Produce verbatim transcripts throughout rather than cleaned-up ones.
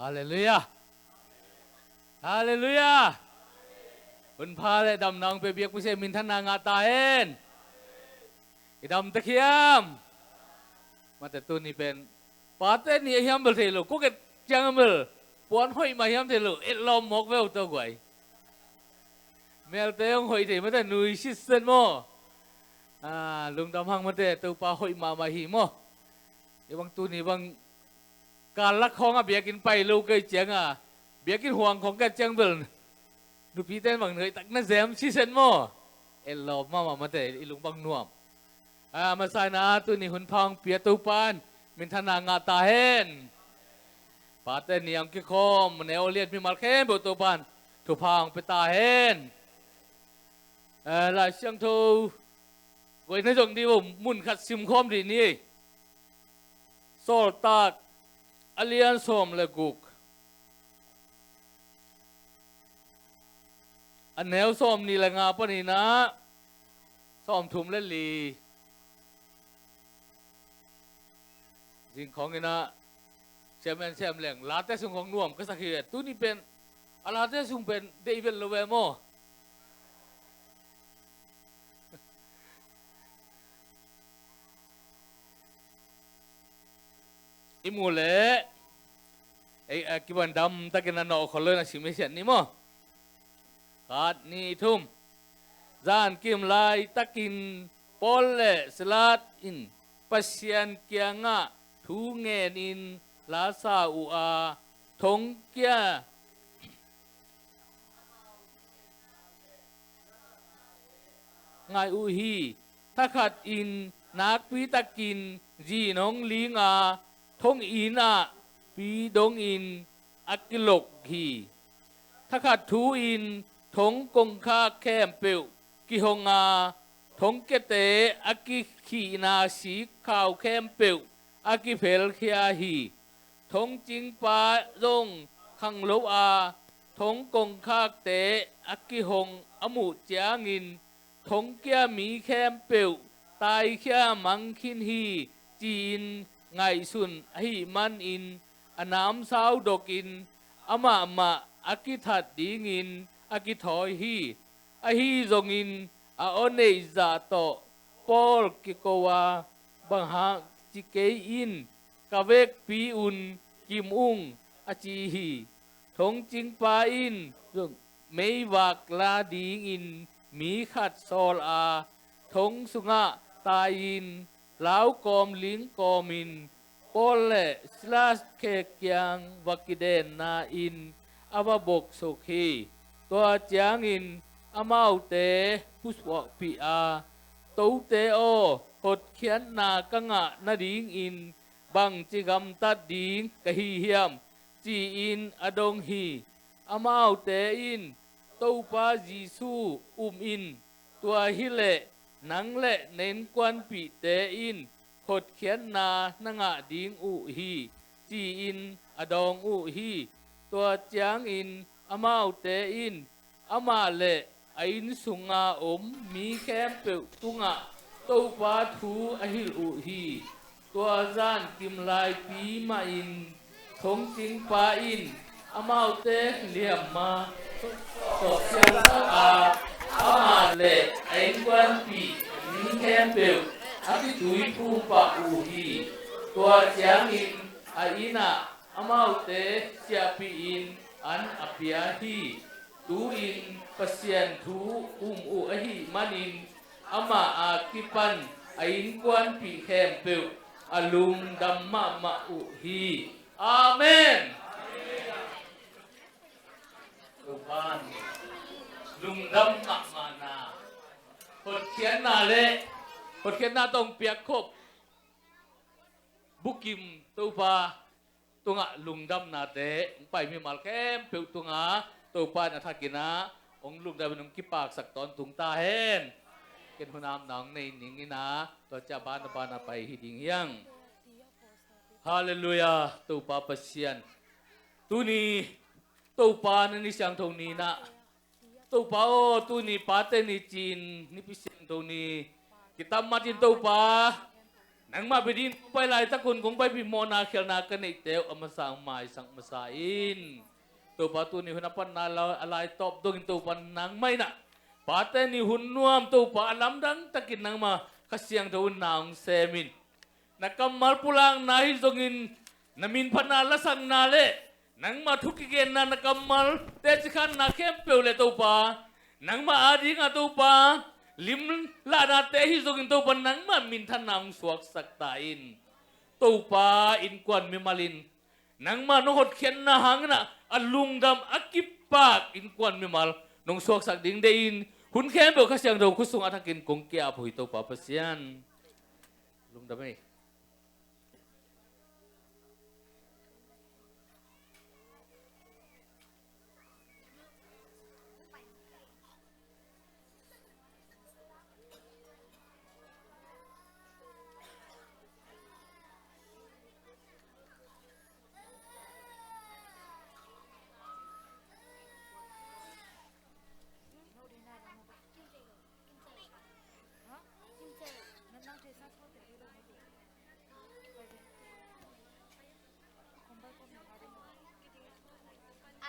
Halleluiah. Halleluiah. Hun pha le damna hong pia biakpite minthanna ngah ta hen. I dam tek hiam? Mate, tuni pen pate ni a hiam bel thei lo, kua ket ciang a bel puan hoih mah hiam thei lo, etlawm mawk veu to guai. Melte hong hoih thei mate, nui sitset maw. Ah, lungdam hang mate, Topa hoih mahmah hi maw. I bang tuni bang kal lak khawng a biakinn pai lo kei ciang a, biakinn huang khawng kat ciang bel nupite in bang hoih tak na zem sitset maw. Etlawm mahmah mate, i lung bang nuam. A masa in a tuni hun pha hong pia Topa in minthanna ngah ta hen. Pate ni hong kikhawm ne aw lian mimal khempeuh Topa in thupha hong pia ta hen. Eh, Lai Siangtho guai na zong dih vo, mun khat simkhawm dih ni. Sawltak a lian sawm le guk, a neu sawm nih le nga panin a sawm thum le li. Zing khawng in a siam en siam leng late sung khawng nuam ka sak hi. Tuni pen a late sung pen deih vet lo ve maw. I mu le ei a kiban dam takin a nawh khol lo in a sim i siat ni maw. Khat, nih, thum. Zankim laitakin Paul le Silas in Pasian kiangah thu ngenin la sa uh a, thongkia ngai uh hi. Thakhat in nakpi takin zin hong ling a, thong inn ah pi dongin a kilok hi. Thakhat thu in thong kongkhak khempeuh kihong a, thongkiate a kikhihna sikkhau khempeuh a kiphelkhia hi. Thongcingpa zong khanglo a, thong kongkhakte a kihong a muh ciangin thongkia mi khempeuh taikhia mang khin hi, ci-in ngaihsun ahih manin a namsau dokin amah mah a kithat dingin a kithawi hi. Ahi zongin a aw neih zah tawh Paul kiko a, bang hang ci kei in, ka vekpi un kim ung, a ci hi. Thongcingpa in meivak la dingin mi khat sawl a, thong sungah tai-in lau kawm ling kawmin Paul le Silas khe kiang va kidenna in a va boksuk hi. Tua ciangin amaute pusuahpih a, "Tote aw, hotkhiatna ka ngah nadingin bangci gamtat ding ka hi hiam?" ci-in a dong hi. Amaute in, "Topa Jesu um in, tua hileh nang le na innkuanpihte in hotkhiatna na ngah ding uh hi," ci-in a dawng uh hi. Tua ciangin amaute in amah le a inn sunga om mi khempeuh tungah Topa thu a hilh uh hi. Tua zankim laipi mahin thongcingpa in amaute liamma tawh siangsak a, amah le a innkuanpih mi khempeuh a kituiphum pah uh hi. Tua ciangin a inn ah amaute siahpihin an a pia hi. Tu-in Pasian thu um uh ahih manin amah a kipan a innkuanpih khempeuh a lungdam mahmah uh hi. Amen. Topan lungdam mahmahna, hotkhiatna le hotkhiatna tawh piakkhop bukim Topa tungah lungdamnate hong pai mimal khempeuh tungah Topa in a thakin ah hong lungdamin hong kipaksak tawntung ta hen. Ken hunamna hong nei ning in ah tua ciah banabana pai hi ding hiang. Halleluiah. Topa Pasian, tuni Topa na ni siangtho ni-in ah Topa aw, tuni pate ni ci-in Nipi Siangtho ni kitam matin Topa, Nangmah bia dingin kong pai laitakun kong paipih mawhna khialhna ka neihte uh a masa maisak masa in. Topa tuni hun a panna la a lai tawp dongin Topa nangmah in ah pate ni hun nuam Topa a lamdang takin nangmah Kha Siangtho hun na hong sem in. Na kammal pulakna hi zongin na minphatna lasakna le nangmah thu kigenna na kammal teci khanna khempeuh le Topa nangmah adinga Topa limlahnate hi zongin Topa nangmah minthanna hong suaksak ta in. Topa innkuan mimal in nangmah nong hotkhiatna hangin ah a lungdam a kipak innkuan mimal nong suaksak ding deih in hun khempeuh Kha Siangtho khut sungah a thakin kong ki-ap uh hi Topa Pasian. Lungdam ei.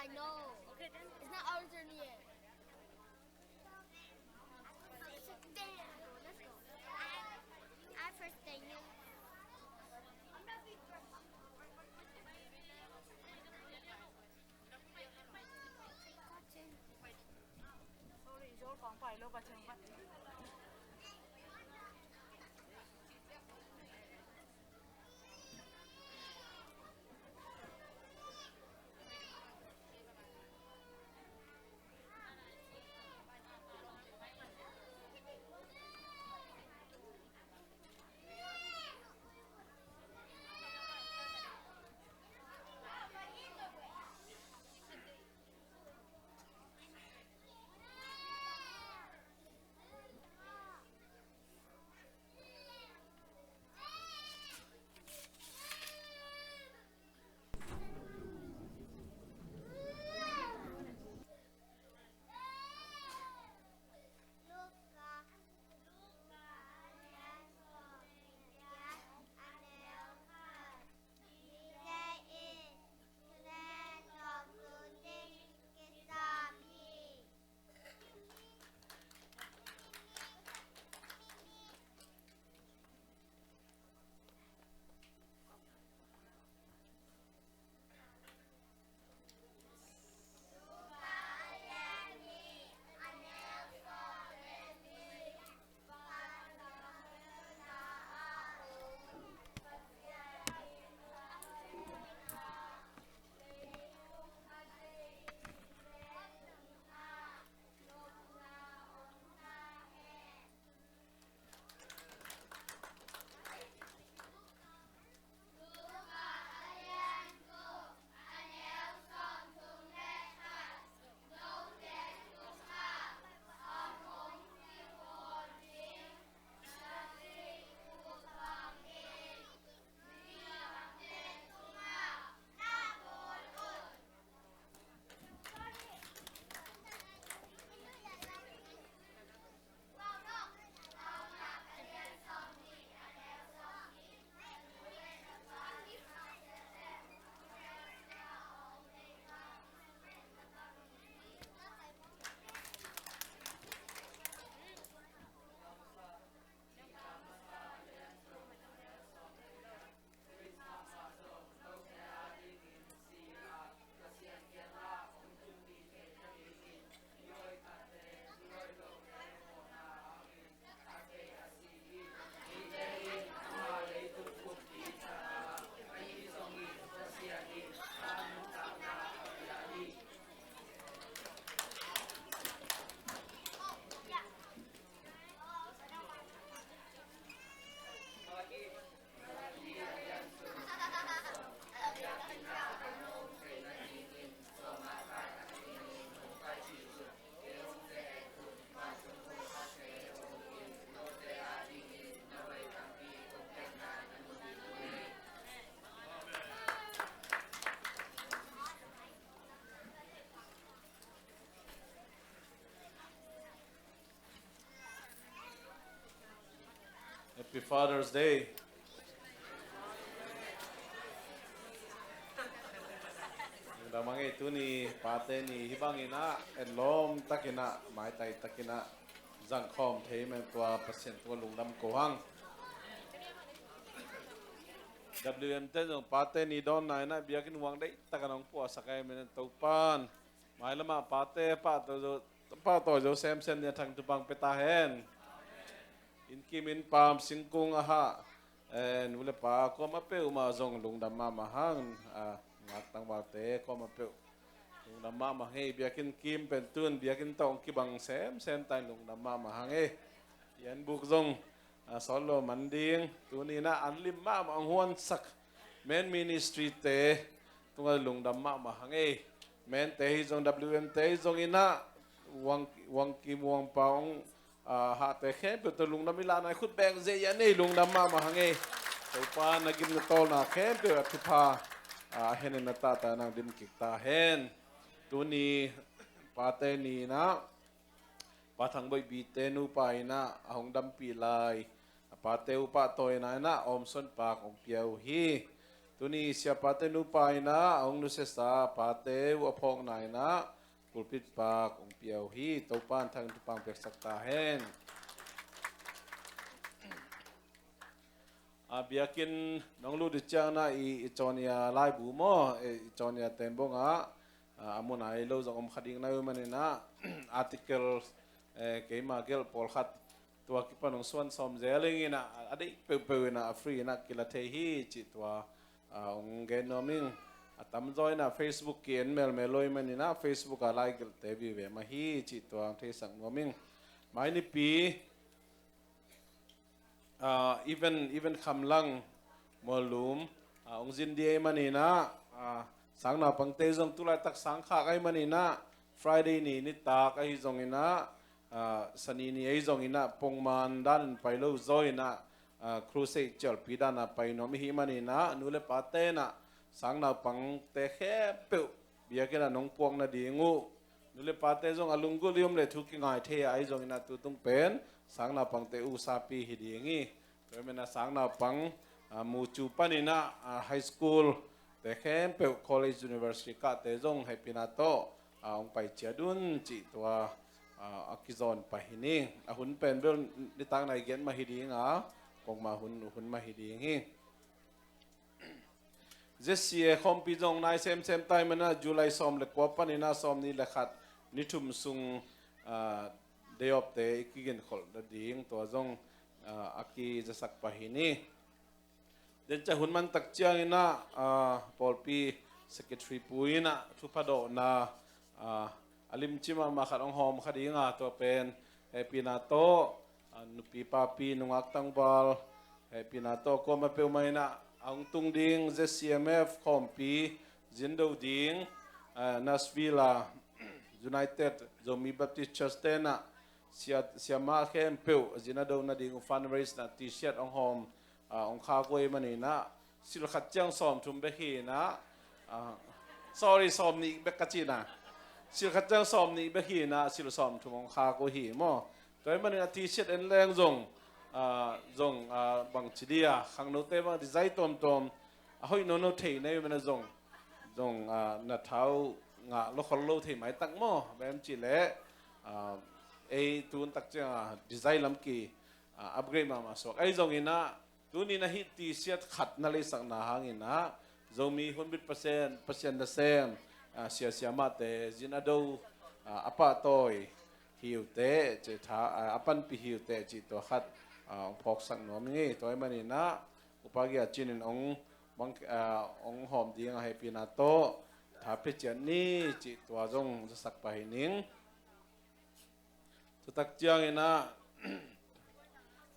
I know. It's not our turn yet. Let's go. I, I first thing. Happy Father's Day. Lamang ei, tuni pate ni hi bangin ah, etlawm takin ah, maitai takin ah zangkhawm thei man tua Pasian tungah lungdam ko hang. W M te zong pate ni dawnna in ah biakinn huang deih takin hong puahsak ei man in Topan, mailamah pate pahtawi zo, pahtawi zo semsem ni a thang thupha pia ta hen. Inn kim inn pam, singkung a hah, eh, nu le pa kuamah peuhmah zong lungdam mahmah hang, ah, nungak tangvalte kuamah peuh lungdam mahmah hang ei. Biakinn kim pen tun biakinn tawh hong kibang semsem ta in lungdam mahmah hang ei. Ian buk zong, ah, sawt lo man ding, tuni in ah an lim mahmah hong huansak Men Ministry te tungah lungdam mahmah hang ei. Men te hi zong, W M te hi zong in ah, huang, huang kim huang pa hong, ah, hahte khempeuh tawh lungdam i lahna i khut beng zia i a nei lungdam mahmah hang ei. Topa na gim na tawlna khempeuh a thupha, ah, a hen in a tahta nang dim kik ta hen. Tuni pate ni in ah Pa Thang Boih Bite nupa in ah a hong dampih lai a pate uh pahtawina in ah awmson pak hong pia uh hi. Tuni siapate nupa in ah a hong nusiasa pate uh a phawkna in ah pulpit pak hong pia uh hi. Topa in thang thupha hong piaksak ta hen. A biakinn nong lut i ciangin ah i, i Cawnia laibu maw, i, i Cawnia tembong ah, a, a mun a ei lo zong om kha ding na uh manin ah, article, eh, keima gelh pawlkhat tua kipan hong suan sawm zel ing in ah, a deih peuhpeuh in ah, a free in ah kila thei hi cih tua, a, hong gen nuam ing. A tamzaw in ah Facebook ki-en melmel lo i manin ah, Facebook a lai gelhte vive mah hi cih tua hong theisak nuam ing. Mai nipi, ah, even, even Khamlang, Muallum, ah, hong zin ding ahih manin ah, ah, sang naupangte zong tulaitak sang khak ahih manin ah, Friday ni nitak ahi zongin ah, ah, Sani ni ahi zongin ah, pongman danin pai lo zaw in ah, ah, crusade cialpi dan a pai nuam i hih manin ah, nu le pate in ah sang naupangte khempeuh biakinn ah nong puak nading uh, nu le pate zong a lunggulh i om leh thu kingai thei a, ahi zongin ah tutung pen sang naupangte usapi hi ding hi. Tua ahih manin ah sang naupang, ah, mucu panin ah, ah, high school te khempeuh, college, university kahte zong hehpihna tawh, ah, hong pai ciat un cih tua, ah, a kizawn pah hi ning. A hun pen bel nitak nai gen mah hi ding a, pongmah hun, hun mah hi ding hi. Z C A khawmpi zong nai semsem ta ahih manin ah July sawm le kua panin ah sawm nih le khat ni thum sung, ah, day off te i kiginkholh nading tua zong, ah, a kizasak pah hi ni. Den ciang hun man tak ciangin ah, ah, pawlpi secretary pu in ah thupha dawhna, ah, a limci mahmah khat hong hawm kha ding a, tua pen hehpihna tawh, ah, nupi papi nungak tangval, hehpihna tawh kuamah peuhmah in ah a hong tung ding Z C M F khawmpi zin do ding, ah, Nashville a United Zomi Baptist Church te in ah sia, siamah khempeuh zin a do nading uh fundraise na T-shirt hong hawm, ah, hong khak uh ahih manin ah, sil khat ciang sawmthum bek hi in ah, ah, sorry, sawmnih bek ka cihna. Sil khat ciang sawmnih bek hi in ah, sil sawmthum hong khak uh hi maw. Tua ahih manin a T-shirt en leng zong, ah, zong, ah, bangci dih a, khangnote bang design tuamtuam a hoih nono thei na hih manin ah zong, zong, ah, na thau ngah lo khol lo thei maitak maw. Bang hiam cih leh, ah, ei tun tak ciang, ah, design lam ki, ah, upgrade mahmah suak. Ahi zongin ah, tuni in ah hih T-shirt khat na leisakna hangin ah, Zomi hunbit Pasian, Pasian nasem, ah, sia siamahte zin a do, ah, a pahtawi hi uh teh, cih tha, ah, a panpih hi uh teh, cih tua khat, ah, hong phawksak nuam ing ei. Tua ahih manin ah, Upa Gia Cin in hong bang, ah, hong hawm ding a, hehpihna tawh tha pia ciat ni, cih tua zong zasak pah hi ning. Tua tak ciangin ah,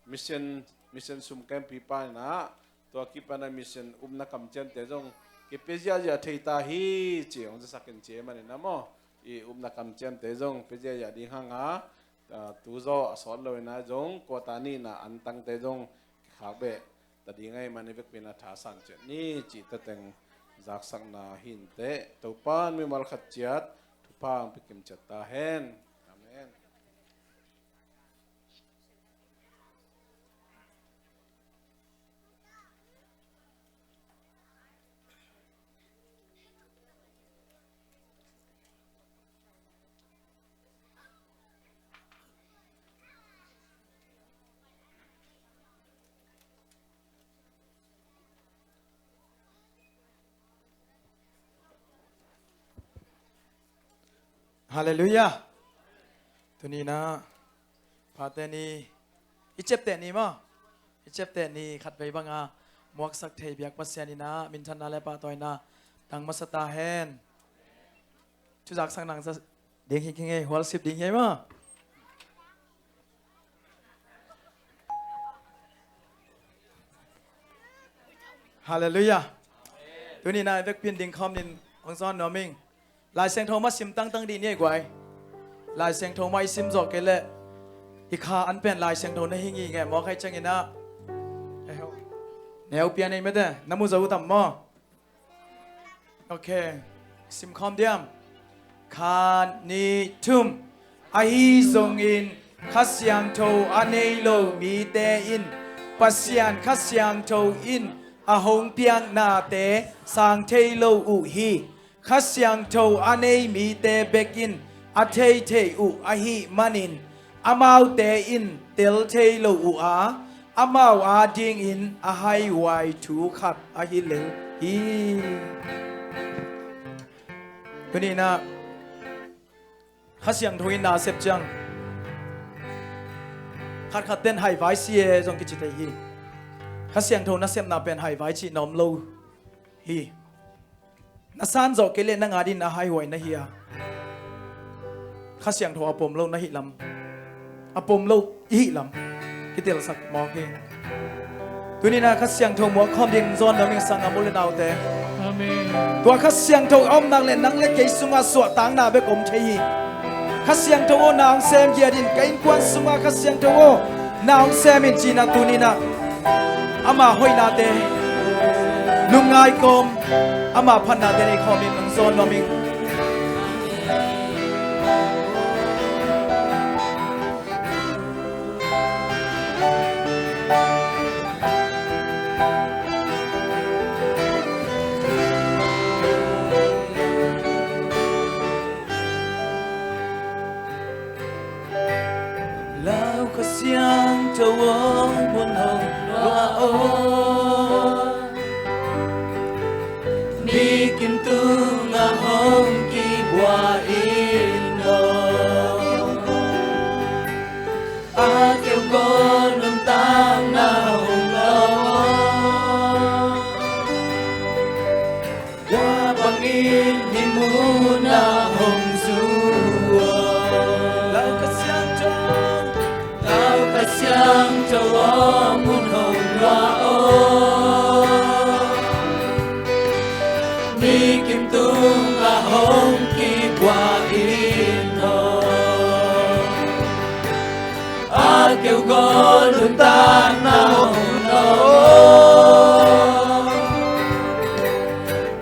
mission, mission sum kempipa in ah, tua kipan a mission upna kamciamte zong kipia ziahziah thei ta hi, ci hong zasak in ci ahih manin ah maw, i upna kamciamte zong pia ziahziah ding hang a, ah, tu zaw a sawt lo in ah zong quarter nihna antangte zong kikhak beh ta ding ahih manin vekpi in ah tha san ciat ni, cih tateng zaksakna hi inteh. Topa in mimal khat ciat thupha hong pia kim ciat ta hen. Amen. Halleluiah. Tuni-in ah, pate ni, i ciapteh ni maw? I ciapteh ni khatvei banga muaksak thei biak Pasian in ah minthanna le pahtawina tang masa ta hen. Thuzaksak nang sa ding hi keng ei, hualsip ding hi ei maw? Halleluiah. Tuni-in ah i vekpi-in dingkhawm in hong zawn nuam ing. Lai Siangtho mah sim tangtang dih ni ei guai. Lai Siangtho mah i sim zawh kei leh i kha an pen Lai Siangtho na hi ngingeh maw, khai ciangin ah. Neu pia nei mete, na mu zo uh tam maw? Ok. Sim khawm diam? Khat, nih, thum. Ahi zongin Kha Siangtho a nei lo mite in Pasian Kha Siangtho in a hong piaknate sang thei lo uh hi. Kha Siangtho a nei mite bek in a thei thei uh ahih manin amaute in tel thei lo uh a, amau adingin a haihuai thu khat ahi lel hi. Tuni-in ah Kha Siangtho in na a sep ciang, khatkhat ten haivai si e zong kici thei hi. Kha Siangtho nasepna pen haivai cih na om lo hi. Na san zawh kei leh nang adingin a haihuai na hi a, Kha Siangtho a pom lo na hih lam, a pom lo i hih lam kitelsak mawk hi. Tuni-in ah Kha Siangtho muak khawm ding zawn nuam ing, sanggam u le naute. Amen. Tua Kha Siangtho a om nak leh nang le kei sungah suahtakna bek om thei hi. Kha Siangtho aw, na hong sem giat in, ka innkuan sungah Kha Siangtho aw, na hong sem in, ci-in ah tuni-in ah ama hoihnate lungngai kawm, ama phatnate nei khawm in hong zawn nuam ing. Lau Kha Siangtho aw, mun hong luah aw. Mi kim tungah hong kibuak in aw. A keukaw nuntakna hong lo. Tua bangin hih munah hong zu aw. Lau Kha Siangtho, Lau Kha Siangtho aw, mun hong luah aw. Mi kim tungah hong kibuak in aw. A keukaw nuntakna hong lo.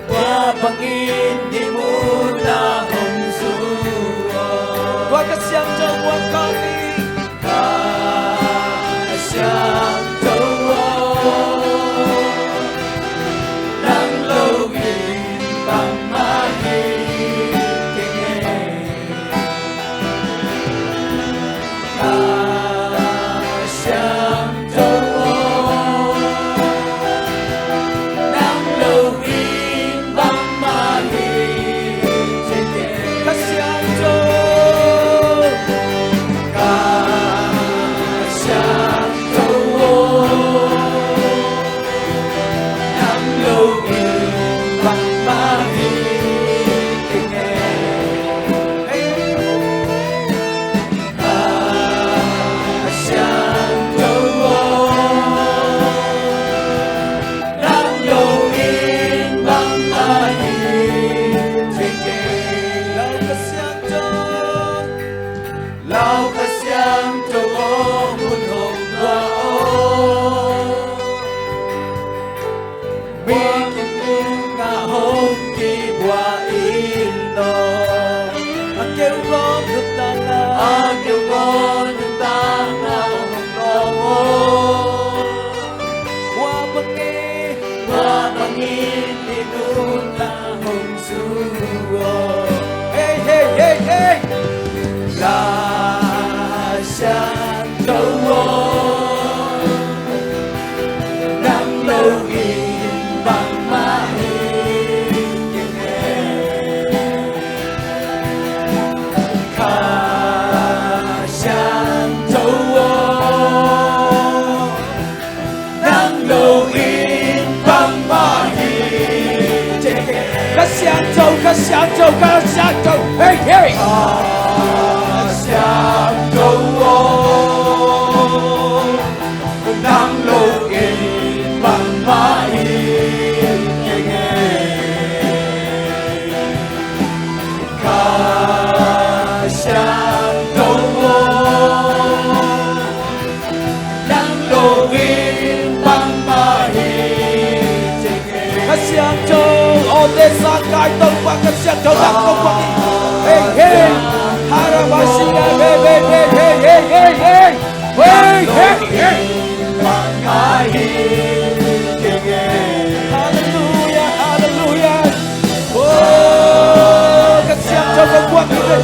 Tua bangin hih munah hong zu aw. Tua Kha Siangtho buak khawm ni. Kha Siangtho aw, nang lo in bangmah hi keng ei. Kha Siangtho aw, nang lo in bangmah hi keng ei. Kha Siangtho, Kha Siangtho aw, nang lo in bangmah hi keng ei. Kha Siangtho aw, nang lo in bangmah hi keng ei. Lau Kha Siangtho, Lau Kha Siangtho aw, mun hong luah aw. Mi kim tungah hong kibuak in aw. A keukaw nuntakna, a keukaw nuntakna hong lo aw. Tua bangin, tua bangin hih munah hong zu aw. Hei, hei, hei, hei. Kha Siangtho aw, nang lo in bangmah hi keng ei. Kha Siangtho, Kha Siangtho, hei, hei. Kha Siangtho aw, nang lo in bangmah hi kei ing. Kha Siangtho aw, nang lo in bangmah hi kei ing. Kha Siangtho, awte sangkai Topa, Kha Siangtho nang Topa hi. Hei, hei. Harabashina, hei, hei, hei. Hei, hei, hei. Halleluiah, halleluiah. Oh, Kha Siangtho ka guak hi ve.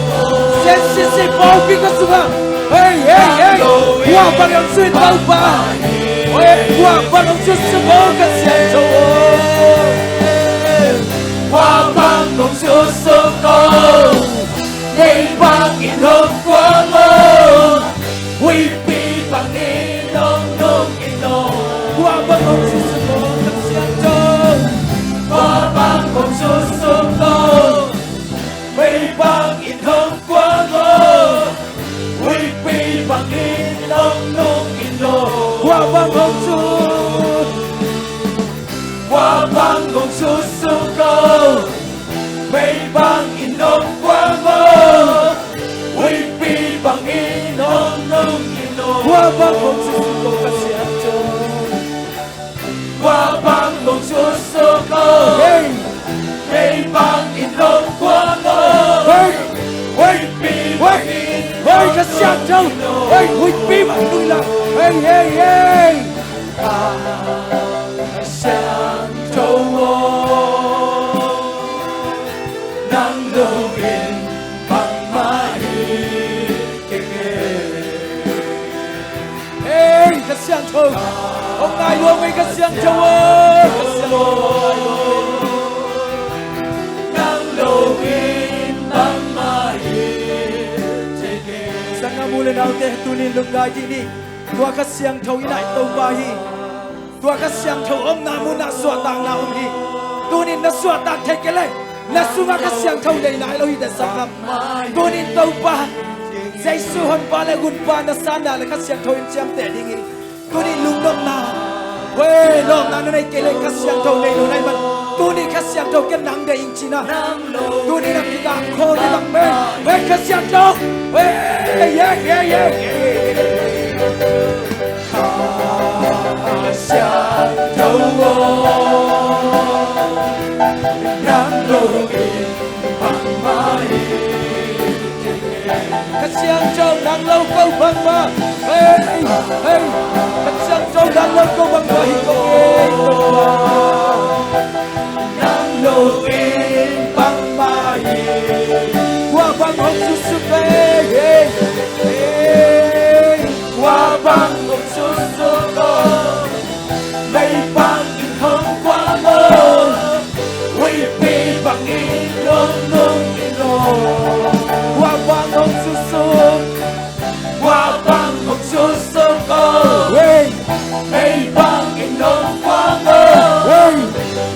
Sensitive pawi ka sungah. Hei, hei, hei. Kua bang hong susuak Topa. Hei, kua bang hong susuak, oh, Kha Siangtho. Kua bang hong susuak, oh. Mei bangin hong kuang, oh. Huipi bangin hong nung in, oh. Kua bang hong susuak, oh, Kha Siangtho. Kua bang hong susuak, oh. Mei bangin hong kuang, oh. Huipi bangin hong nung in, oh. Kua bang hong susuak. Kua bang hong susuak, oh. Mei bangin hong kuang, oh. Huipi bangin hong nung in, oh. Kua bang hong susuak, oh, Kha Siangtho. Kua bang hong susuak, oh. Hei. Mei bangin hong kuang, oh. Hei. Huipi bangin, hei, Kha Siangtho. Hei, huipi bangin hong nung in, oh. Hei, hei, hei. Kha Siangtho aw, nang lo in bangmah hi kei ing. Hei, Kha Siangtho. Hong nai lua mei, Kha Siangtho aw. Kha Siangtho. Nang lo in bangmah hi kei ing. Sanggam u le naute, tuni lungngai dih ni. Tua Kha Siangtho i nai Topa hi. Tua Kha Siangtho omna munah suahtakna om hi. Tunin na suahtak thei kei leh, na sungah Kha Siangtho nei nai lo hi teh, sanggam. Tunin Topa Jesu Honpa le Gunpa na sanna le Kha Siangtho in ciamteh ding hi. Tunin lungnopna, hei, lawpna na nei kei leh Kha Siangtho nei lo na hih man. Tunin Kha Siangtho ken nang deih ing ci-in ah. Tunin a kikal khawng hi bang mei. Hei, Kha Siangtho. Hei, hei, hei, hei, hei. Kha Siangtho aw, nang lo in bangmah hi. Kha Siangtho nang lo ko bangmah. Hei, hei. Kha Siangtho nang lo ko bangmah hi ko, hei, ko. Nang lo in bangmah hi. Kua bang hong susuak, hei, hei, hei. Kua bang hong susuak, oh. Mei bangin hong kuang, oh. Huipi bangin hong nung in, oh. Kua bang hong susuak. Kua bang hong susuak, oh. Hei. Mei bangin hong kuang, oh. Hei.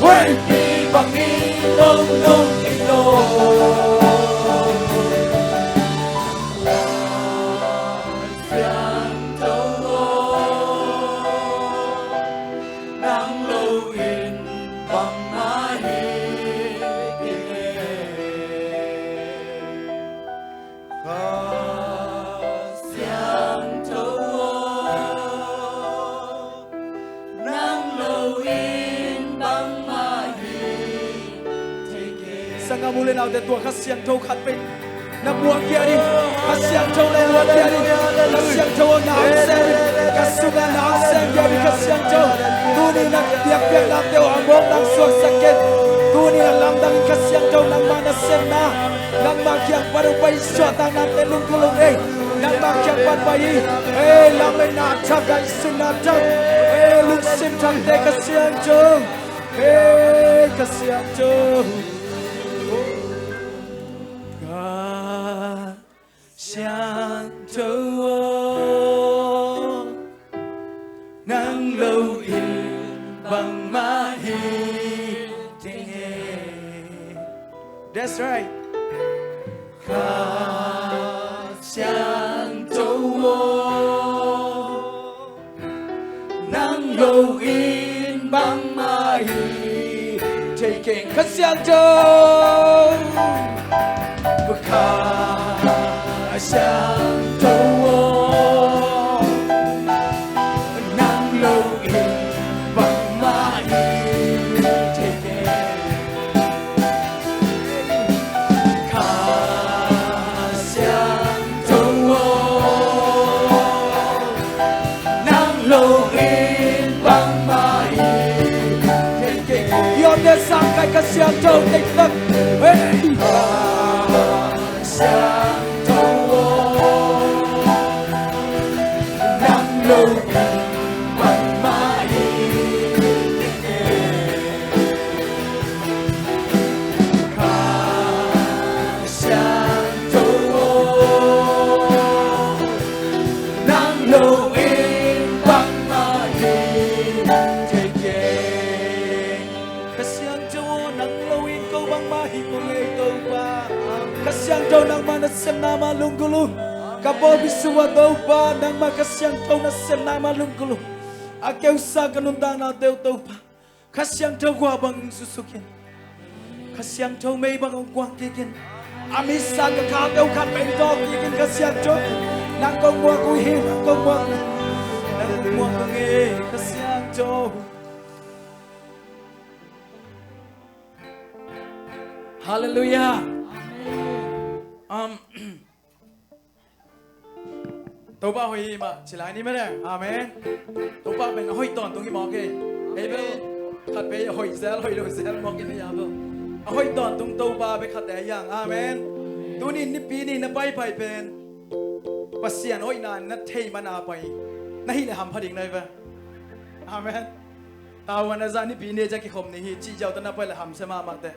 Huipi bangin hong nung in, oh. Siangtho aw, nang lo in bangmah hi kei ing. Kha Siangtho aw, nang lo in bangmah hi thei kei. Sanggam u le naute, tua Kha Siangtho khat peuh na muak khia ding. Kha Siangtho na muak khia ding. Kha Siangtho na hong sem in. Ka sungah na hong sem khia ding, Kha Siangtho. Tuni na biakpiaknate uh a mawk nang suaksak ken. Tuni na lamdang in, Kha Siangtho, nangmah na sem na. Nangmah kiang pan hong pai suahtaknate lungkul lo ei. Nangmah kiang pan pai hi. Ei, lametna thak, ngaihsutna thak, ei, lungsim thakte Kha Siangtho. Ei, Kha Siangtho. Kha Siangtho aw, nang lo in bangmah hi ding hi. That's right. Kha Siangtho aw, nang lo in bangmah hi thei keng. Kha Siangtho, Kha Siangtho aw, nang lo in bangmah hi thei keng. Kha Siangtho aw, nang lo in bangmah hi thei keng. Yawte sang kai Kha Siangtho teitang. Hey! Kha Siangtho aw, nang lo in bangmah hi thei keng. Kha Siangtho aw, nang lo in bangmah hi thei keng. Kha Siangtho aw, nang lo in ko bangmah hi ko ngei Topa. Kha Siangtho nangmah nasepna mah lunggulh uh. Ka pawlpi sung ah Topa, nangmah Kha Siangtho nasepna mah lunggulh uh. A keusa ka nuntaknate uh Topa, Kha Siangtho gua bang hong susuk in. Kha Siangtho mei bang hong kuang kik in. A misa ka kha peuh khat bang hong tawk kik in Kha Siangtho. Nang kong muak uh hi, nang kong muak uh hi. Nang kong muak uh hi Kha Siangtho. Halleluiah. Um, Topa hoih hi mah ci lai ni maw le. Amen. Topa pen a hoih tawntung hi mawk hi. Ei bel khat peuh a hoih zel, hoih lo zel mawk hi ni a bel. A hoih tawntung Topa bek khat te hi hang. Amen. Tuni nipi ni na paipai pen Pasian hoihna na thei man a pai na hih leh hampha ding na hi ve. Amen. Tavuan a zah nipi ni a kikhop ni hi cih ziau tawh na pai leh hamsia mahmah teh.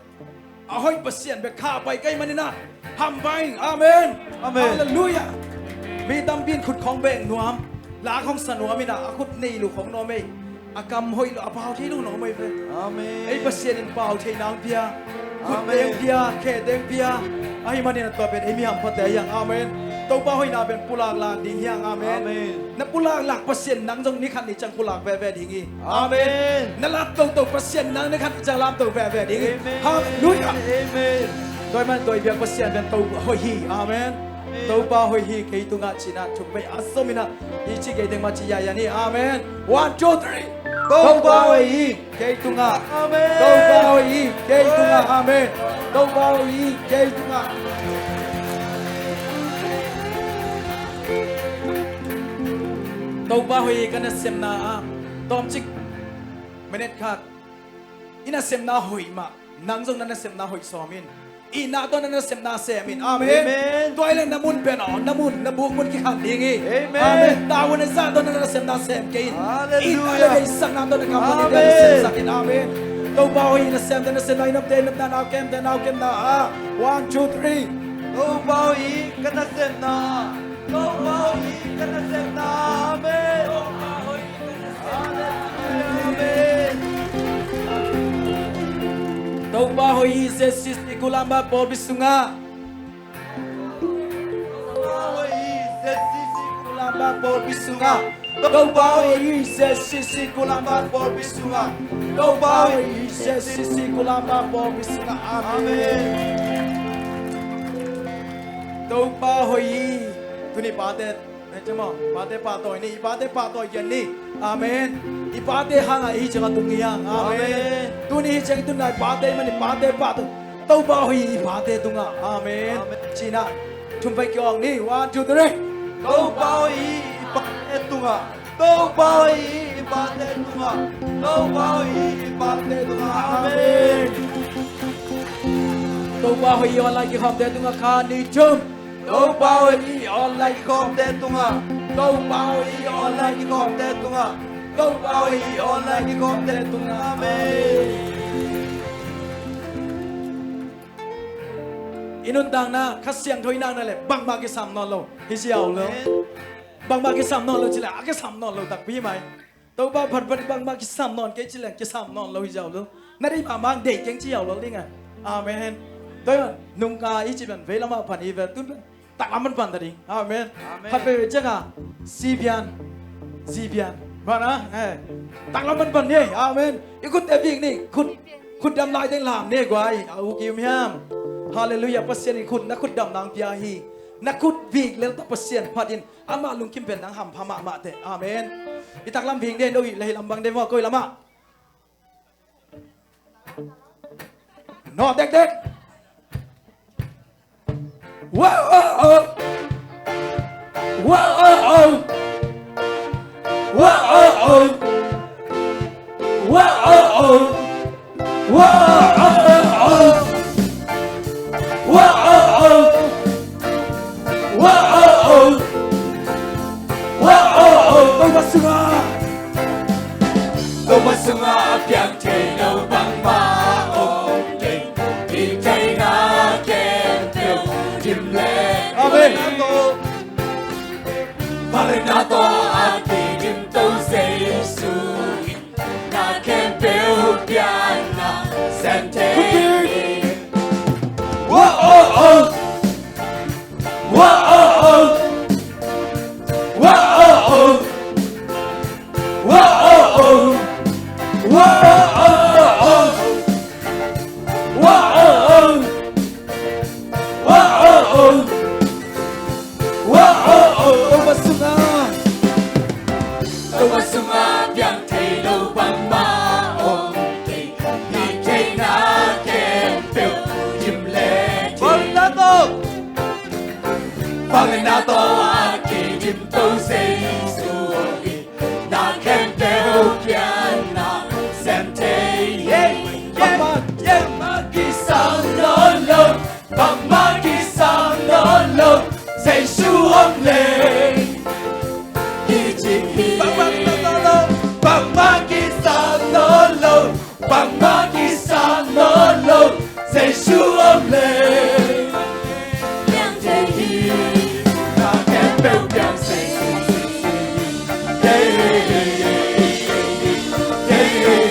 A hoih Pasian bek kha pai ka hih manin ah hampha ing. Amen. Amen. Halleluiah. Mi tampi in khut khawng beng nuam, la khawng sa nuam in ah, a khut nei lo khawng nuam ei. A kam hoih lo, a pau thei lo nuam ei ve. Amen. Ei Pasian in pau thei nang pia, khut beng pia, khe deng pia. Ahih manin ah tua pen ei mi hamphate hi hang. Amen. Topa hoihna pen pulak lak ding hi hang. Amen. Amen. Na pulak lak Pasian nang zong ni khat ni ciang pulak veve ding hi. Amen. Na lam toto Pasian nang ni khat ni ciang lam to veve ding hi. Amen. Halleluiah. Amen. Tua ahih manin tua i biak Pasian pen Topa hoih hi. Amen. Amen. Topa hoih hi kei tungah ci-in ah thum vei a zom in ah i ci kei teng mah ci yaya ni. Amen. One, two, three. Topa hoih hi kei tungah. Amen. Topa hoih hi kei tungah. Amen. Topa hoih hi kei tungah. Topa hoih hi ka nasemna ah. Tawmcik minute khat. I nasemna hoih mah, nang zong na nasemna hoih sawm in. Itna tawh na nasemna sem in. Amen. Amen. Tua hi leh na mun pen aw, na mun, na buk mun kikhan ding hi. Amen. Amen. Tavuan a zah tawh na nasemna sem kei in. Halleluiah. Itna le deihsakna tawh na kam mun i bia na semsak in. Amen. Topa hoih hi. Nasemte nasemna, i nopte i nopna, na kemte na kemna ah. One, two, three. Topa hoih hi ka nasemna. Topa hoih hi ka nasemna. Amen. Halleluiah. Amen. Topa hoih hi Z C C Kulamba pawlpi sungah. Topa hoih hi Z C C Kulamba pawlpi sungah. Topa hoih hi Z C C Kulamba pawlpi sungah. Topa hoih hi Z C C Kulamba pawlpi sungah. Amen. Topa hoih hi. Tuni pate, eh, cuma pate pahtawi ni, i pate pahtawi kian ni. Amen. I pate hangah i hih ciangah tung hi hang. Amen. Amen. Tuni hih ciang i tunna i pate mah ni, pate pahtawi. Topa hoih hi i pate tungah. Amen. Amen. Ci-in ah thum vei ki-awng ni. One, two, three. Topa hoih hi i pate tungah. Topa hoih hi i pate tungah. Topa hoih hi i pate tungah. Amen. Topa hoih hi online kikhawmte tungah khat, nih, thum. Topa hoih hi online kikhawmte tungah. Topa hoih hi online kikhawmte tungah. Topa hoih hi online kikhawmte tungah. Amen. I nuntakna Kha Siangtho i nakna le bangmah kisam nawn lo hi ziau lo. Amen. Bangmah kisam nawn lo ci leh a kisam nawn lo takpi mai. Topa phatphat bangmah kisam nawn kei ci leh kisam nawn lo hi ziau lo. Na deih mahmah deih keng ci ziau lo ding a. Amen. Tua hi man, nungka i cih pen vei lamah pan hi ve, tun pen taklam pan pan ta ding. Amen. Amen. Khat veve ciangah, Zi Bian, Zi Bian, bana, eh, taklam pan pan ni. Amen. I khutte vik ni, khut, khut dam lai teng lam ni guai, a uk i um hiam? Halleluiah, Pasian in khut, na khut dam nang pia hi. Na khut vik lel ta Pasian phat in, amah lungkim pen nang hampha mahmah teh. Amen. I taklam vik ni, no i lei lam bang de maw, koi lamah. No, dek, dek. Whoa, oh, oh. Whoa, oh, oh. Whoa, oh, oh. Whoa, oh, oh. Whoa, oh, oh. Whoa, oh, oh. Whoa, oh, oh. Whoa, oh, oh. Toma sungah. Toma sungah a piang thei lo bangmah om kei. I theihna khempeuh dim le. Amen. Vangliatna tawh a kidim to Jesu in na khempeuh pianna sem thei. Whoa, oh, oh. Whoa, oh, oh. Whoa, oh, oh. Whoa, oh, oh. Whoa, oh, oh. Whoa, oh, oh. Whoa, oh, oh. Whoa, oh, oh. Toma sungah. Toma sungah piang thei lo bangmah om kei. I theihna khempeuh dim le. Vangliatna tawh. Vangliatna tawh a kidim to Jesu in na khempeuh pianna sem thei. Bangmah, bangmah kisam nawn lo. Bangmah kisam nawn lo, Jesu om leh kicing hi. Bangmah kisam nawn lo, bangmah kisam nawn lo, bangmah kisam nawn lo, Jesu om leh piang thei hi. Na khempeuh piang thei hi. Hey, hey, hey, hey, hey.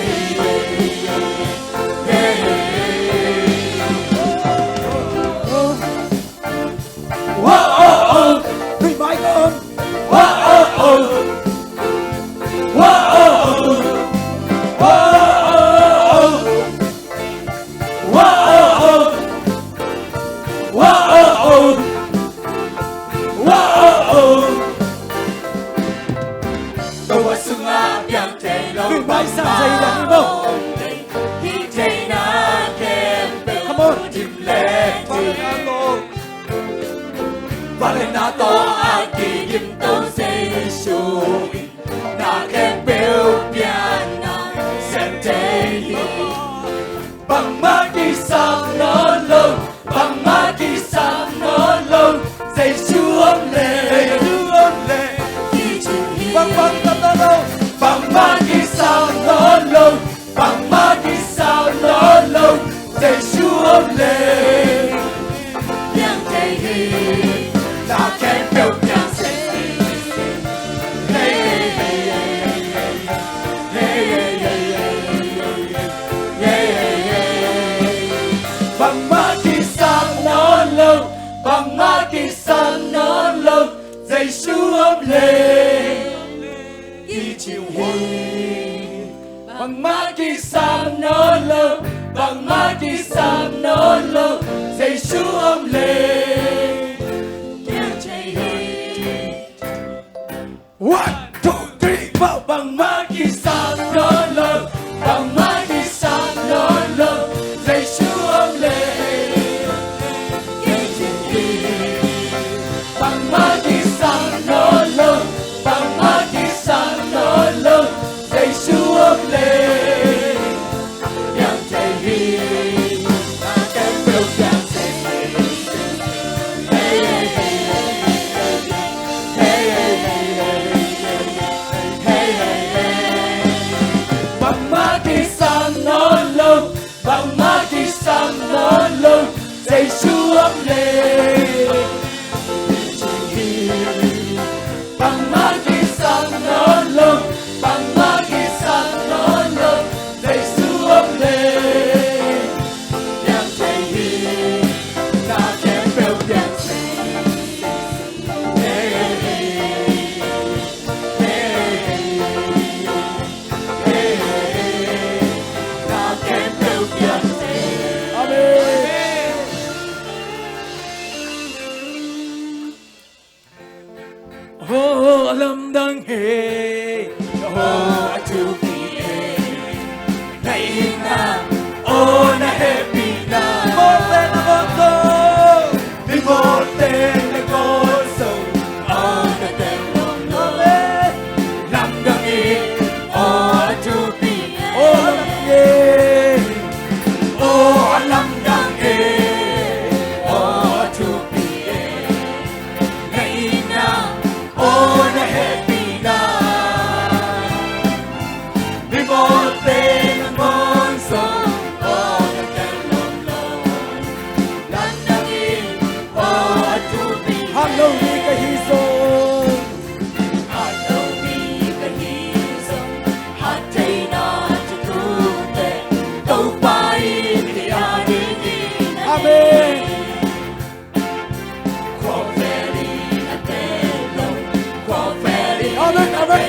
Tua sungah piang thei lo. Lui mai sang sa hi dan hi maw. Hih theihna khempeuh. Come on. Dim le. Vangliatna tawh a kidim to Jesu in na khempeuh pianna sem thei hi. Bangmah kisam nawn lo, bangmah kisam nawn lo, Jesu om leh, Jesu om leh kicing hi. Bang, bang, bang, bang, bang. Bangmah kisam nawn lo, bangmah kisam nawn lo, Jesu om leh piang thei hi. Na khempeuh piang thei hi. Hey, hey, hey, hey. Bangmah kisam nawn lo, bangmah kisam nawn lo, Jesu om leh kicing hi. Bangmah kisam nawn lo, bangmah kisam nawn lo, Jesu om leh kicing hi. One, two, three, four. Bangmah kisam nawn lo, bangmah kisam nawn lo, Jesu om leh kicing hi. Bangmah kisam nawn lo, bangmah kisam nawn lo, Jesu om leh piang thei hi. Na khempeuh piang thei hi. Hey, hey, hey, hey. Hey, hey, hey, hey. Hey, hey, hey. Bangmah kisam nawn lo, bangmah kisam nawn lo, Jesu om leh kicing hi. Bangmah kisam nawn lo, bangmah kisam nawn lo, Jesu om leh piang thei hi. Lamdang hi, oh, a thupi e. Na itna, oh, na hehpihna. Mawlte na mawlzo. Mi mawlte na mawlzo. Oh, na tel lawmlawm. Lamdang hi, oh, a thupi e. Oh, lamdang hi. Oh, lamdang hi. Oh, a thupi e. Na itna, oh, na hehpihna. Mi mawlte na mawlzo, oh, na tel lawmlawm. Lamdang hi, oh, a thupi. Hat lo mi ka hi zong. Hat lo mi ka hi zong. Hat theihna thutute Topa in kei a dingin. Amen. Amen, amen.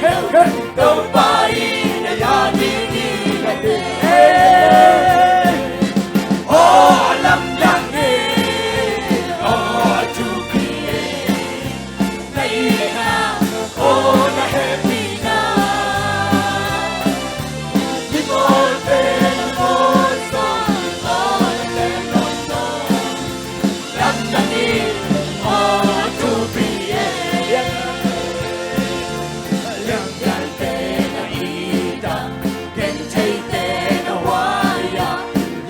Hey, hey. Hey. Lamdang hi, oh, a thupi e. Liangvialte na it a, gentheite na huai a,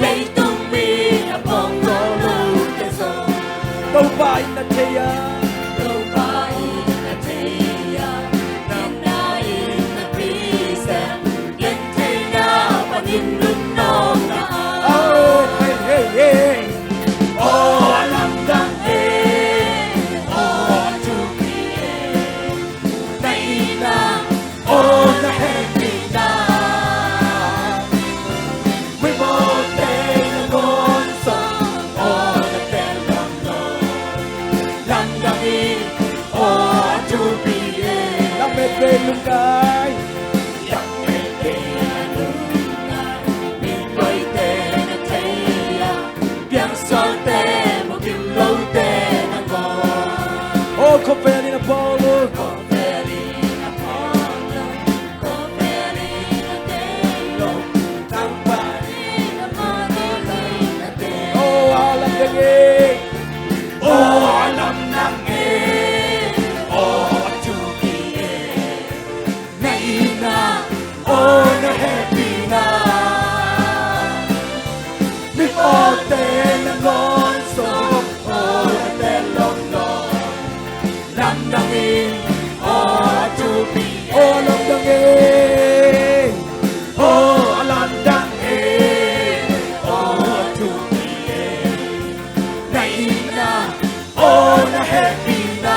leitung mi a pawng zawh lote zong. Topa in na thei a. Topa in na thei a, na itna in na picing. Gentheite na panin lungnuamna. Oh, hey, hey, hey. Oh, a lamdang hi. Oh, a thupi e. Na itna, oh, na hehpihna. Mi mawlte na mawlzo, oh, na tel lawmlawm. Lamdang hi, oh, a thupi e. Lamdang hi, lungkai. Oh, khawvel in a bawl uh. Oh, a lamdang hi. Oh, a lamdang hi. Oh, a thupi e. Na itna, oh, na hehpihna. Mi mawlte na mawlzo, oh, na tel lawmlawm. Lamdang hi, oh, a thupi e. Oh, lamdang hi. Oh, a lamdang hi. Oh, a thupi e. Na itna, oh, na hehpihna.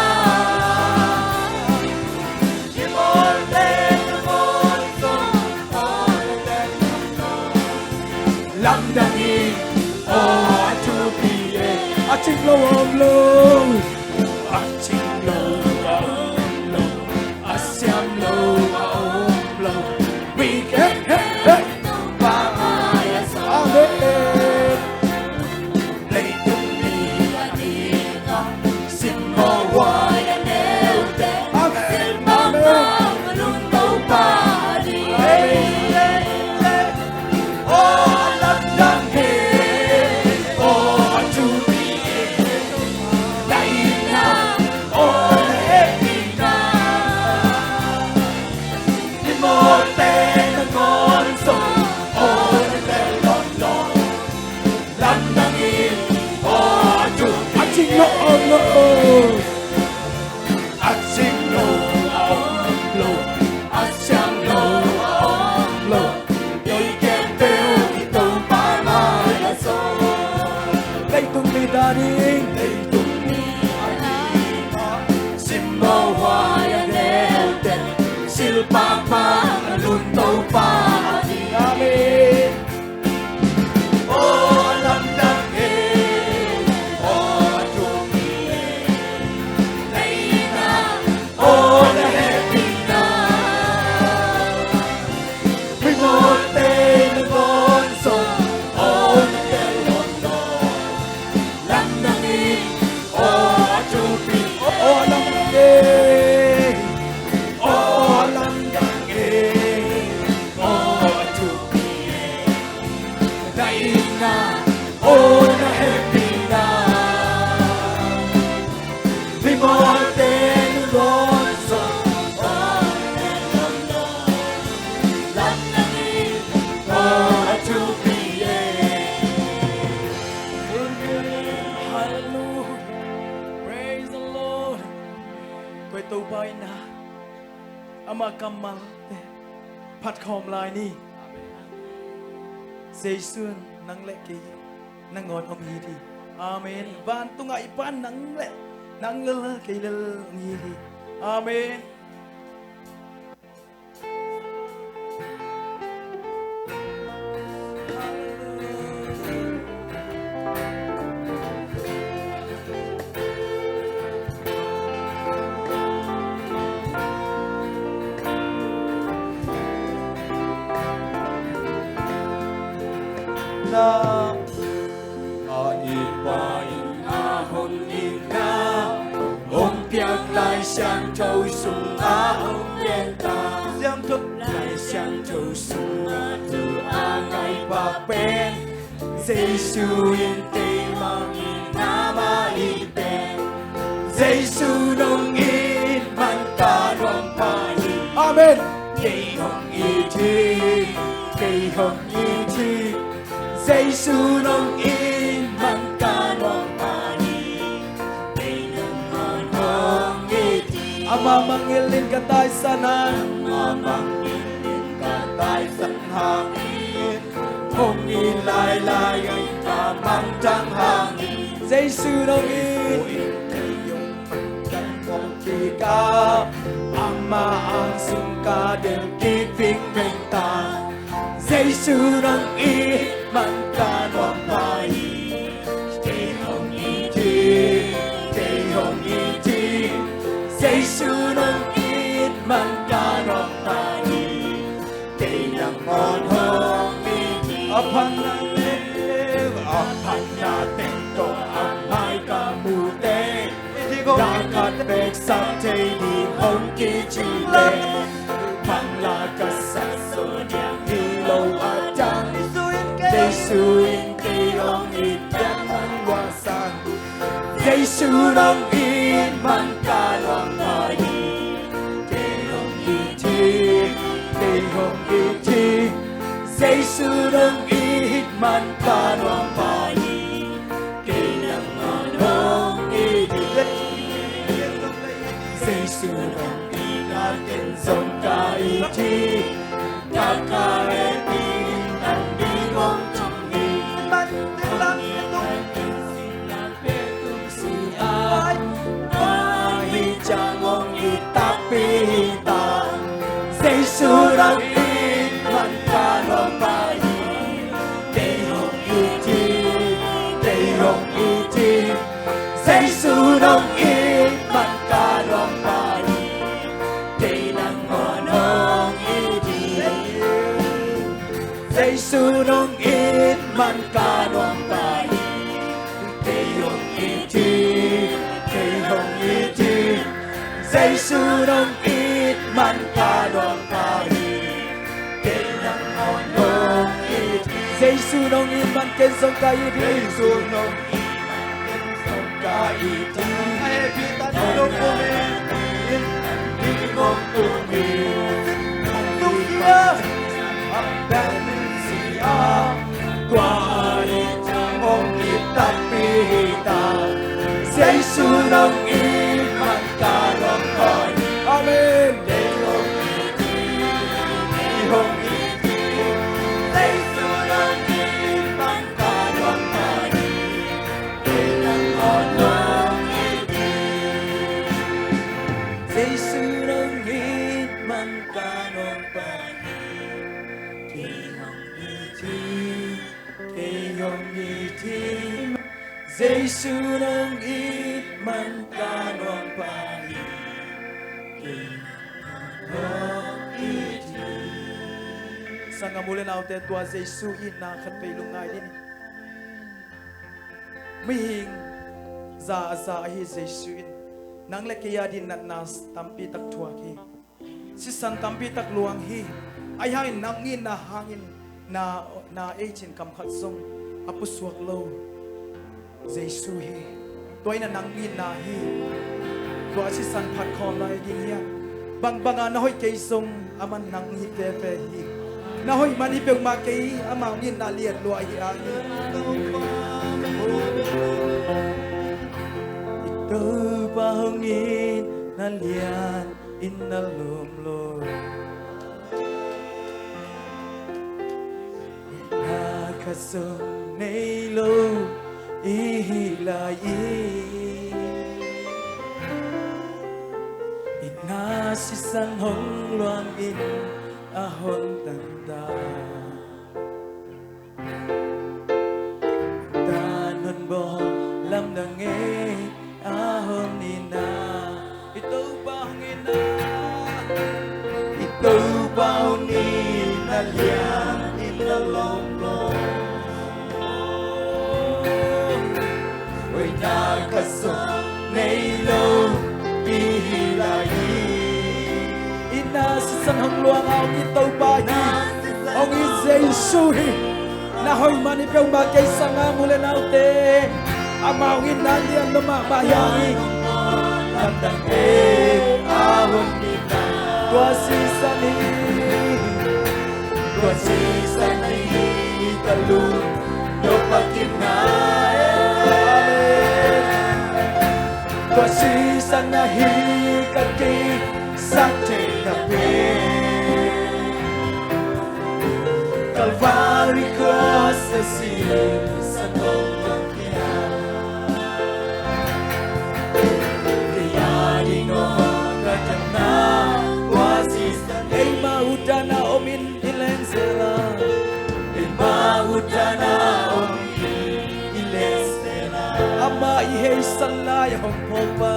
Lamdang hi, oh, a thupi e. A cing lo a om lo. A cing lo a om lo. A siam lo a om lo. Mi khempeuh Topa mai a zong. Amen. Leitung mi a ding a, simmawh huai a neute. Amen. Silpang bang a lungto pa a ding. Amen. Oh, a lamdang hi. Oh, a thupi e. Na itna, oh, na hehpihna. Mi mawlte na mawlzo, oh, na tel lawmlawm. Lamdang hi, oh, a thupi e. A cing lo a om lo. A cing lo a om lo. A siam lo a om lo. Ei khempeuh i Topa mai a zong. Leitung mi a ding. Leitung mi a ding a, simmawh huai a neute. Silpang bang a lungto pa a ding. Amen. Oh, a lamdang hi. Oh, a thupi e. Na itna, oh, na hehpihna. Mi mawlte na mawlzo, oh, na tel lawmlawm. Lamdang hi, Hallelujah. Praise the Lord. Tua Topa in na ama kammal te phat khawm lai ni. Jesu in nang le kei nangawn hong it hi. Amen. Vantungah i Pa in nang le nang lel, kei lel hong it hi. Amen. Na a i Pa in a hong itna hong piak lai, siangtho sungah hong gen ta. Siangtho lai, siangtho sungah tu a ngai pak pen Jesu in kei mangin na mah i pen. Jesu nong it man ka nuam pah hi. Amen. Kei hong it hi, kei hong it hi. Jesu nong it man ka nuam pah hi. Kei nangawn hong it hi. Ama mangngilh in ka taisan hang. Ama mangngilh in ka taisan hangin, hong it lailai in ka mangthang hangin. Jesu nong it. Kei hong mangthang hong kik a, ama ang sung ka delh kik vingveng ta. Jesu nong it man ka nuam pah hi. Kei hong it hi, kei hong it hi. Jesu nong it man ka nuam pah hi. Kei nangawn hong it hi. A phatna teng, a phatna teng tawh a mai ka mu teng, la khat bek sak thei ding hong kicing leh, bang la ka sak zo diam hi lo a dang. Jesu in kei hong it piak man lua san. Jesu nong it man ka nuam pah hi. Kei hong it hi, kei hong it hi. Jesu nong it man ka nuam pah hi. Kei nangawn hong it hi. Jesu nong it a, ken zong ka it hi. Ka ka hehpih in nang ding hong tung hi. Man ding lam hi tung. Tua ahih ciang hong it takpi hi ta. Jesu nong it man ka nuam pah hi. Kei hong it hi, kei hong it hi. Jesu nong it man ka nuam pah hi. Kei nangawn hong it hi. Jesu nong it man ka nuam pah hi. Kei hong it hi, kei hong it hi. Jesu nong it man ka nuam pah hi. Kei nangawn hong it hi. Jesu nong it man ken zong ka it hi. Jesu nong it man ken zong ka it hi. Ka hehpih ta ding hong tung hi. Tung hi a. Tua ahih ciang hong it takpi hi ta. Jesu nong it man ka nuam pah hi. Amen. Kei hong it hi, kei hong it hi. Jesu nong it man ka nuam pah hi. Kei nangawn hong it hi. Jesu nong it man ka nuam pah hi. Kei hong it hi, kei hong it hi. Jesu nong it man ka nuam pah hi. Kei nangawn hong it hi. Sanggam u le naute, tua Jesu itna khat vei lungngai dih ni. Mihing za a za ahi Jesu in nang le kei a ding natna tampi tak thuak hi. Sisan tampi tak luang hi. Ahi hangin nang itna hangin na, na ei cin kam khat zong a pusuak lo Jesu hi. Tua in a nang itna hi. Tua sisan phat khawm lai ding hi a. Bangbang a na hoih kei zong aman nang it veve hi. Na hoih man hi peuhmah kei, amah itna lian lua hi a hi. lian in na lawm lo. Na khat zong nei lo i hih lai-in, i na sisan hong luangin a hon tangtak. Tan hon bawl lamdang ei a hon nina. I Topa hong nina. I Topa hong nina lian in na lawm lo. Oi, na khat zong nei lo i hih lai-in, i na sisan hong luang a hong it Topa hi. Hong it Jesu hi. Na hoih man hi peuhmah kei sangam u le naute. Amah hong itna lian lua mahmah hi. Lamdang ei a hong nina. Tua sisan hi. Tua sisan hi ka lungdam a kimna. Amen. Tua sisan ahi ka kisaktheihna pen, Calvary cross a sisan hong luang kei a. Kei a ding aw ka damna tua sisan, eimah utdan a om in i leng zel a. Eimah utdan a om in i leng zel a. Amah i heisan lai a hong phawkpa.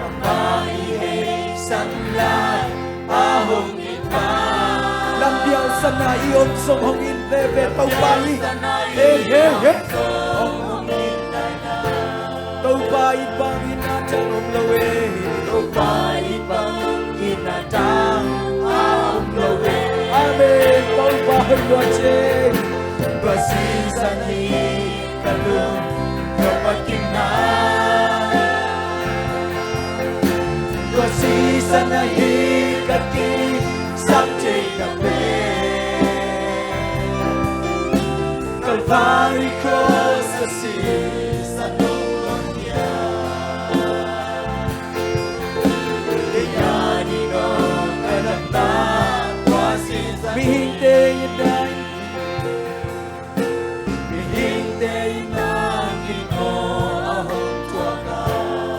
Amah i heisan lai a hong itpa. Lampial san a i om zong hong it veve Topa hi. Hei, hei, hei. Topa it bangin a dang om lo e. Topa it bangin a dang a om lo e. Amen. Topa hoih lua ci. Tua sisan hi ka lungdam a kimna. Tua sisan ahi ka kisaktheihna pen, Calvary cross a sisan hong luang kei a. Kei a ding aw ka damna tua sisan. Mihingte in a, mihingte in a,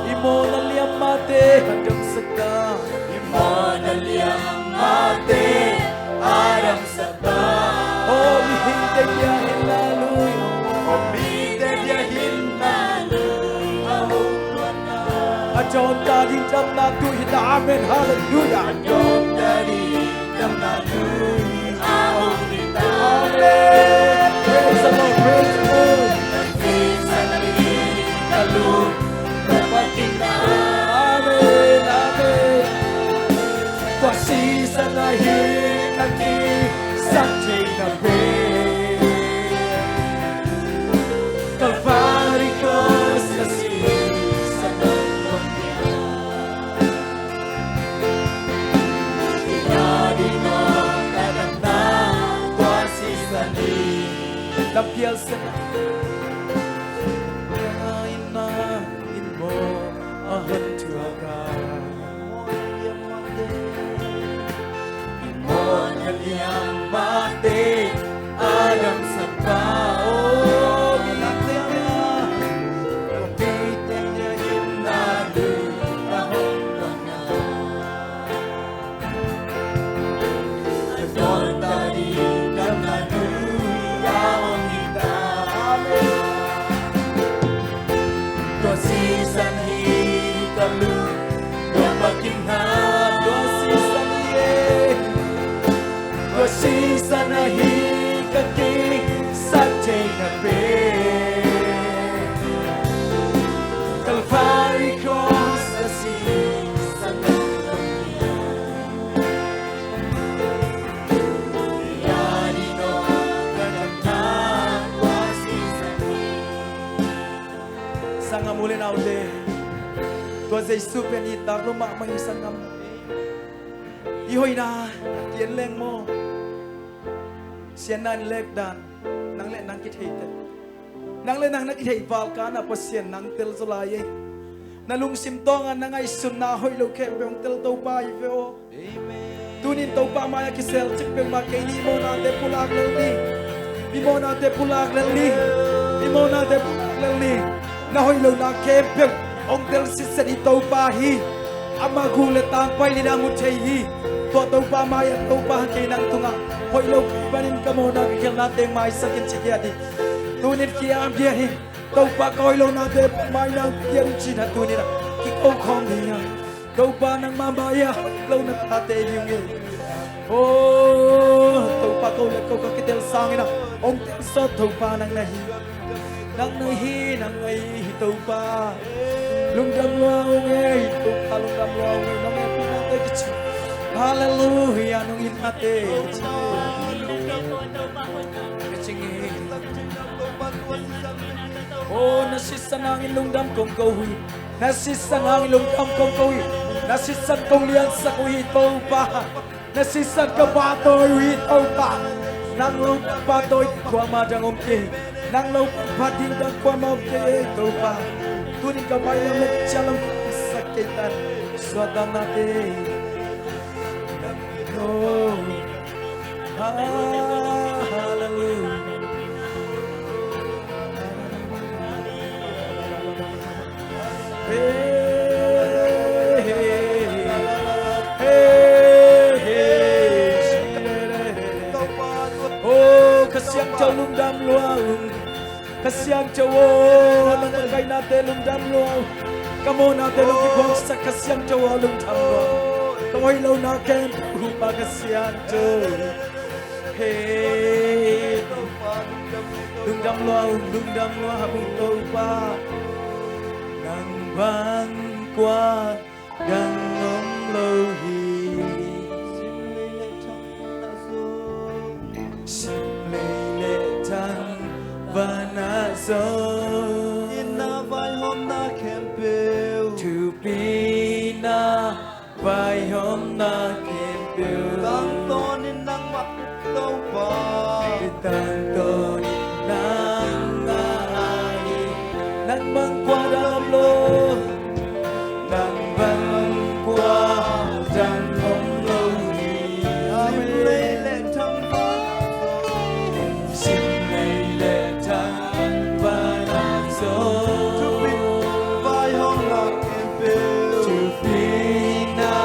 i mawhna liammate a damsak ta. I mawhna liammate a damsak ta. Aw mihingte bia hinna lui. Aw mihingte bia hinna lui a hong luanna. A dawnta ding damna tu hi ta. Amen. Hallelujah. A dawnta ding damna tu hi a hong hi ta. Amen. Praise the Lord. Praise the Lord. Tua sisan ahi ka lungdam a kimna. Amen. Amen. Tua sisan ahi ka kisaktheihna pen, Calvary cross a sisan hong luang kei a. Kei a ding aw ka damna tua sisan hi. Lampial san a i na in maw a hon thuak a. I mawhna liammate a damsak pa. Aw mihingte bia, mihingte bia hinna lui a hong luanna. A dawnta ding damna lui a hong hi ta. Amen. Tua sisan hi ka lungdam a kimna. Tua sisan hi e. Tua sisan ahi ka kisaktheihna pen, Calvary cross a sisan hong luang kei a. Sanggam u le naute, tua Jesu pen i tak lo mahmah hi sanggam. I hoihna a kian leng maw, sianna in lek dan nang le nang kithei tel. Nang le nang na kithei val kana Pasian nang tel zaw lai ei. Na lungsim tawngah na ngaihsutna hoih lo khempeuh hong tel Topa hi ve aw. Tunin Topa mai-ah kisel cik peuhmah kei ni. I mawhnate pulak lel ni. I mawhnate pulak lel ni. I mawhnate pulak lel ni. Na hoih lohna khempeuh hong tel sitset hi Topa hi. Amah guh le tangpai ni na mu thei hi. Tua Topa mai-ah Topa kei nang tungah hoih lo ka hih manin ka mawhna ka khialhnate maisak in ci hiat hi. Tunin kiam hiat hi. Topa ka hoih lohnate mai nang kiam cin a tunin a kiko khawm ding a. Topa nangmah mai-ah hoih lohna tate hi ung e. Oh, Topa ko le ko ka kitel sangin a hong tel sawt Topa nang na hi. Nang na hi, nang na hi Topa. Lungdam lua ung e Topa, lungdam lua ung e. Nong e pi nate kici. Halleluia, nong in ate kici. Kici nge. Oh, na sisan hangin lungdam kong ko uh hi. Na sisan hangin lungdam kong ko uh hi. Na sisan kong liansak uh hi Topa. Na sisan ka pahtawi uh hi Topa. Nang lo ka pahtawi kuamah dang om kei. Nang lo ka phat ding dang kuamah om kei ei Topa. Tunin ka mai lam le ka ciang lam ka sak kei tan. Suahtaknate. Oh. Hallelujah. Hey, hey, hey, hey. Oh, Kha Siangtho lungdam lua ung. Kha Siangtho aw, na makainate lungdam lua ung. Ka mawhnate nong kiphuaksak Kha Siangtho aw lungdam lua ung. Ka hoih lohna khempeuh hupa Kha Siangtho. Hey, lungdam lua ung, lungdam lua ung Topa. Nang bang kua dang om lo hi. Sim lei le thang vanah zong. Inn ah vaihawmna khempeuh. Thupina vaihawmna khempeuh. Tangtawnin nangmah Topa. Tangtawnin nangmah hi. Nang bang kua dang om lo. Nang bang kua dang om lo hi. Amen. Sim lei le thang vanah zong. Thupina vaihawmna khempeuh. Thupina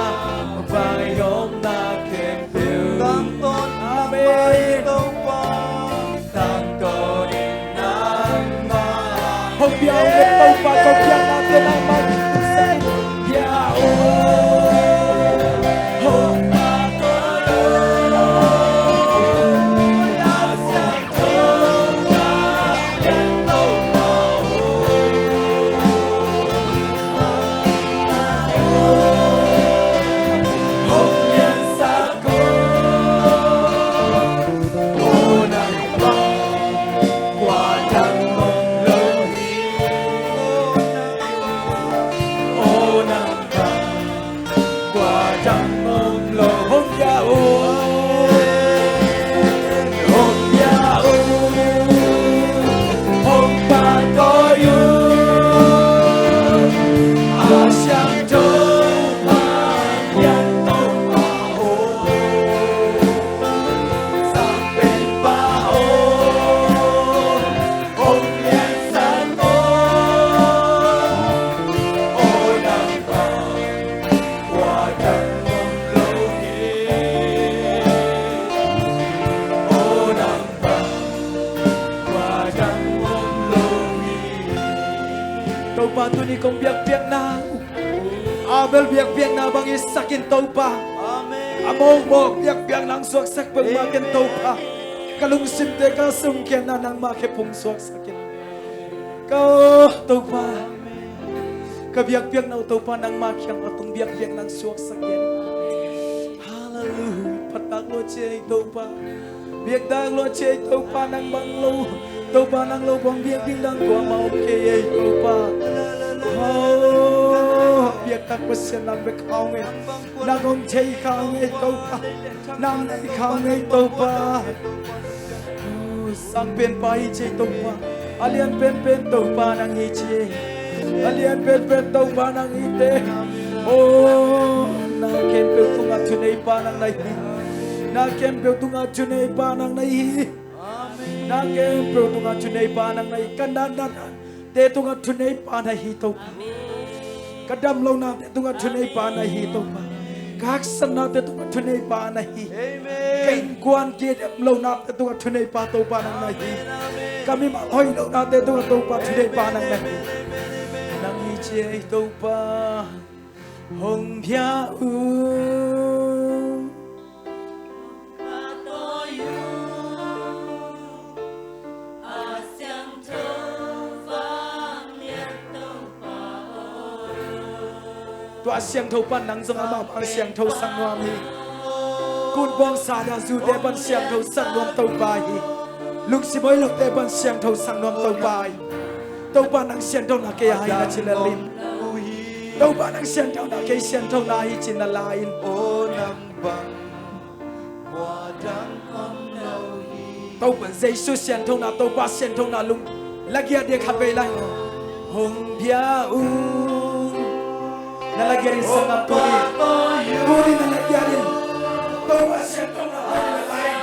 vaihawmna khempeuh. Tangtawn nangmah hi Topa. Tangtawnin nangmah. Hong pia ung e Topa, hong pia nate nangmah. Pia ung. Hong pia ung. Hong pia ung, hong pia ung, hong pahtawi ung. A siangtho, a siangtho, a hong sang pen pa aw. Hong liansak aw, aw nang bang kua dang om lo hi. Aw nang bang kua dang om lo hi. Topa tuni kong biakpiakna, Abel biakpiakna bang i sak in Topa. Amen. A mawkmawk biakpiakna hong suaksak peuhmah ken Topa. Ka lungsimte ka sumkhiatna nangmah khe phung suaksak in. Ka Topa, ka biakpiakna uh Topa nangmah kiang a tung biakpiakna hong suaksak in. Halleluia. Phattak lua ci ei Topa. Biaktak lua ci ei Topa, nang bang lo. Topa nang lo bang biak ding dang kuamah om kei ei Topa. Oh, biaktak Pasian nang bek kha ung ei. Nang hong thei kha ung ei Topa. Nang nei kha ung ei Topa. Oh, sang pen pa hi ci ei Topa. A lian penpen Topa nang hi ci ei. A lian penpen Topa nang hi teh. Oh, na khempeuh tungah thuneipa nang na hi. Na khempeuh tungah thuneipa nang na hi. Na khempeuh tungah thuneipa nang na hi. Ka natnate tungah thuneipa na hi Topa. Ka damlonate tungah thuneipa na hi Topa. Ka haksatnate tungah thuneipa na hi. Ka innkuan kidemlonate tungah thuneipa Topa nang na hi. Ka mimal hoihlonate tungah Topa thuneipa nang na hi. Nang hi ci ei Topa. Hong pia un. Tua siangtho pan nang zong amah bang siangtho sak nuam hi. Kun buang sa na zute pan siangtho sak nuam Topa hi. Lungsim hoih lote pan siangtho sak nuam Topa hi. Topa nang siangthona kei a hi na ci lel in. Topa nang siangthona kei siangthona hi ci na la in. Topa Jesu siangthona, Topa siangthona lung lagiat ding khat vei lai. Hong pia un. Na lagiat in sanggam tuni. Tuni na lagiat in. Topa siangthona lung na la in.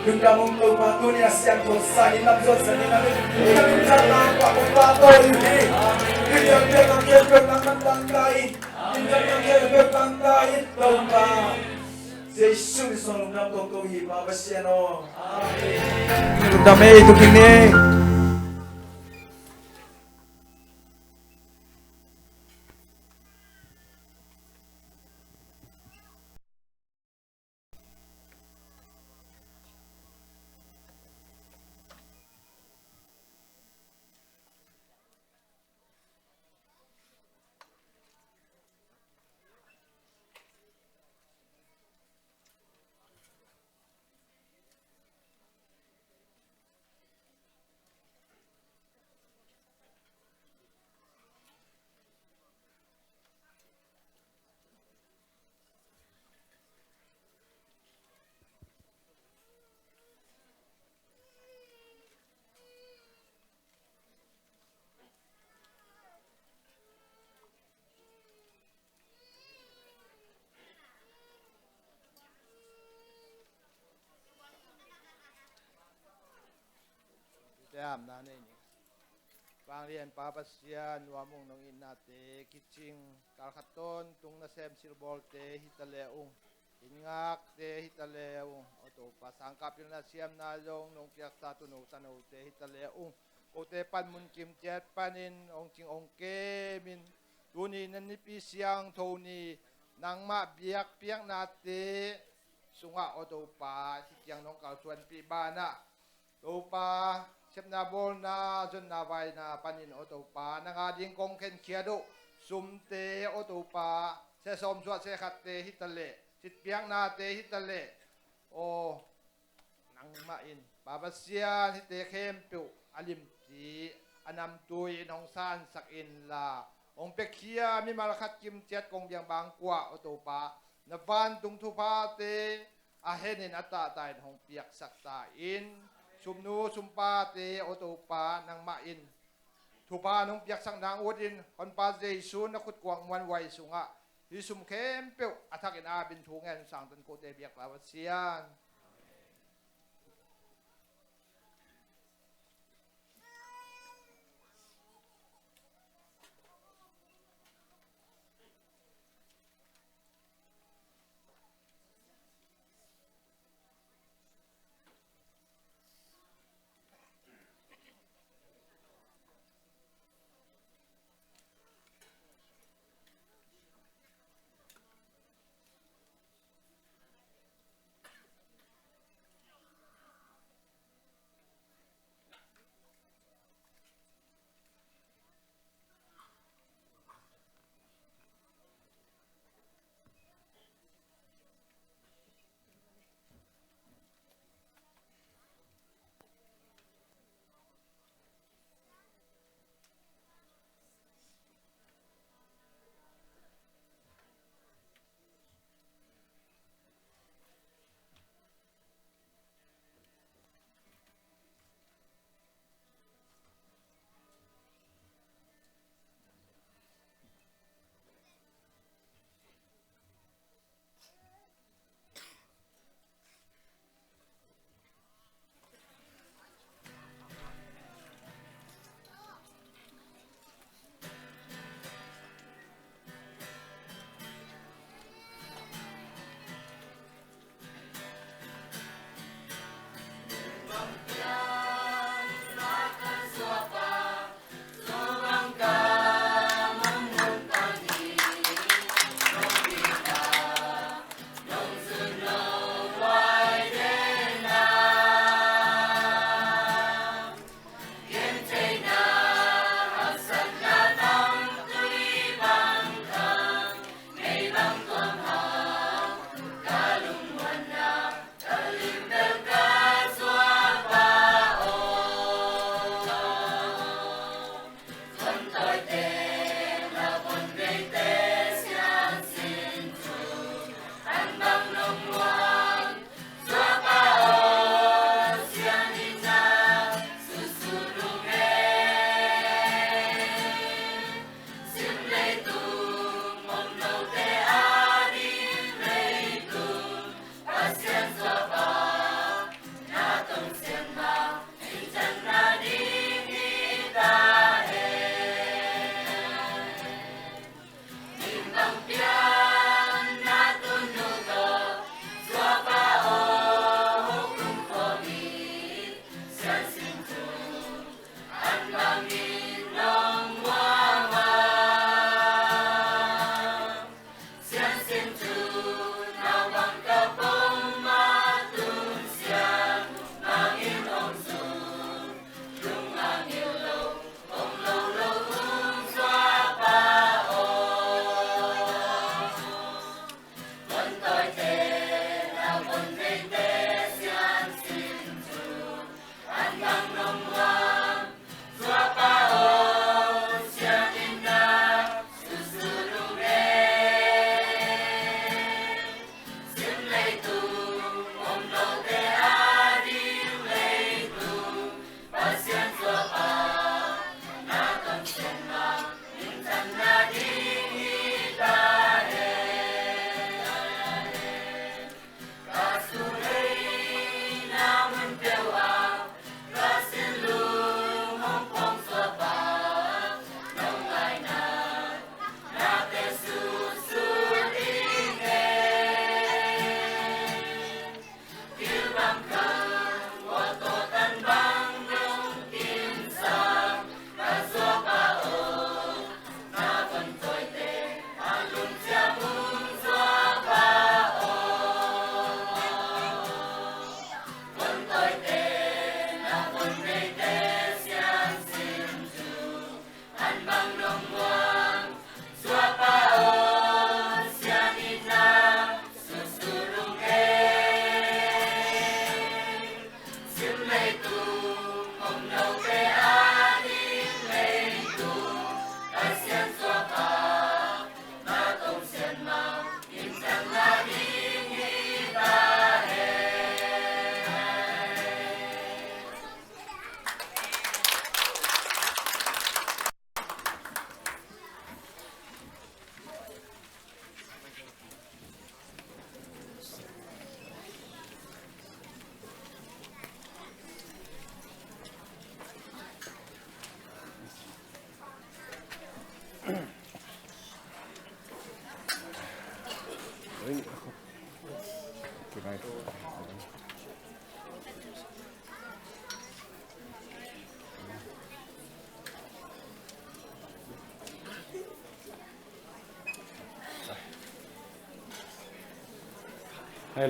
Lungdam ung Topa, tuni a siangtho sa in lam zuat sa in a min. Lungdam ung Topa, Topa tawh in hi. Lungdam ung Topa, Topa tawh in hi. Lungdam ung Topa, Topa tawh in Topa. Jesu min suang lungdam kong ko hi Pa Pasian aw. Amen. Lungdam ei, tu king ni. Te amna nei ni. Vanglian Pa Pasian, nuam ung nong itnate kicing, kalkhat tawntung nasem silbawlte hi ta le ung. Inn ngakte hi ta le ung, aw Topa, sangkah pilna siamna zong nong piaksa tuuno tanote hi ta le ung. Kote panmun kim ciat panin hong cing hong kemin, tuni na nipi siangtho ni, nangmah biakpiaknate sungah, aw Topa, hih ciang nong kalsuanpih banah Topa, sepna bawlna, zonna vaina panin, aw Topa, nang ading kong khenkhiat uh sumte, aw Topa, sesawm suah sekhatte hi ta leh, sitpiaknate hi ta leh, aw, nangmah in Pa Pasian, hihte khempeuh a limci a namtui in hong sansak inla, hong piakhia mimal khat kimciat kong biang bangkua, aw Topa, na vantung thuphate a henin a tahtahin hong piaksak ta in. Sumnu sumpate, aw Topa, nangmah in thupha nong piaksak nang utin, Honpa Jesu na khutkuang muanhuai sungah hih sum khempeuh a thakin a bin thu ngen sangtan kote biak Pa Pasian. Hei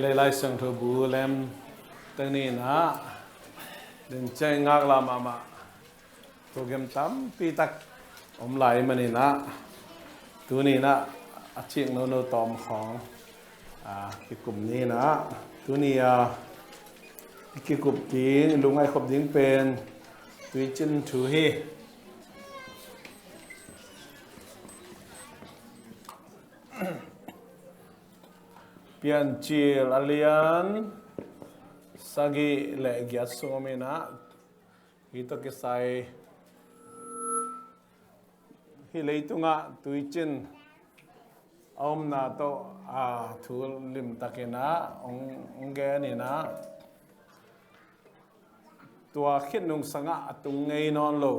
lei Lai Siangtho bu lem teng ni in ah, den ciang ngak la mahmah program tampi tak om lai manin ah, tuni in ah a cik nono tawm khawng, ah, kikum ni in ah, tuni a kikup ding, lungngaih khop ding pen Tuicin thu hi. Piancil a lian sagih le giat sung om in ah, hi tawh kisai hih leitungah tuicin a omna tawh, a, thu limtakin ah hong, hong gen in ah, tua khit nungsangah a tung ngei nawn lo,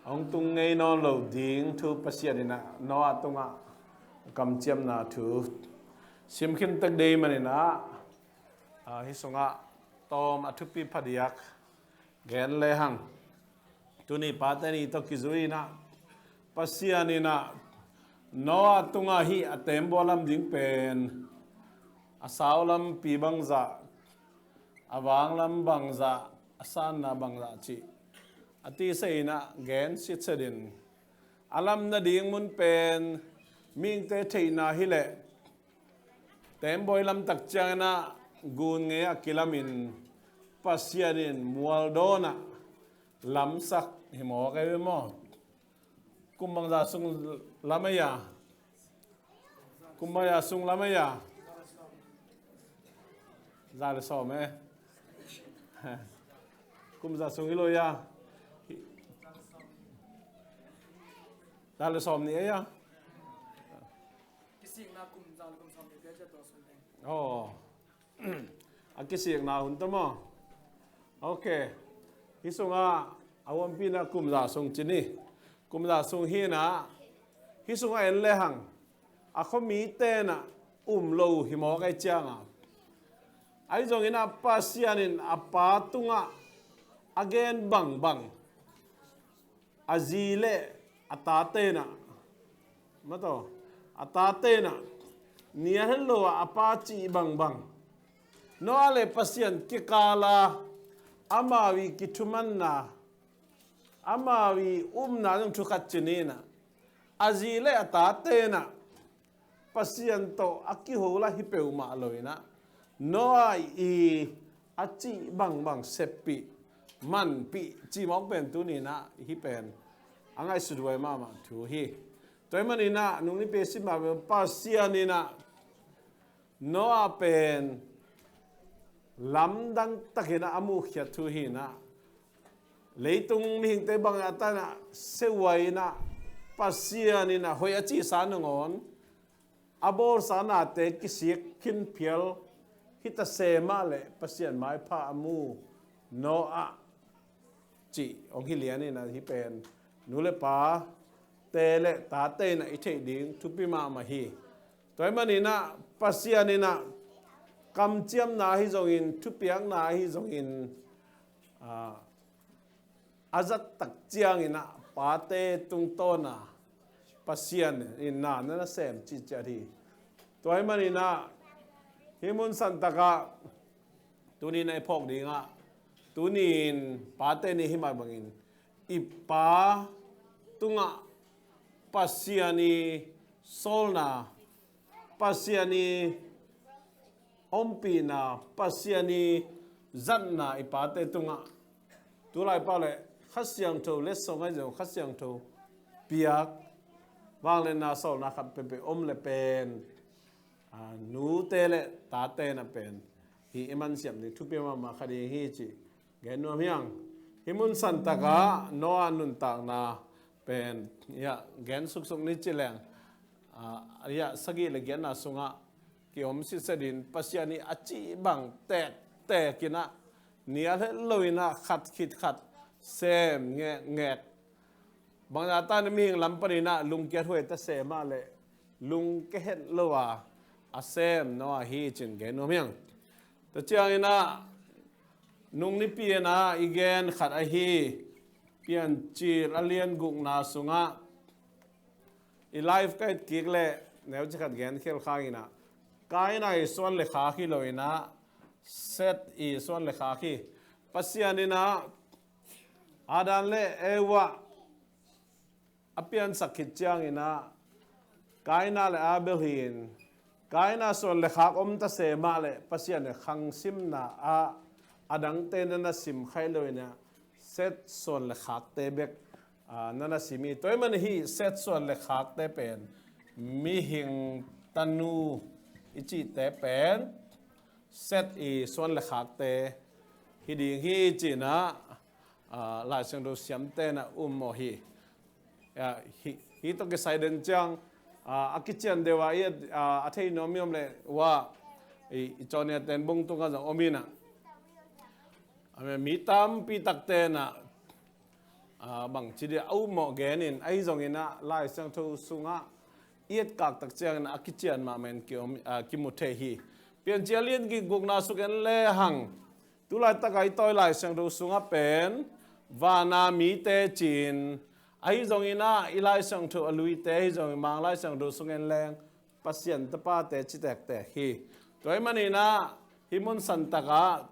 a hong tung ngei nawn lo ding thu Pasian in ah Noah tungah kamciamna thu sim khin tek dei manin ah, a, hih sungah tawm a thupi phadiak gen lehang, tuni Pate Ni tawh kizui in ah, Pasian in ah Noah tungah hih a tembaw lam ding pen a sau lampi bangzah, a vang lam bangzah, a sanna bangzah cih a tisa in ah gen sitset in, a lam nading mun pen mihingte theihna hileh tembawi lamtak ciangin ah gun ngei ah kilamin Pasian in mualdawn ah lamsak hi mawk ei ve maw? Kum bangzah sung lam ei a? Kum bangzah sung lam ei a? Za le sawm e. Kum za sung hi lo ei a? Za le sawm nih ei a? Kisikna kum za le kum sawm nih te cia tua sung teng. Aw. A kisikna hun tawh maw? Ok. Hih sungah a huampihna kum za sung ci ni. Kum za sung hi in ah, hih sungah en lehang a khuamite in ah um lo hi mawk ei cianga, ahi zongin ah Pasian in a Pa tungah a gen bangbang a zi le a tate in ah, mataw, a tate in ah ni a het lo ah a Pa cih bangbang, Noah le Pasian kikala amau i kithumanna, amau i upna zong thu khat ci ni in ah, a zi le a tate in ah Pasian tawh a kiho la hi peuhmah lo in ah, Noah i a cih bangbang seppih, manpih cih mawk pen tuni in ah hih pen a ngaihsut huai mahmah thu hi. Tua ahih manin ah nung nipi sim mah pen Pasian in ah Noah pen lamdang takin ah a muhkhiat thu hi in ah, leitung mihingte bangzah ta in ah sehuai in ah, Pasian in ah hoih a cihsa nangawn a bawlsa nate kisik khin phial hi ta se mah leh Pasian maipha a mu Noah cih hong hi lian in ah, hih pen nu le pate le tate in ah i theih ding thupi mahmah hi. Tua ahih manin ah Pasian in ah kamciamna ahi zongin, thupiakna ahi zongin, ah, a zat tak ciangin ah pate tungtawn a Pasian in na na na sem cihciat hi. Tua ahih manin ah hih mun santak ah tuni in ah i phawk ding ah, tuni in Pate Ni hi mah bangin i Pa tungah Pasian i sawlna, Pasian i ompihna, Pasian i zatna i pate tungah, tu laipau le Kha Siangtho letsong ahi zong, Kha Siangtho piak, vangliatna sawlna khat peuhpeuh om le pen, a, nute le tate in ah pen hih i mansiam ding thupi mahmah kha ding hi cih gen nuam hi ing. Hih mun santak ah Noah nuntakna pen, ya, gen suksuk ni ci leng, a, ya, sagih le giatna sungah kiom sitset in Pasian i a cih bang tektek in ah ni a het lo in ah khat khit khat sem ngekngek. Bangzah ta in ah mihing lam panin ah lungkia huai ta se mah leh lungkia het lo a a sem Noah hi cin gen nuam hiang. Tua ciangin ah nung nipi in ah i gen khat ahi Piancil a lian gukna sungah i live ka et kik leh neu cikhat gen khial khang in ah Kaina i suan le khak hi lo in ah Seth i suan le khak hi. Pasian in ah Adam le Eva a piansak khit ciangin ah Kaina le Abel hi in Kaina suan le khak om ta se mah leh Pasian le khangsimna ah a dangte na na sim khaih lo in ah Seth suan le khakte bek ah, na na sim hi. Tua ahih manin hih Seth suan le khakte pen mihing tanu i cihte pen Seth i suan le khakte hi ding hi ci-in ah, ah, Lai Siangtho siamte na um mawh hi. Ah, hi, hi tawh kisai den ciang, ah, a kician deuh ah i, ah, a thei nuam i om leh uh ah i, i Cawnia ten bung tungah zong om in ah. A mi tampi takte na ah, bangci dia a um mawh gen in ahi zongin ah Lai Siangtho sungah i etkak tak ciangin a kician mahmah in ki om, ah, kimu thei hi. Piancil a lian gukna sung en le hang. Tulaitak a i tawi Lai Siangtho sungah pen vana mite ci-in ahi zongin ah i Lai Siangtho a luite ahi zongin Mang Lai Siangtho sung en leng Pasian tapate ci tektek hi. Tua ahih manin ah hih mun santak ah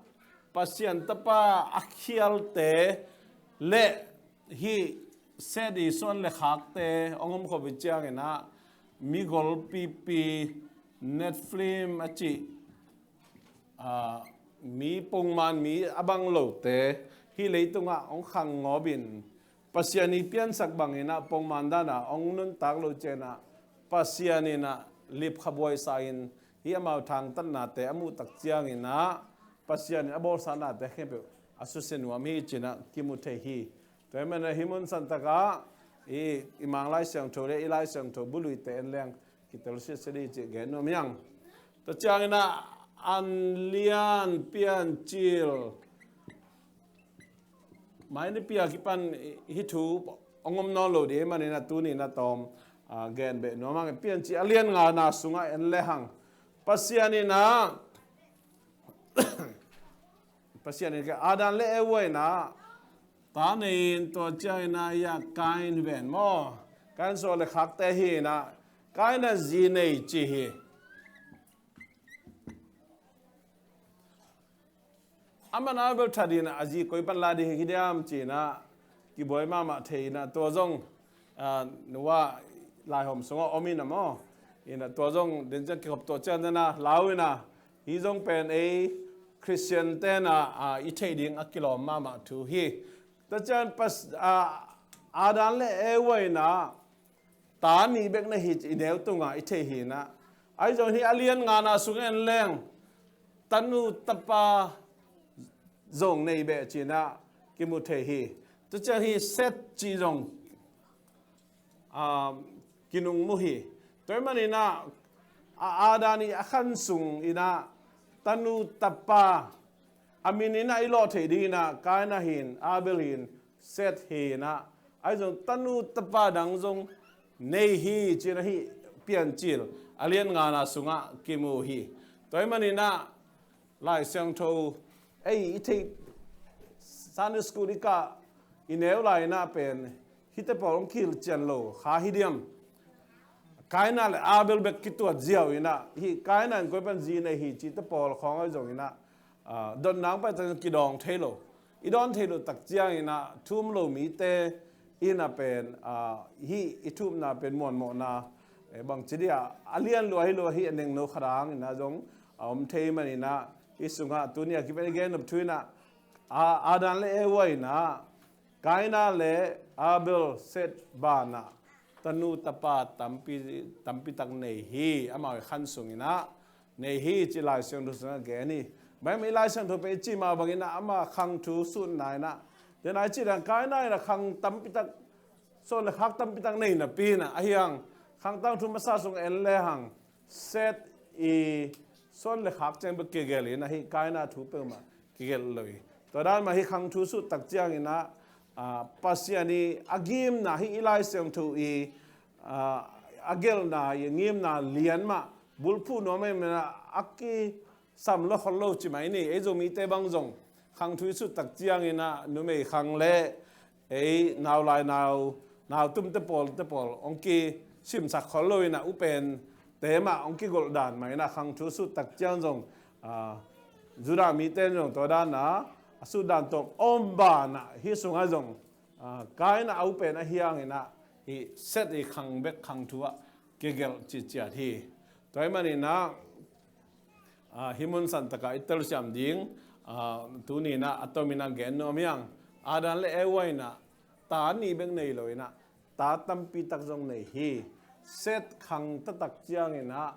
Pasian tapa a khialte le hih Seth i suan le khakte hong om khop hi ciangin ah mi golpipi Nephilim a cih, ah, mi pongman mi a bang lote hih leitungah hong khang ngawp in Pasian i piansak bangin ah pongman dan ah hong nuntak lo ciangin ah Pasian in ah lipkha buaisa in hih amau thangtatnate a muh tak ciangin ah Pasian in a bawlsaknate khempeuh a susia nuam hi ci-in ah kimu thei hi. Tua ahih manin ah hih mun santak ah i, i Mang Lai Siangtho le i Lai Siangtho buluite en leng kitel siasia ding cih gen nuam hiang. Tua ciangin ah an lian Piancil mai nipi a kipan hih thu hong om nawn lo ding ahih manin ah tuni-in ah tawm, ah, gen beh nuam hang. Piancil a lian ngana sungah en le hang. Pasian in ah Pasian in Adam le Eva in ah ta nei in tua ciangin ah hih Kain ven maw. Kain suan le khakte hi in ah Kain in zi nei ci hi. Aman Abel that in ah a zi koi pan la ding hi diam ci-in ah kibuai mahmah thei in ah tua zong, ah, Noah laihawm sungah om in ah maw. In ah tua zong den ciang kikhop tua ciang den ah lau in ah hih zong pen ei Khristian ten ah, ah, i theih ding a kilawm mahmah thu hi. Tua ciang pas, ah, Adam le Eva in ah ta nih bek nei hi ci i neu tungah i thei hi in ah. Ahi zong hih a lian ngana sung en leng tanu tapa zong nei beh ci-in ah kimu thei hi. Tua ciang hih Seth cih zong, ah, kinung mu hi. Tua ahih manin ah, a, Adam i a khan sungin ah tanu tapa a min in ah i lawh theih dingin ah Kain hi in, Abel hi in, Seth hi in ah, ahi zong tanu tapa dang zong nei hi ci-in ah hih Piancil a lian ngana sungah kimu hi. Tua ahih manin ah Lai Siangtho ei i theih Sunday school i kah i neu lai-in ah pen hihte pawl hong kihilh cian lo kha hi diam. Kaina le Abel bek kituat ziau in ah hih Kaina in koi pan zi nei hi cihte pawl khawng ahi zongin ah, ah, dotna hong pai tak ciang kidawng thei lo. I dawn thei lo tak ciangin ah thu um lo mite in ah pen, ah, hih i thu upna pen muanmawhna, eh, bangci dia a lian lua hi lo a hih a nengno khat hangin ah zong a om thei manin ah hih sungah tuni a kipan i gen nop thu in ah, ah, Adam le Eva in ah Kaina le Abel Seth banah tanu tapa tampi, tampi tak nei hi. Amau i khan sungin ah nei hi ci Lai Siangtho sungah gen hi. Maimai Lai Siangtho pen i cih mah bangin ah ama khang thu sutna in ah, den a i cih dan Kaina in ah khang tampi tak, suan le khak tampi tak nei napi in ah, ahi hang Khangtang thu masa sung en le hang Seth i suan le khak ciang bek kigelh in ah hih Kaina thu peuhmah kigelh lo hi. Tua dan mah hih khang thu sut tak ciangin ah, ah, Pasian i a ngimna, hih i Lai Siangtho i, ah, a gelhna i a ngimna lian mah bulphuh nuam ahih manin ah a kisam lo khol lo ci mai ni. Ei Zomite bang zong khang thu i sut tak ciangin ah numei khang le ei nau lai nau, nau tumte pawlte pawl hong kisimsak khol lo in ah upente mah hong kigolh dan mah in ah khang thu sut tak ciang zong, ah, Judah mite in zong tua dan a a sut dan tawh om banah hih sungah zong, ah, Kain a upen ahi hangin ah hih Seth i khang bek khang thu ah kigelh citciat hi. Tua ahih manin ah, ah, hih mun santak ah i telsiam ding, ah, tuni in ah a tom in ah gen nuam hi hang. Adam le Eva in ah ta nih bek nei lo in ah ta tampi tak zong nei hi. Seth khang taktak ciangin ah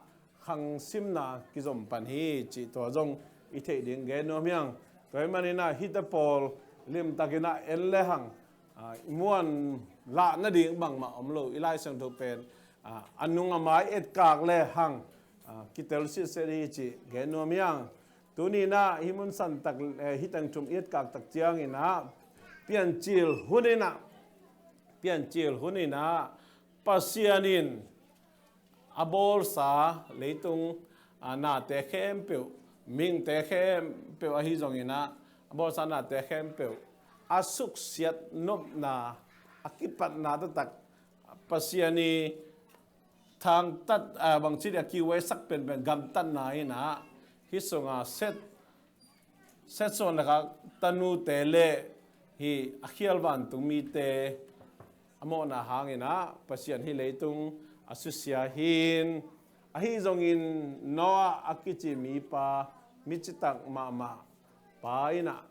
khang simna kizom pan hi cih tua zong i theih ding gen nuam hi hang. Tua ahih manin ah hihte pawl limtakin ah en le hang, ah, i muan lah nading bangmah om lo, i Lai Siangtho pen, ah, a nung a mai etkak le hang, ah, kitel sitset hi cih gen nuam hi hang. Tuni in ah hih mun santak, eh, hih teng thum i etkak tak ciangin ah Piancil hun in ah, Piancil hun in ah Pasian in a bawlsa leitung, ah, nate khempeuh, mihingte khempeuh ahi zongin ah a bawlsa nate khempeuh a suksiat nopna, a kipatna taktak, Pasian i thangtat, ah, bangci dia kiuaisak penpen gamtatna in ah hih sungah Seth, Seth suan le khak tanute le hih a khial vantung mite a mawhna hangin ah Pasian hih leitung a susia hi. Ahi zongin Noah a kici mipa, mi citak mahmah pa in ah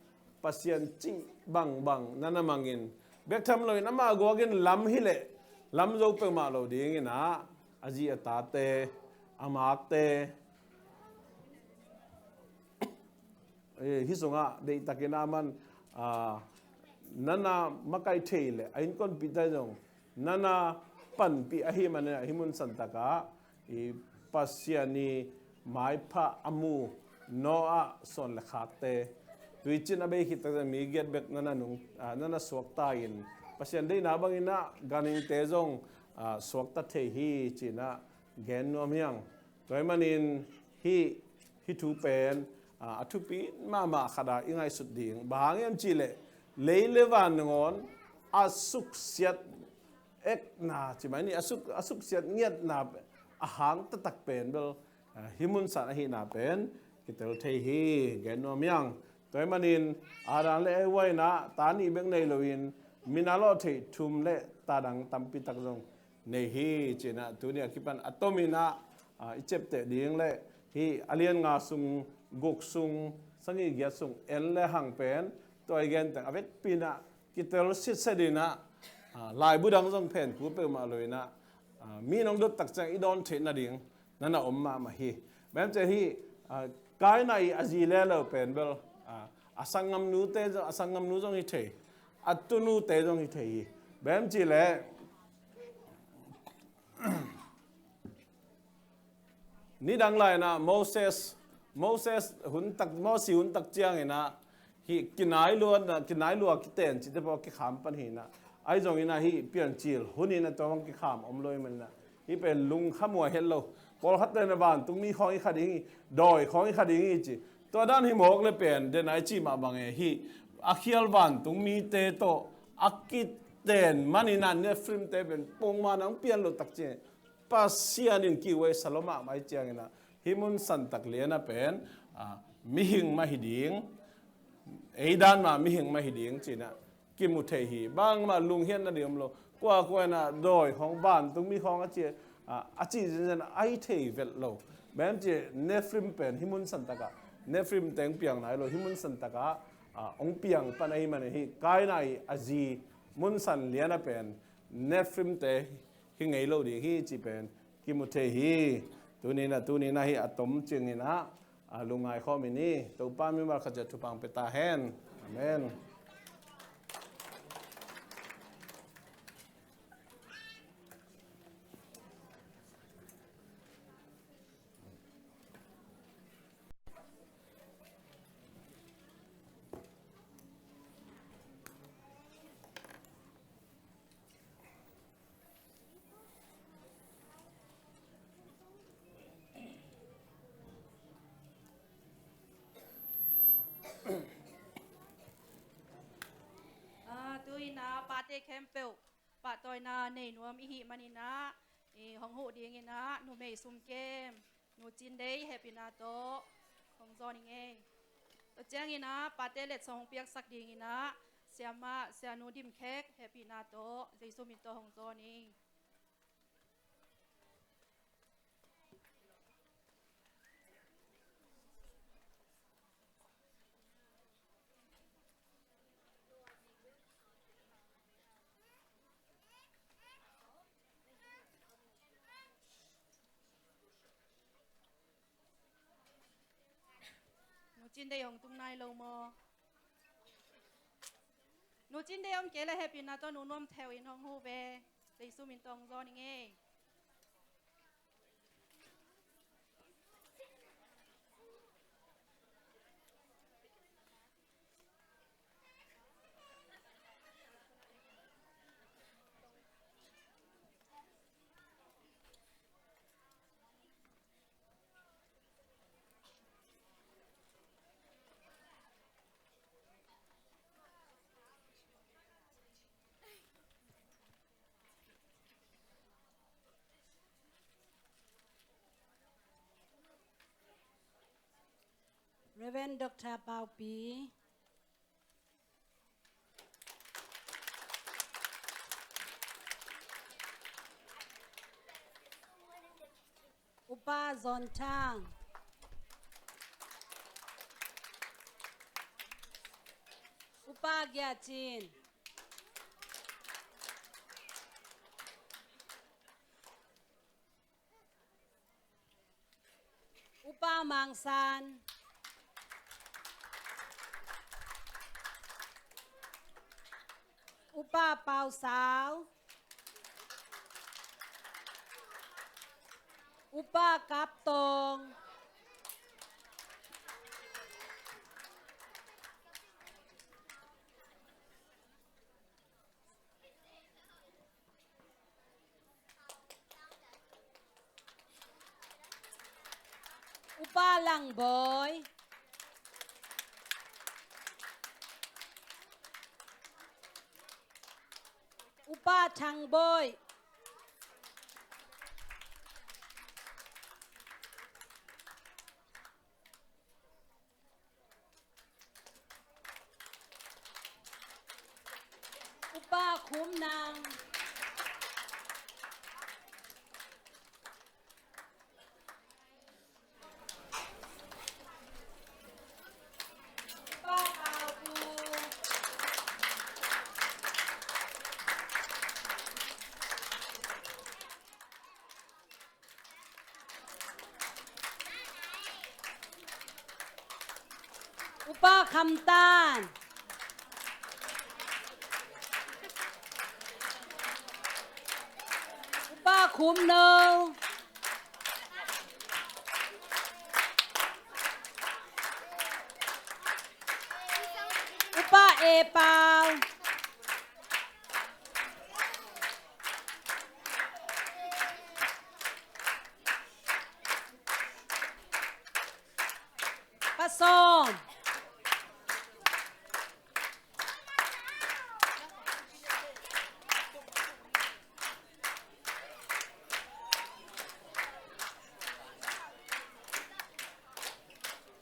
Pasian cih bangbang na na mangin, bek tham loin amah guakin lam hileh lam zo peuhmah lo dingin ah a zi a tate, a makte, eh, hih sungah deihtakin a man, ah, na na makaih thei leh a innkuanpihte zong na na panpih ahih manin ah hih mun santak ah i Pasian i maipha a mu Noah suan le khakte, tuicin a bei khit takte mi giat bek na na nung, ah, na na suakta in Pasian deihna bangin ah ganhingte zong, ah, suakta thei hi ci-in ah gen nuam hi hang. Tua ahih manin hih, hih thu pen, ah, a thupi mahmah khat ah i ngaihsut ding. Bang hang hiam cih leh lei le van nangawn a suksiat ekna ci mai ni, a suk, a suksiat ngiatna a hang taktak pen bel, ah, hih mun san ahihna pen kitel thei hi, gen nuam hi hang. Tua ahih manin Adam le Eva in ah ta nih bek nei loin mi na lawh theih thum le ta dang tampi tak zong nei hi ci-in ah tuni a kipan a tomin ah, ah, i ciapteh ding le hih a lian nga sung, guk sung, sagih giat sung en le hang pen tua i gen teng a vekpi in ah kitel sitset in ah, ah, laibu dang zong phen kul peuhmah lo in ah, ah, mi nong dot tak ciang i dawn theih nading na na om mahmah hi. Bang hiam cih leh hih, ah, Kain a i a zi le lo pen bel, ah, a sanggamnute zong, a sanggamnu zong hi thei, a tunute zong hi thei hi. Bang hiam cih leh nidang lai in ah Moses, Moses hun tak, Mosi hun tak ciangin ah hih kinai lua, kinai lua kiten cihte pawh kikham pan hi in ah, ahi zongin ah hih Piancil hun in ah tua bang kikham om lo ahih manin ah hih pen lungkham uh a het lo. Pawlkhatte in ah vantungmi khawng hi kha ding hi, dawi khawng hi kha ding hi ci. Tua dan hi mawk le pen, den a i cih mah bang e, hih a khial vantungmite tawh a kiten manin ah Nephilite pen pongman a hong pian lo tak ci. Pasian in kiuaisa lo mahmah ahih ciangin ah hih mun santak lian ah pen, ah, mihing mah hi ding, ei dan mah mihing mah hi ding ci-in ah kimu thei hi. Bangmah lunghiat nading om lo. Kuakua in ah dawi khawng, vantungmi khawng a ci, ah, a ci zenzen a hi thei vet lo. Bang hiam cih leh Nephilite pen hih mun santak ah, Nephilite teng piang nai lo, hih mun santak ah, ah, hong piang pan ahih manin hih Kain a i a zi mun san lian ah pen Nephilite hi ngei lo ding hi cih pen kimu thei hi. Tuni in ah, tuni in ah hih a tom ciangin ah, ah, lungngai khawm i hi. Topa mimal khat ciat thupha hong pia ta hen. Amen. khempeuh pahtawina nei nuam i hih manin ah, i hong huh dingin ah numei sum kem Nu Cin Dei hehpihna tawh hong zawn ing ei. Tua ciangin ah pate letsong hong piaksak dingin ah Siamah Sianu Dim Khek hehpihna tawh Jesu min tawh hong zawn ing. Nu Cin Dei hong tung nai lo maw? Nu Cin Dei om kei leh hehpihna tawh Nu Nuam Theu in hong huh ve. Jesu min tawh hong zawn ing ei. Reverend Doctor Paupi. Upa Zon Thang. Upa Gia Cin. Upa Mang San. Upa Pau Sau. Upa Kap Tong. Upa Lang Bawi. Upa Thang Bawi. Upa Khum Nang. Upa Kau Pu. Upa Kham Tan. Upa Khum No. Upa E Pau. Pa Sawm.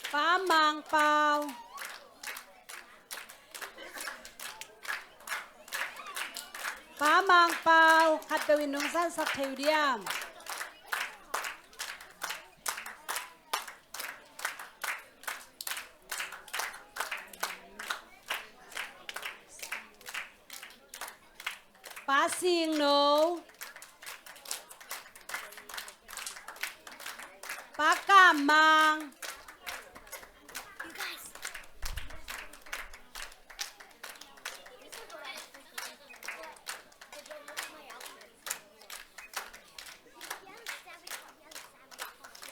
Pa Mang Pau. Pa Mang Pau, khat peuh in nong sansak thei uh diam? Pa Sing No. Pa Kam Mang.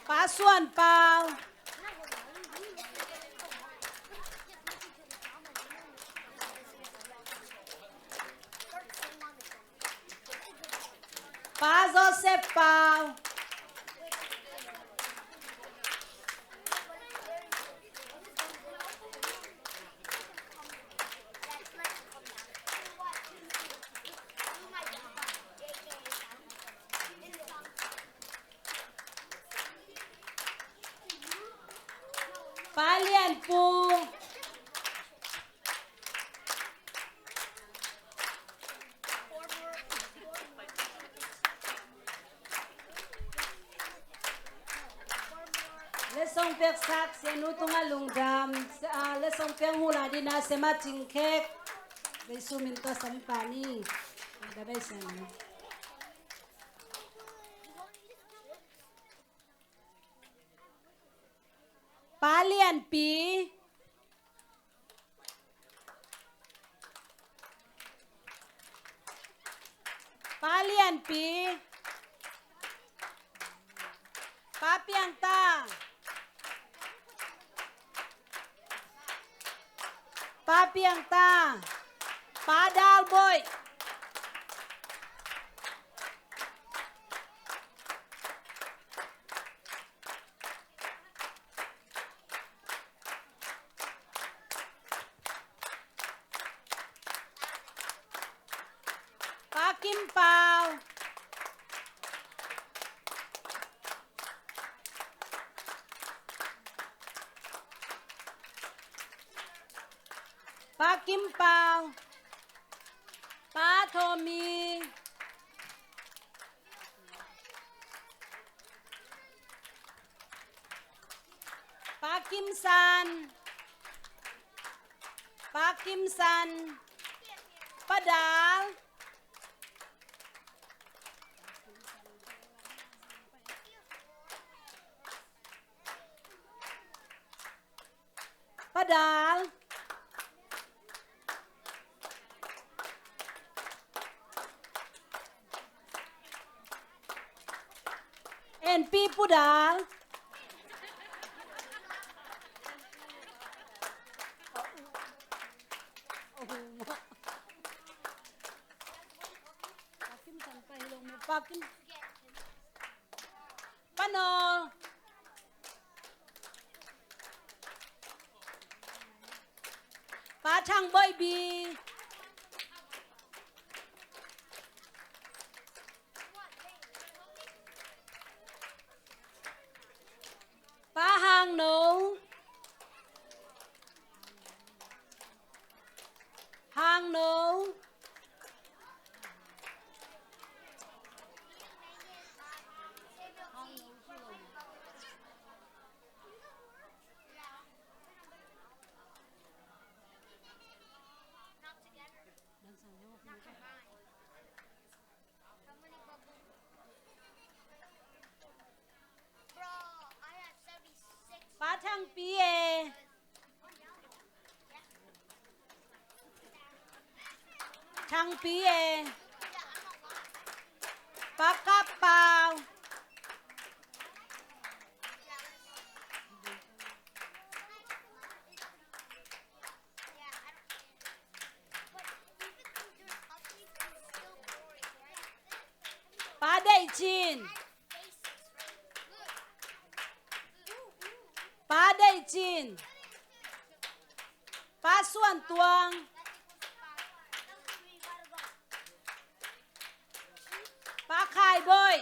Pa Suan Pau. Pa Joseph Pau. Pa Lian Pung. Letsong piaksak, Sianu tungah lungdam, ah, letsong piak hula dina Sema Cingkhek. Jesu min tawh sam pa ni. Da bai sian. Pa Lianpi. Pa Lianpi. Pa Piangtang. Pa Piangtang. Pa Dalboi. Pa Kim Pau. Pa Kim Pau. Pa Tho Ming. Pa Kim San. Pa Kim San. Pa Dal. Pa Dal. En Pi Pu Dal. Pa Kim San pa hi lo me, Pa Kim. Pa Nol. Pa Thang Boi Bi. Pa Hang No. Hang No. Pa Thang Pi e. Thang Pi e. Pa Kap Pau. Pa Deih Cin. Pa Deih Cin. Pa Suan Tuang. Pa Khai Boi.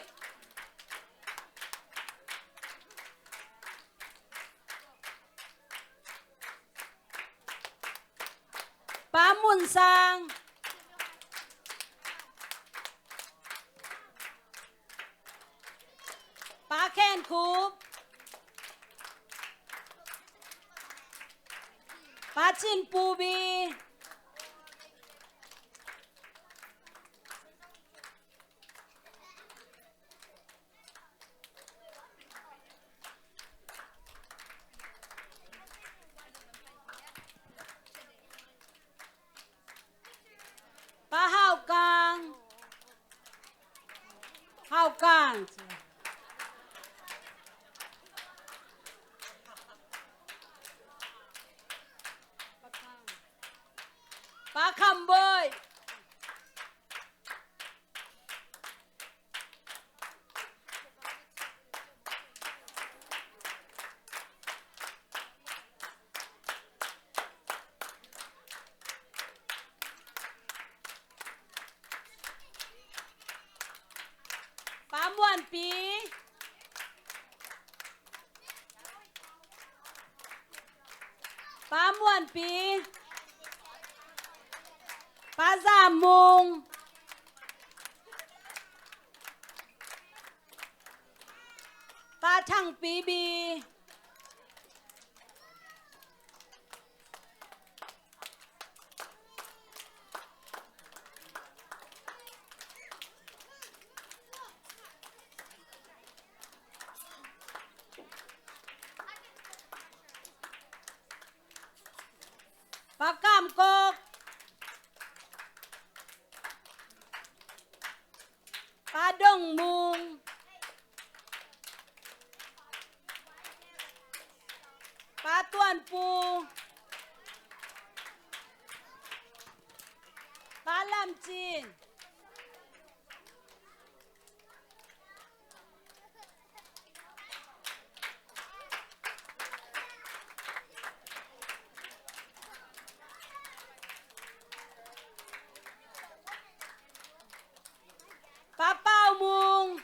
Pa Mun Sang. Pa Khen Khup. Pa Cin Pu Bi. Pa Hau Kang. Hau Kang. Pa Kham Boi. Pa Muan Pi. Pa Muanpi. Pa Zam Mung. Pa Thang Pi Bi. Pa Kam Kok. Pa Dong Mung. Pa Tuan Pu. Pa Lam Cin. Pa Pau Mung.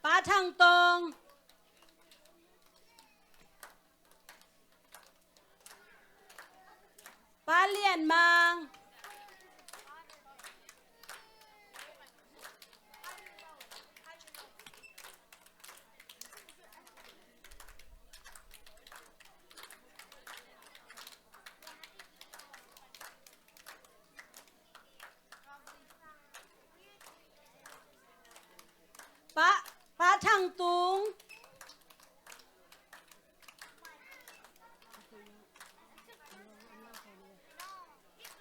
Pa Thang Tong. Pa Lian Mang. Pa, Pa Thang Tung.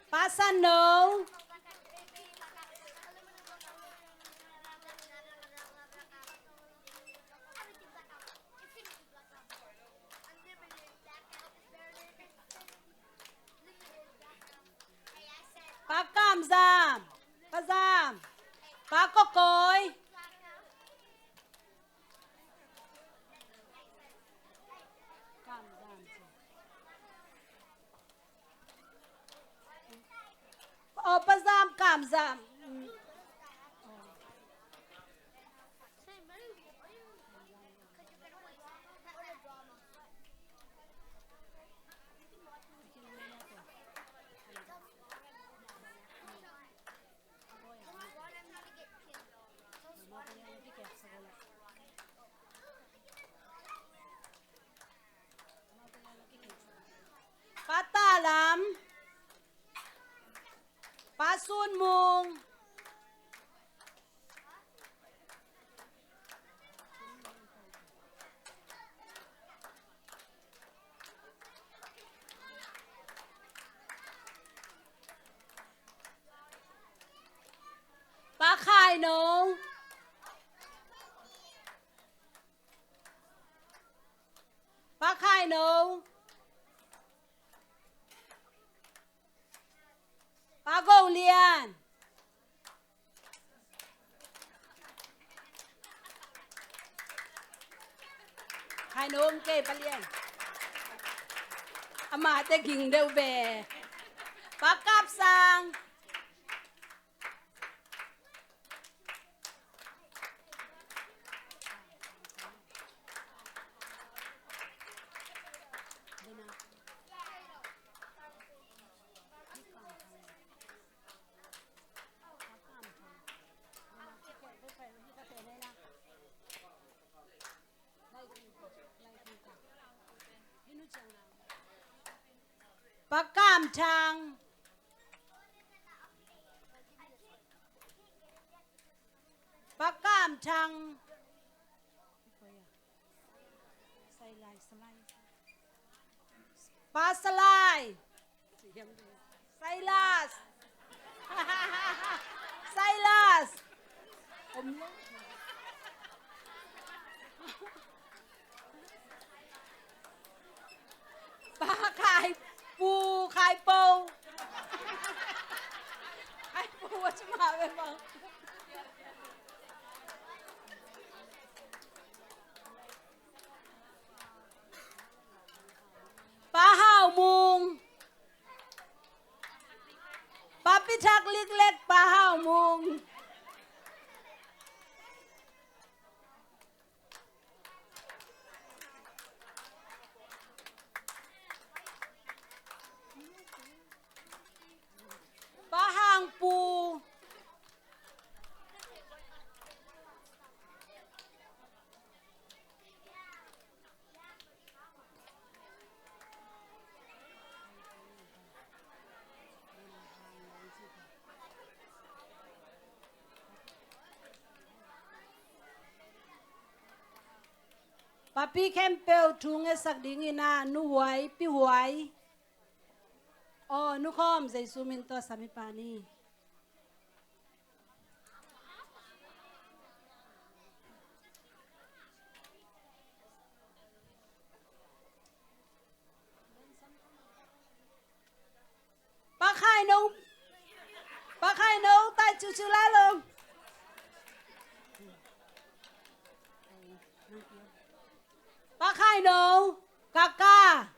Pa San No. Pa Kam Zam. Pa Zam. Pa Ko Koi. Kam Zam. Oh, Pa Zam, Kam Zam. Pa Talam. Pa Sun Mung. Pa Khai No. Pa Khai No. Pa Go Lian. Khai No om kei, Pa Lian. Amate ging deuh ve. Pa Kap Sang. Pa Kam Thang. Pa Kam Thang. Pa Salai. Silas. Silas. Pa Khai Pu, Khai Po. Khai Pu, what's my name? Papi khempeuh thu ngetsak dingin ah, Nu Huai, Pi Huai, aw, Nu Khawm, Jesu min tawh sam hi pah ni. Pa Khai No, Pa Khai No, tai ciuciu lai lo. Pa Khai No, Kaka.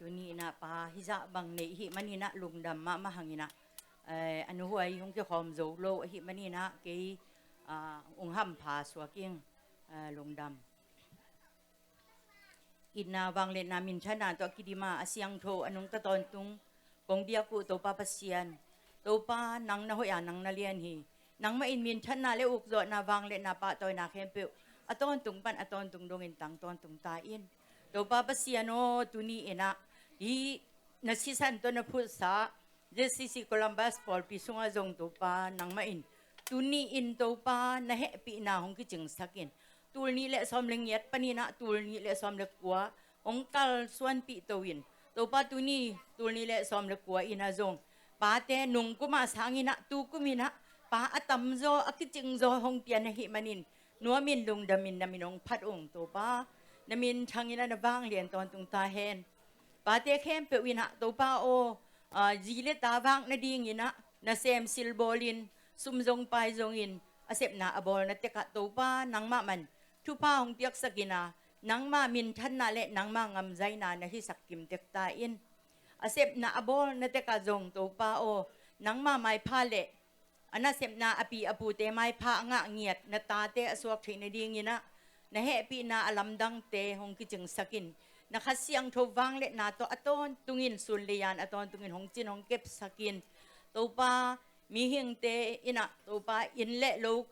Tuni in ah pa hizah bang neih hih manin ah lungdam mahmah hang in ah, eh, a Nu Huai hong kikhawm zo lo ahih manin ah kei, ah, hong hampha suak ing, ah, lungdam. Itna vangliatna minthanna tawh a kidim a, a siangtho a nungta tawntung kong biak uh Topa Pasian, Topa nang na hoih a, nang na lian hi. Nangmah in minthanna le ukzawhna, vangliatna, pahtawina khempeuh a tawntung pan a tawntung dongin tang tawntung ta in. Topa Pasian aw, tuni in ah hih na sisan tawh na phutsa Z C C Columbus pawlpi sungah zong Topa nangmah in tuni in Topa na hehpihna hong kicingsak in. Tul nih le sawm le giat panin ah tul nih le sawm le kua hong kalsuanpih to in, Topa tuni tul nih le sawm le kua in ah zong pate nungkum a sangin ah tukum in ah pa a tamzaw, a kicingzaw hong pian ahih manin nuamin lungdamin na min hong phat ung Topa. Na minthang in ah na vanglian tawntung ta hen. Pate khempeuh in ah Topa aw, ah, zi le ta vak nadingin ah nasem silbawlin, sum zong pai zongin a sepna a bawlna tekah Topa nangmah man thupha hong piaksak in ah, nangma minthanna le nangma ngamzaina na hisak kimtek ta in. A sepna a bawlna tekah zong Topa aw, nangma maipha le a nasepna a pi a pute maipha a ngah ngiat na tate a suak theih nadingin ah na hehpihna a lamdangte hong kicingsak in. Na Kha Siangtho vangliatna tawh a tawntungin, sun le yan a tawntungin hong cin hong kepsak in. Topa, mihingte in ah Topa inn le lo,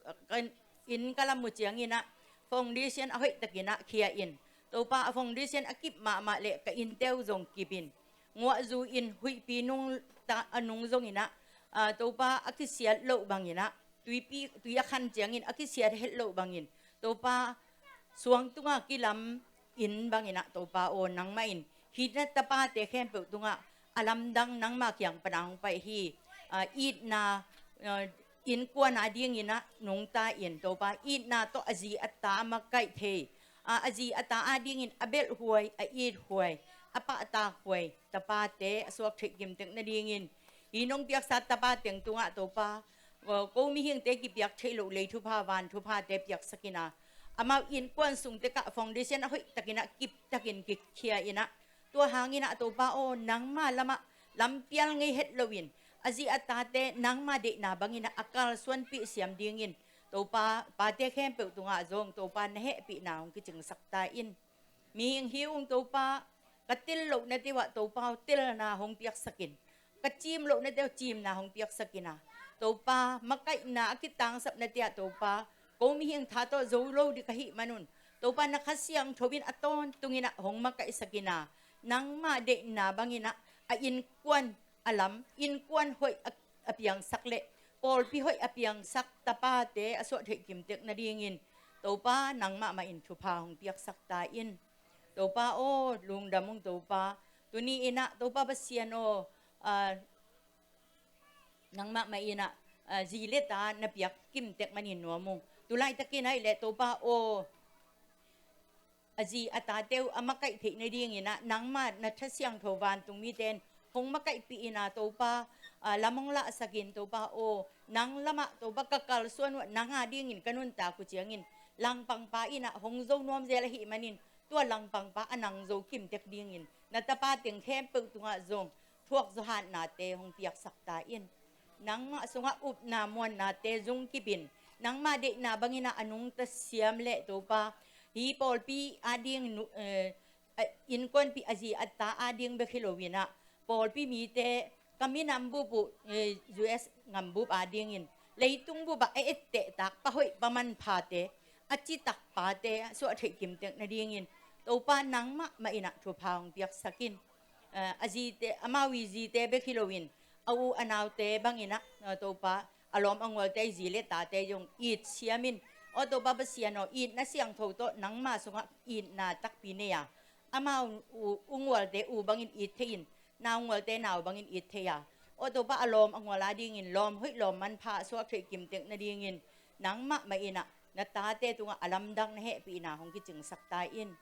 inn ka lam uh ciangin ah foundation a hoihtakin ah khia in. Topa, a foundation a kip mahmah le ka innte uh zong kip in. Nguahzu in huihpi nung ta, a nung zongin ah, ah, Topa, a kisiat loh bangin ah, tuipi, tui a khan ciangin a kisiat het loh bangin, Topa, suang tunga kilam inn bangin ah Topa aw, nangmah in hih na tapate khempeuh tungah a lamdang nangma kiang pana hong pai hi. Ah, itna, ah, innkuan a dingin ah nungta in Topa, itna tawh a zi a ta a makaih thei, ah, a zi a ta a dingin a belhhuai, a ithuai, a pahtakhuai tapate a suak theih kimtek nadingin, hih nong piaksa tapa teng tungah Topa, ko mihingte kipiak theih loh lei thupha, van thuphate piaksak in ah, amau innkuan sung tekah foundation a hoihtakin ah kiptakin kikhia in ah, tua hangin ah Topa aw, nangma lamah lampial ngei het loin a zi a tate nangma deihna bangin ah a kalsuanpih siam dingin Topa, pate khempeuh tungah zong Topa na hehpihna hong kicingsak ta in. Mihing hi ung Topa, ka tel lohnate uh ah Topa aw, telna hong piaksak in. Ka cim lohnate uh cimna hong piaksak in ah, Topa, makaihna a kitangsapnate ah Topa, ko mihing tha tawh zo lo ding ka hih manun, Topa, na Kha Siangtho in a tawntungin ah hong makaihsak in ah, nangma deihna bangin ah a innkuan a lam, innkuan hoih a, a piangsak le pawlpi hoih a piangsak tapate a suah theih kimtek nadingin Topa, nangmah mah in thupha hong piaksak ta in. Topa aw, lungdam ung Topa. Tuni in ah Topa Pasian aw, ah, nangmah mah in ah, ah, zi le ta na piak kimtek manin nuam ung. Tulaitakin ahih leh Topa aw, a zi a tate uh a makaih theih nadingin ah nangma na Kha Siangtho vantung mite in hong makaihpih in ah Topa, ah, lam hong lahsak in Topa aw, nang lamah Topa ka kalsuan uh ah nang a dingin ka nuntak uh ciangin langpangpa in ah hong zo nuam zel ahih manin tua langpangpa a nang zo kimtek dingin na tapa teng khempeuh tungah zong thuak zawhatnate hong piaksak ta in. Nangmah sungah upna muannate zungkipin, nangmah deihna banginah a nungta siam leh Topa, hih pawlpi ading nu-, eh, a, innkuanpih a zi a ta ading bek hi loinah pawlpi mite ka minam bup uh, eh, U S gambup adingin leitung bupah a ettehtak pahoih pamanphate, a citak pate a suah theih kimtek nadingin Topa nangmah mah inah thupha hong piaksak in. Eh, a zite, amau i zite bek hi loin a u a naute banginah, eh, Topa a lawm a ngualte i zi le tate zong it siamin, aw Topa Pasian aw, itna siangtho tawh nangma sungah itna takpi nei a, amau u, u ngualte u bangin it thei in, nau ngualte nau bangin it thei a, aw Topa a lawm a ngual adingin lawm hoih lawm manpha a suak theih kimtek nadingin nangmah mah inah na tate tungah a lamdang na hehpihna hong kicingsak ta in.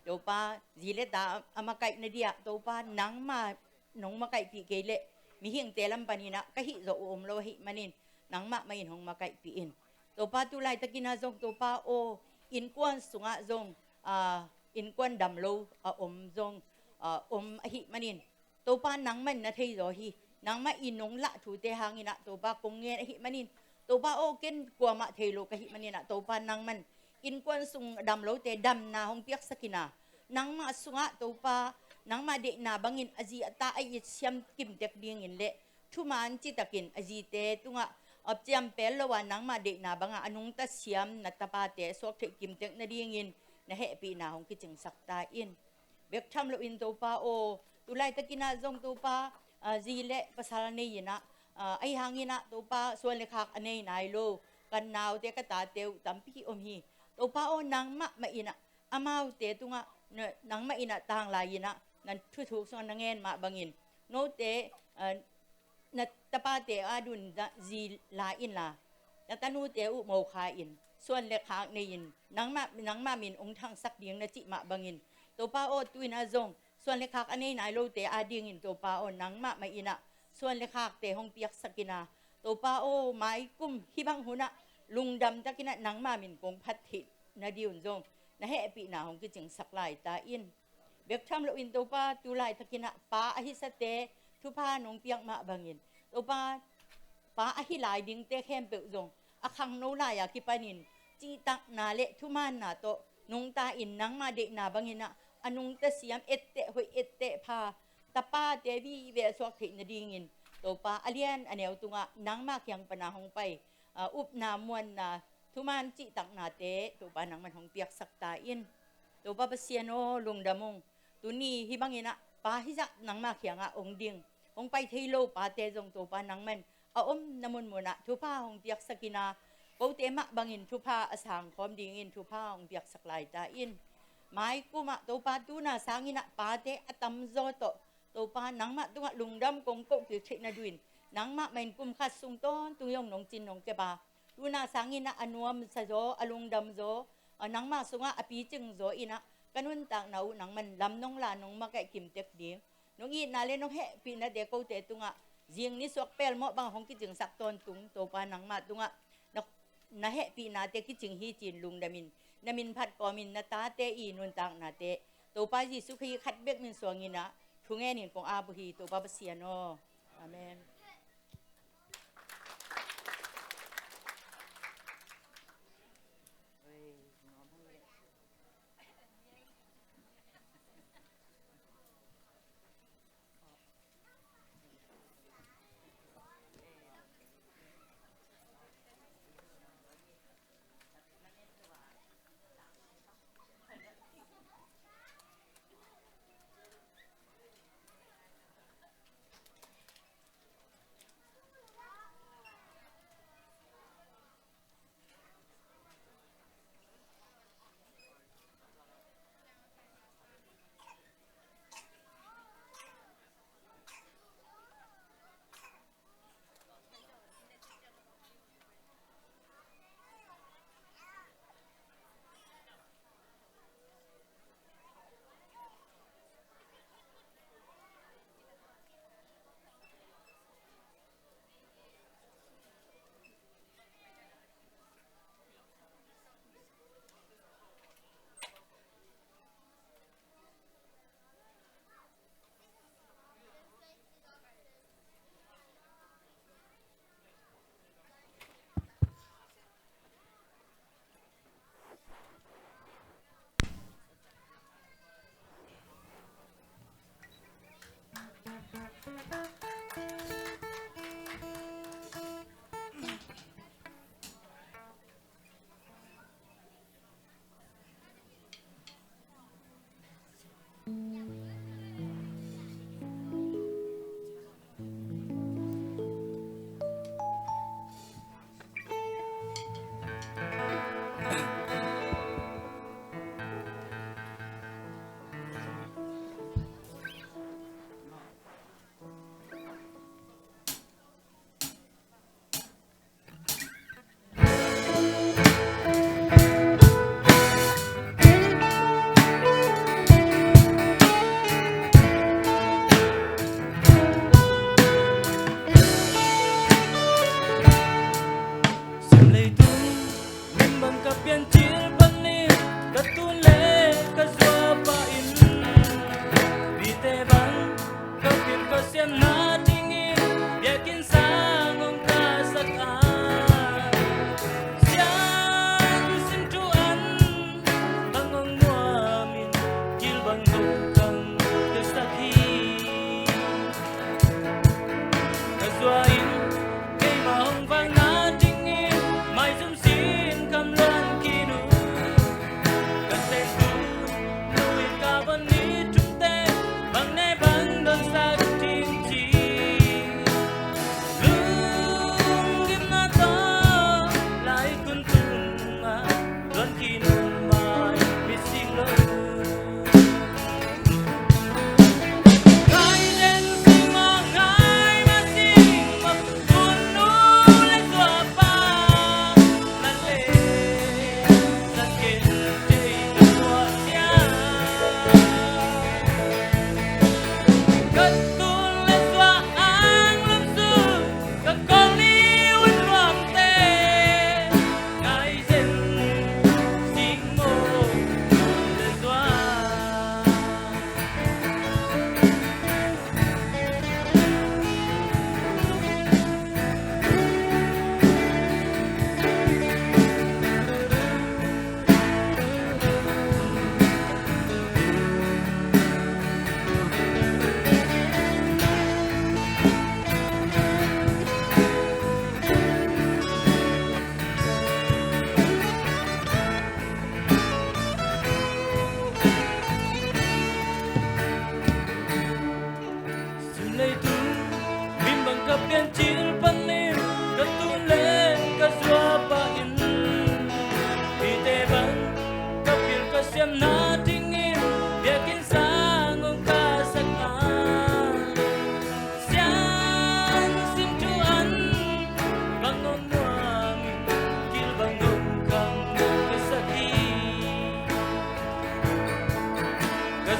Topa zi le ta a makaihna diah Topa nangmah nong makaihpih kei leh mihingte lam paninah ka hih zawh uh om lo ahih manin nangmah mah in hong makaihpih in. Topa tu laitakinah zong Topa aw, innkuan sungah zong, ah, innkuan dam lo a om zong, ah, om ahih manin Topa nangman na thei zaw hi. Nangmah i nong lah thute hanginah Topa kong ngen ahih manin Topa aw, ken kuamah thei lo ka hih maninah Topa nangman innkuan sung dam lote damna hong piaksak in a, nangmah sungah Topa nangmah deihna bangin a zi a ta a it siam kimtek dingin le thuman citakin a zite tungah a ciampel lo a nangmah deihna banga a nungta siam na tapate suak theih kimtek nadingin na hehpihna hong kicingsak ta in. Bek tham loin Topa aw, tu laitakinah zong Topa, ah, zi le pasal nei inah, ah, ahi hanginah Topa suan le khak a nei nai lo kan naute ka tate uh tampi om hi. Topa aw, nangmah mah inah amaute tungah na, nangmah inah tanglai inah na thuthuk sungah na ngen mah bangin note, ah, na tapate a dun zi la inla na tanute uh mokha in suan le khak nei in nangmah, nangmah min ong thangsak ding na cih mah bangin Topa aw, tu inah zong suan le khak a nei nai lote adingin Topa aw, nangmah mah inah suan le khakte hong piaksak in a, Topa aw, maikum hih bang hunah lungdam takinah nangmah min kong phat theih nading un zong na hehpihna hong kicingsak lai ta in. Bek tham loin Topa tu laitakinah pa ahi sate thupha nong piak mah bangin Topa pa ahi lai dingte khempeuh zong a khangno lai-a kipanin cihtakna le thumaanna tawh nungta in nangmah deihna banginah a nungta siam etteh hoih etteh pha tapate vive a suak theih nadingin Topa a lian a neu tungah nangmah kiang pana hong pai, ah, upna muanna thumaan cihtaknate Topa nangman hong piaksak ta in. Topa Pasian aw, lungdam ung. Tuni hih banginah pa hizah nangmah kiangah ong ding hong pai thei lo pate zong Topa nangman a omna munmunah thupha hong piaksak in a, kote mah bangin thupha a sangkhawm dingin thupha hong piaksak lai ta in. Maikumah Topa tuna sanginah pate a tamzaw tawh Topa nangmah tungah lungdam kong koh kik theih nadingin nangmah mah in kum khat sung tawntung zong nong cin nong kep a, tuna sanginah a nuamsa zaw, a lungdam zaw, a nangmah sungah a picing zaw inah ka nuntakna uh nangman lam nong la nong makaih kimtek ding, nong itna le nong hehpihnate kote tungah zing nisuak pelmawh bang hong kicingsak tawntung Topa nangmah tungah na, na hehpihnate kicing hi ci-in lungdamin na min phat kawmin na tate i nuntaknate Topa Jesu Khrih khat bek min suanginah thungenin kong ap uh hi Topa Pasian aw. Amen.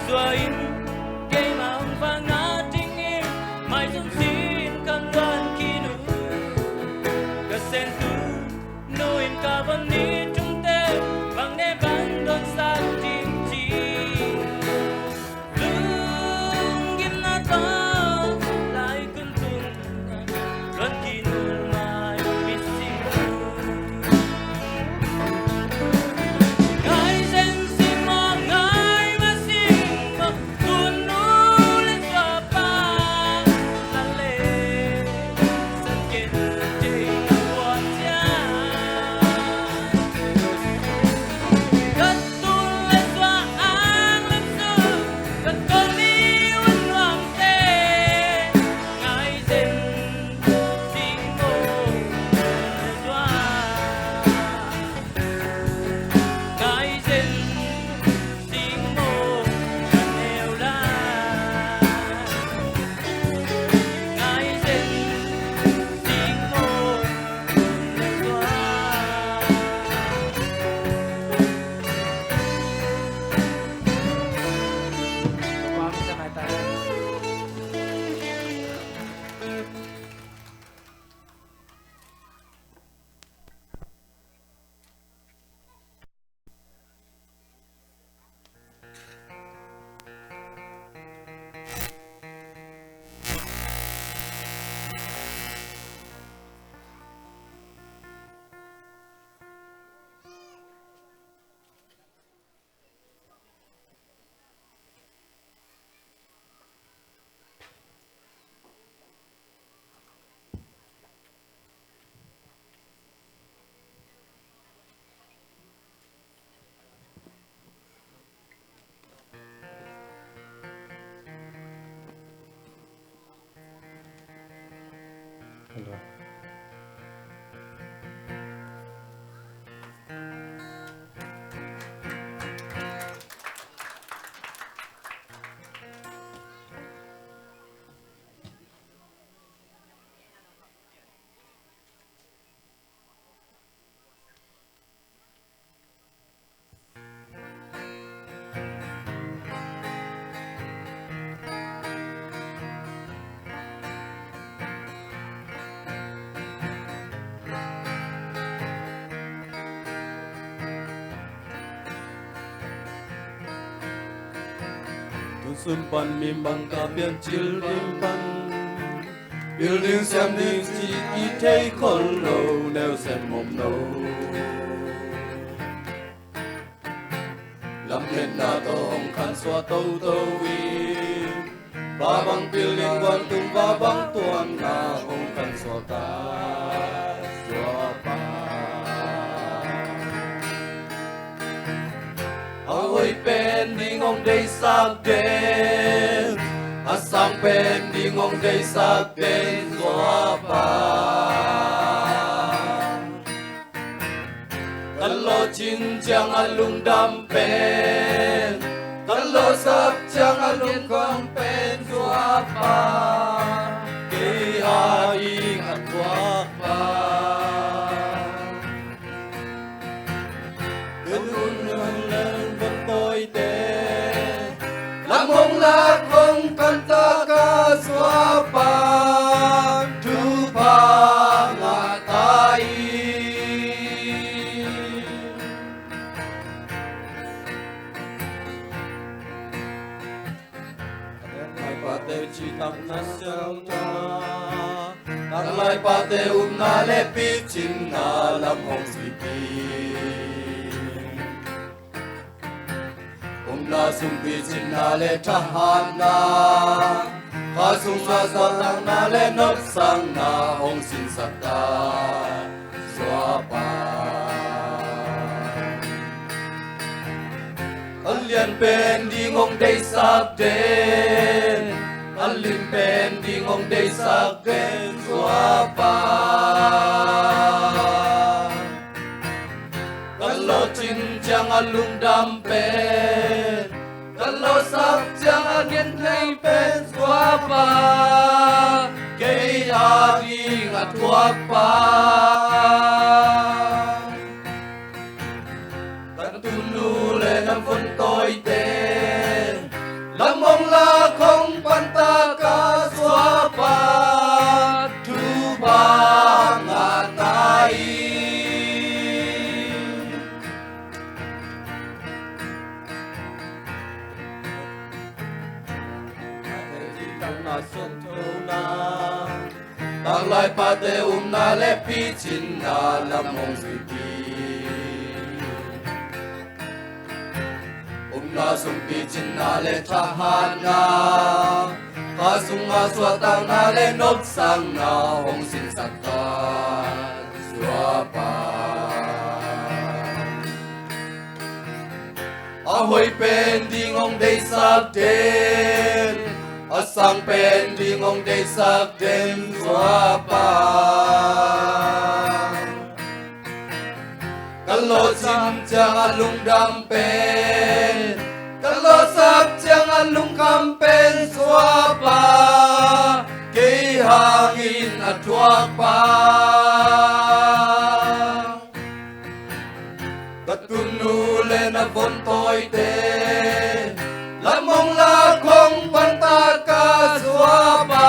Tua in keimah hong vak nadingin maizum sin ka luan khin uh. Ka sengtu nu in ka von ni tungte bang ne bang dawnsak ding ci. Lunggimna tawh laikun tung luan khin uh mai mi sing uh. Ngai zen sing maw, ngai mah sing maw, tunu le suapa na le san ken tei na ua cia. Ka tun le sua ang lam su, ka tun ni wan nuam te, ngai zen sing maw, le sua. Ngai zen sing maw, ka neu lai. Ngai zen sing maw, le sua. Tusun pan mi bang ka pian cil ding pan, building siam ding ci i thei khol lo, neu sem mom lo. Lam hetna tawh hong khan suak toto in, va bang building, vantung va bang tuanna hong khan suak ta, suak pa. A hoih pen ding hong deihsak den, a sang pen ding hong deihsak den, suak pa. Ka lawhcin ciang a lungdam pen, ka lawhsap ciang a lungkham pen, suak pa. Kei a ding a thuak pa. Ka tun nu le van tawite, lam hong lak hong khantak a, suak pa, thupha ngah ta in. Lai pate ci tam na siang na, lai pate upna le picinna lam hong sik in. Upna sung picinna le thahatna, kha sung a zatlakna le nopsakna hong sinsak ta, suak pa. A lian pen ding hong deihsak den, a lim pen ding hong deihsak den, suak pa. Ka lawhcin ciang a lungdam pen, ka lawhsap ciang a genthei pen, suak pa. Kei a ding a thuak pa. Ka tun nu le na van tawite, Na suang thona, taklai pate umna le picinna lam hong zuipi. Umna sung picinna le thahatna, kha sunga suahtakna le nopsakna hong sinsak ta suapa. A hoih pen ding hong deihsak den, a sang pen ding hong deihsak den suapa. Ka lawhcin ciang a lungdam pen, ka lawhsak ciang a lungkham pen suapa, kei hangin a thuakpa. Ka tunu le na von tawite, lam hong lak hong panta ka suapa,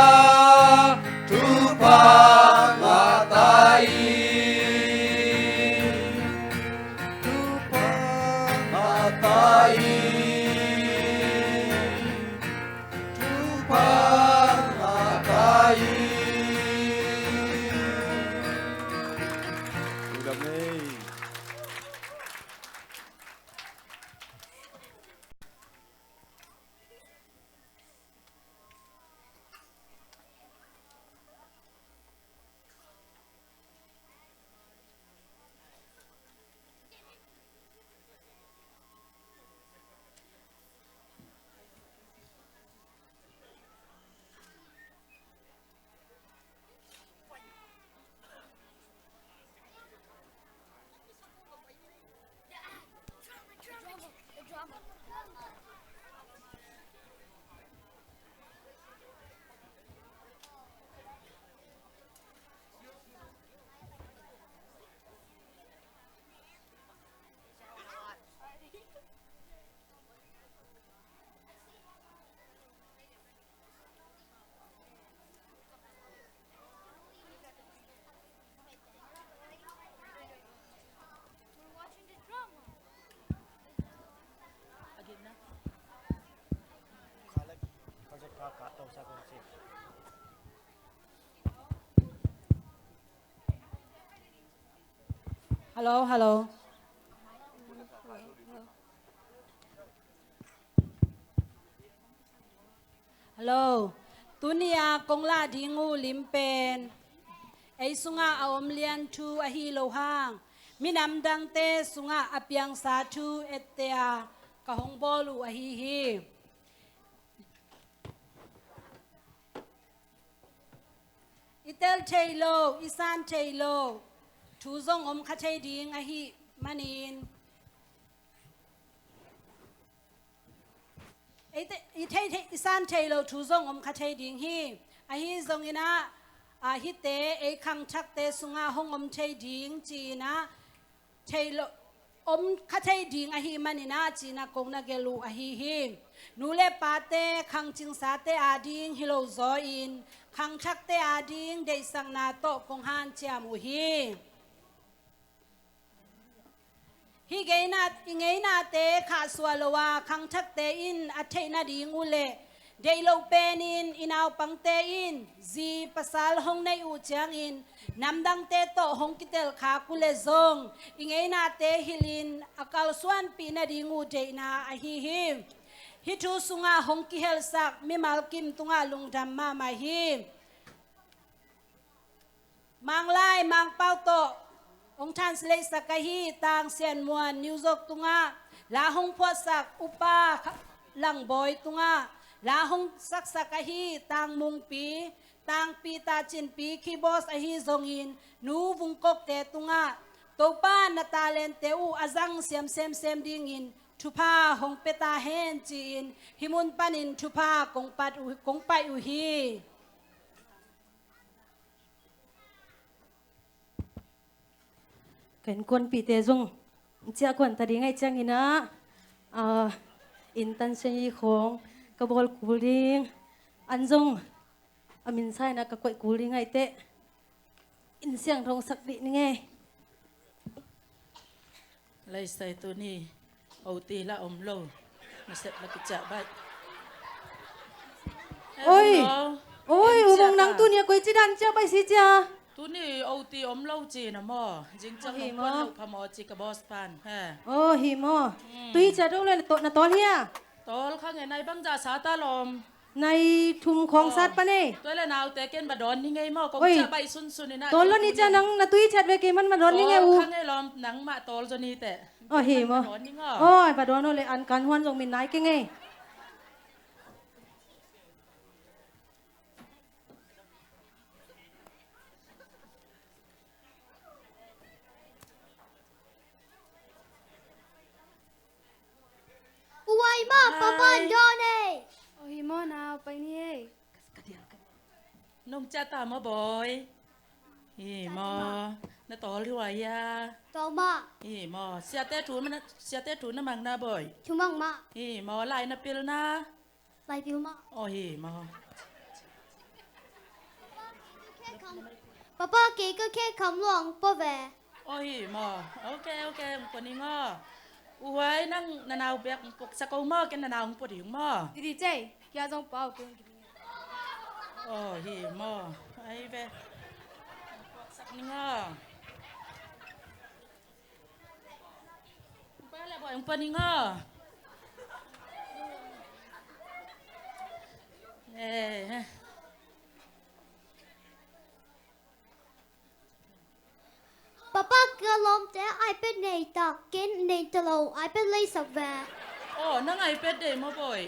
thupha ngah ta hi. Thupha ngah ta hi. Thupha ngah ta hi. Lungdam ei. Hello, hello. Hello. Tuni-a kong lah ding uh lim pen ei sungah a om lian thu ahi lo hang, minam dangte sungah a piangsa thu ette-a ka hong bawl uh ahi hi. I tel thei lo, i san thei lo thu zong om kha thei ding ahih manin, ei te, i thei, thei, i san thei lo thu zong om kha thei ding hi. Ahi zongin ah, a, hihte ei khangthakte sungah hong om thei ding ci-in ah, thei lo, om kha thei ding ahih manin ah ci-in ah kong na gelh uh ahi hi. Nu le pate khangcingsate ading hi lo zaw-in khangthakte ading deihsakna tawh kong hanciam uh hi. Hih ngeina, i ngeinate khahsuah lo a khangthakte in a theih nading uh leh, deih loh penin i naupangte in zi pasal hong neih uh ciangin namdangte tawh hong kitelkhak uh leh zong i ngeinate hilhin a kalsuanpih nading uh deihna ahi hi. Hih thu sungah hong kihelsak mimal kim tungah lungdam mahmah hi. Manglai Mangpau tawh hong translate sak ahi Tang Sian Muan New York tungah, la hong phuahsak Upa Langbawi tungah, la hong saksak ahi Tang Mungpi, Tang Pi, Ta Cin Pi, keyboard ahi zongin Nu Vung Kok te tungah, Topa na talente uh a zang siam semsem dingin thupha hong pia ta hen ci-in hih mun panin thupha kong pat uh, kong pai uh hi. Ka innkuanpihte zong ciah kuan ta ding ahih ciangin ah, ah, inn tan siang i khawng ka bawl kul ding, an zong a min sa-in ah ka koih kul ding ahih teh, inn siangtho sak dih ning ei. Laisai tuni oti la om lo. Nasep la kiciah baih. Oi. Oi, U Mung, nang tuni a koi ci dan ciah pai si cia? Tuni O T om lo ci na maw. Zing ciang nong kuan lo pha maw ci ka boss pan. He. Oh, hi maw. Tui ciah dong le na tawl hia? Tawl kha nge, nai bang za sa ta lawm. Nai thum khawng sat pa nei. Tua le naute ken ba dawn ni ngei maw. Kong ciah bai sunsun ina. Tawl lo ni ciah nang na tui ciat ve kei man ma dawn ni ngei u. Tawl kha ngei lawm, nang mah tawl zaw ni teh. Oh, hi maw. Oi, ba dawn o le an kan huan zong min nai kei ngei. Uai ma, papa an dawn ei. Oh, hi maw, nau pai ni ei. Nong ciah ta maw, boy? Hi maw. Na tawl hi uai a? Tawl ma. Hi maw. Siate thu na, siate thu na mang na, boy? Thu mang ma. Hi maw, lai na pil na? Lai pil ma. Oh, hi maw. Papa, kei ka khe kham luang po ve. Oh, hi maw. Ok, ok, hong pua ning aw. U Huai, nang na nau bek hong puaksak o maw, ken na nau hong pua ding maw. Didi cei, kia zong pau keng. Oh, hi maw. Ai ve. Hong puaksak ning aw. Hong pua le, boy, hong pua ning aw. Eh. Papa, ka lawmte iPad nei ta, ken nei ta lo, iPad leisak ve. Oh, nang iPad nei maw, boy?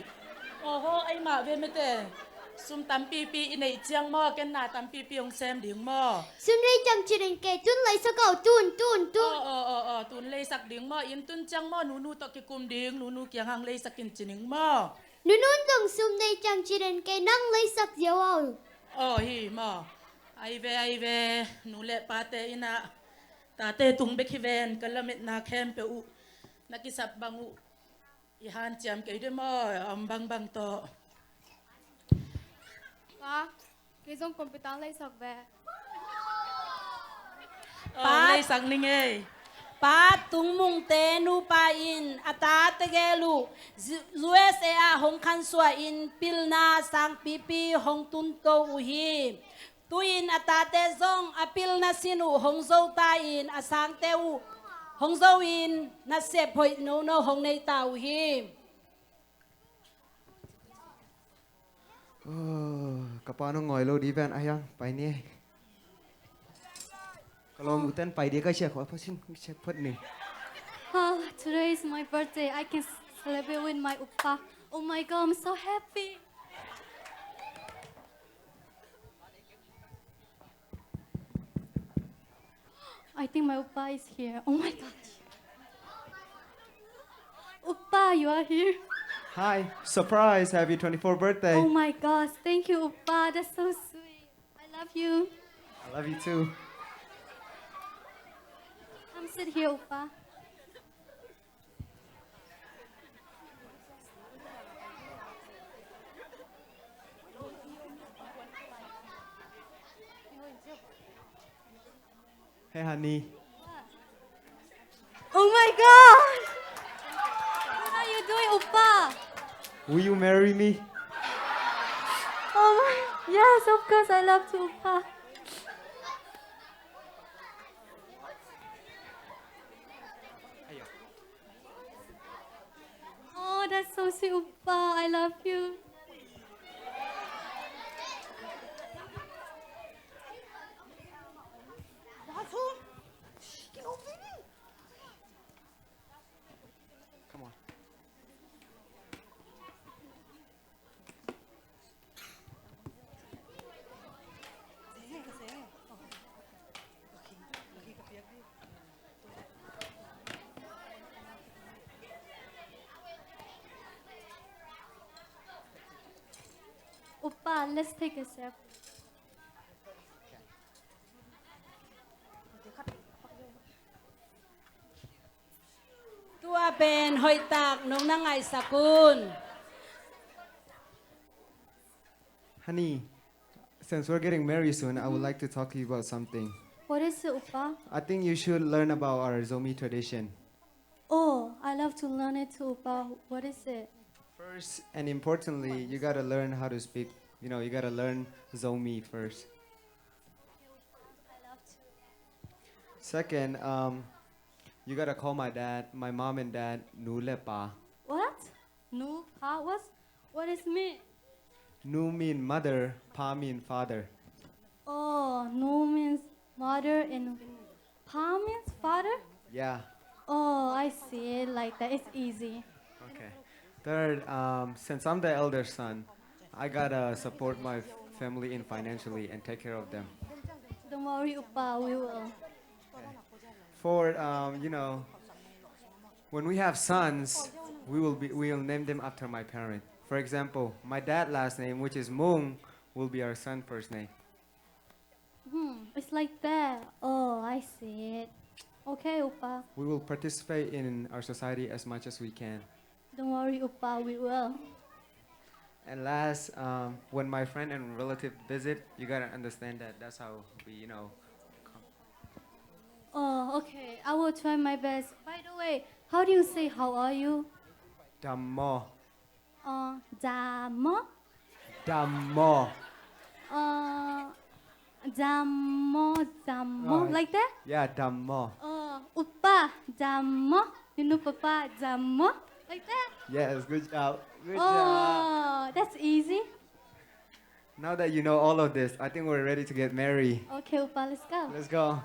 Oho, ai mah ve mete. Sum tampipi i neih ciang maw, ken na tampipi hong sem ding maw? Sum lei ciang ci den kei, tun leisak o, tun, tun, tun. Oh, oh, oh, oh, tun leisak ding maw? Inn tun ciang maw, nunu tawh kikum ding, nunu kiang hang leisak in ci ning maw? Nunun dong sum nei ciang ci den kei, nang leisak ziau o. Oh, hi maw. Ai ve, ai ve, nu le pate in ah, tate tung bek hi ven, ka lametna khempeuh uh na kisap bang uh i hanciam kei de maw, a om bangbang tawh. Pa, kei zong computer leisak ve. Oh, pa, leisak ning ei. Pa Tung Mungte nupa in a tate gel uh U S A ah hong khansuah in pilna sangpipi hong tunto uh hi. Tu-in a tate zong a pilna sin uh hong zo ta in, a sangte uh hong zo in, nasep hoih nono hong nei ta uh hi. Oh, ka pa nong ngoi lo di ven a hiang, pai ni. Ka lawm uten pai di ka siak, ka pa sin siak phot ni. Ah, today is my birthday. I can celebrate with my upa. Oh my God, I'm so happy. I think my upa is here. Oh my gosh. Upa, you are here. Hi, surprise, happy twenty-fourth birthday. Oh my gosh, thank you, upa. That's so sweet. I love you. I love you too. Come sit here, upa. Hey, honey. Oh my God! What are you doing, Oppa? Will you marry me? Oh my, yes, of course, I love to, Oppa. Oh, that's so sweet, Oppa. I love you. Come on. Oppa, let's take a selfie. Tua pen hoihtak nong na ngaisak un. Honey, since we're getting married soon, I would like to talk to you about something. What is it, Oppa? I think you should learn about our Zomi tradition. Oh, I love to learn it too, Oppa. What is it? First and importantly, you gotta learn how to speak you know, you gotta learn Zomi first. Second, um, you gotta call my dad, my mom and dad, nu le pa. What? Nu, pa, what? What is mean? Nu mean mother, pa mean father. Oh, nu means mother and pa means father? Yeah. Oh, I see it like that. It's easy. Okay. Third, um, since I'm the elder son, I gotta support my family in financially and take care of them. Don't worry, Upa, we will. Four, um, you know, when we have sons, we will be, we will name them after my parent. For example, my dad last name, which is Mung, will be our son first name. Hmm, it's like that. Oh, I see it. Okay, Upa. We will participate in our society as much as we can. Don't worry, Upa, we will. And last, um, when my friend and relative visit, you gotta understand that that's how we, you know, come. Oh, okay. I will try my best. By the way, how do you say how are you? Dammo. Uh, dammo? Dammo. Uh, dammo, dammo. Uh, like that? Yeah, dammo. Uh, Upa, dammo. You know, Papa, dammo. Like that? Yes, good job. Good job. Oh, that's easy. Now that you know all of this, I think we're ready to get married. Okay, Upa, let's go. Let's go.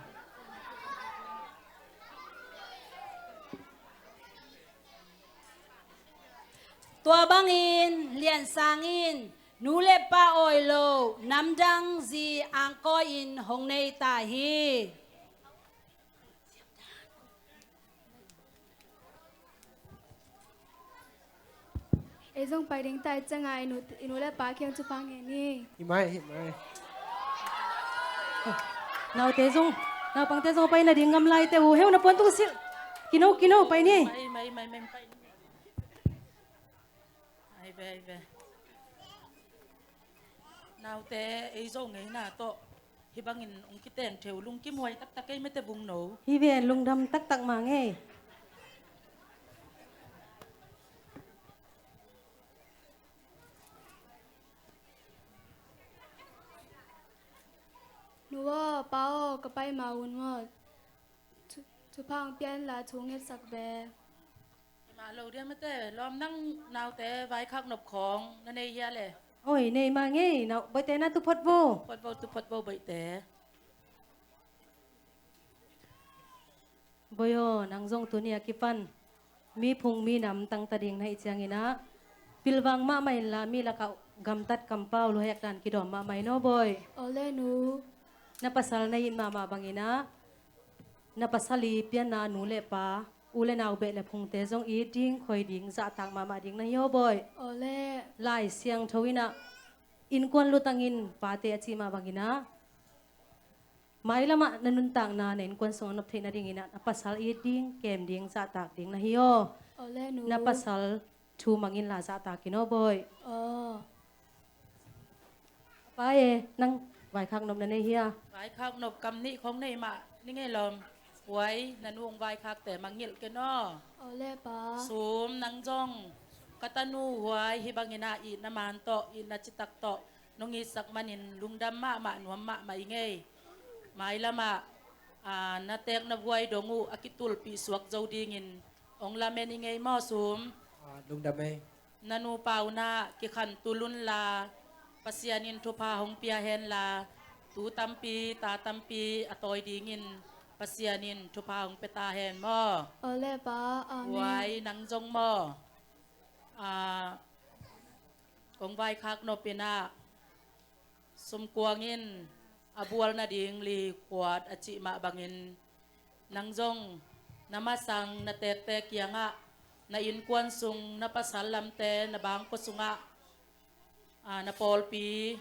Tua bangin Liansang in nu le pa awi lo namdang zi angkawi in hong nei ta hi. Ei zong pai ding ta i cianga i nu, i nu le pa kiang thupha ngen ni. Hi mai, hi mai. Naute zong, naupangte zong pai nading ngam lai te uh. Heu na puan tung silh. Kino, kino, pai ni. Mai, mai, mai, mai, pai ni. Ai ve, ai ve. Naute, ei Zo ngeina tawh hih bangin hong kiten thei uh, lungkimhuai taktak ei mete vung no. Hi ven, lungdam taktak mah ngei. Nu aw, pa aw, ka pai ma un maw. Thu, thupha hong pia inla thu ngetsak ve. Hi mah lo dia mate, lawm nang naute vaikhak nop khawng na nei hia le? Oi, nei mah ngei, nau, Boite na tu phot vo. Phot vo, tu phot vo Boite. Boi aw, nang zong tuni a kipan mi phung mi nam tangta ding na hih ciangin ah, pilvang mahmah inla mi lakah gamtat kampau luhek dan kidawm mahmah in aw Boi. Aw le nu. Na pasal na it mahmah bangin ah, na pasal i pianna nu le pa, u le nau beh le phungte zong it ding, khoi ding, zahtak mahmah ding na hi aw Boi. Aw le. Lai Siangtho in ah, innkuan lutangin pate a cih mah bangin ah, mailamah na nuntakna na innkuan sung a nop theih nadingin ah, na pasal it ding, kem ding, zahtak ding na hi aw. Aw le nu. Na pasal thu mang inla zahtak in aw Boi. Aw. Pa e, nang vaikhak nop na nei hia? Vaikhak nop kam nih khong nei mah ni ngei lawm. Huai, na nu hong vaikhakte mangngilh ken aw. Aw le pa. Sum, nang zong ka tanu huai hih bangin ah itna man tawh, itna citak tawh nong itsak manin lungdam mahmah, nuam mahmah i ngei. Mailamah, aa, na teek na vuai dong uh a kitulpih suak zo dingin hong lamen i ngei maw Sum? Aa, lungdam ei. Na nupa un ah kikhantul unla, Pasian in thupha hong pia henla, tu tampi, ta tampi a tawi dingin Pasian in thupha hong pia ta hen maw? Aw le pa, amen. Huai, nang zong maw? Aa, kong vaikhak nop in ah, sumkuang in a bual nading li kuat a cih mah bangin, nang zong na masang na teekte kiangah, na innkuan sung, na pasal lamte, na bangkua sungah, aa, na pawlpi,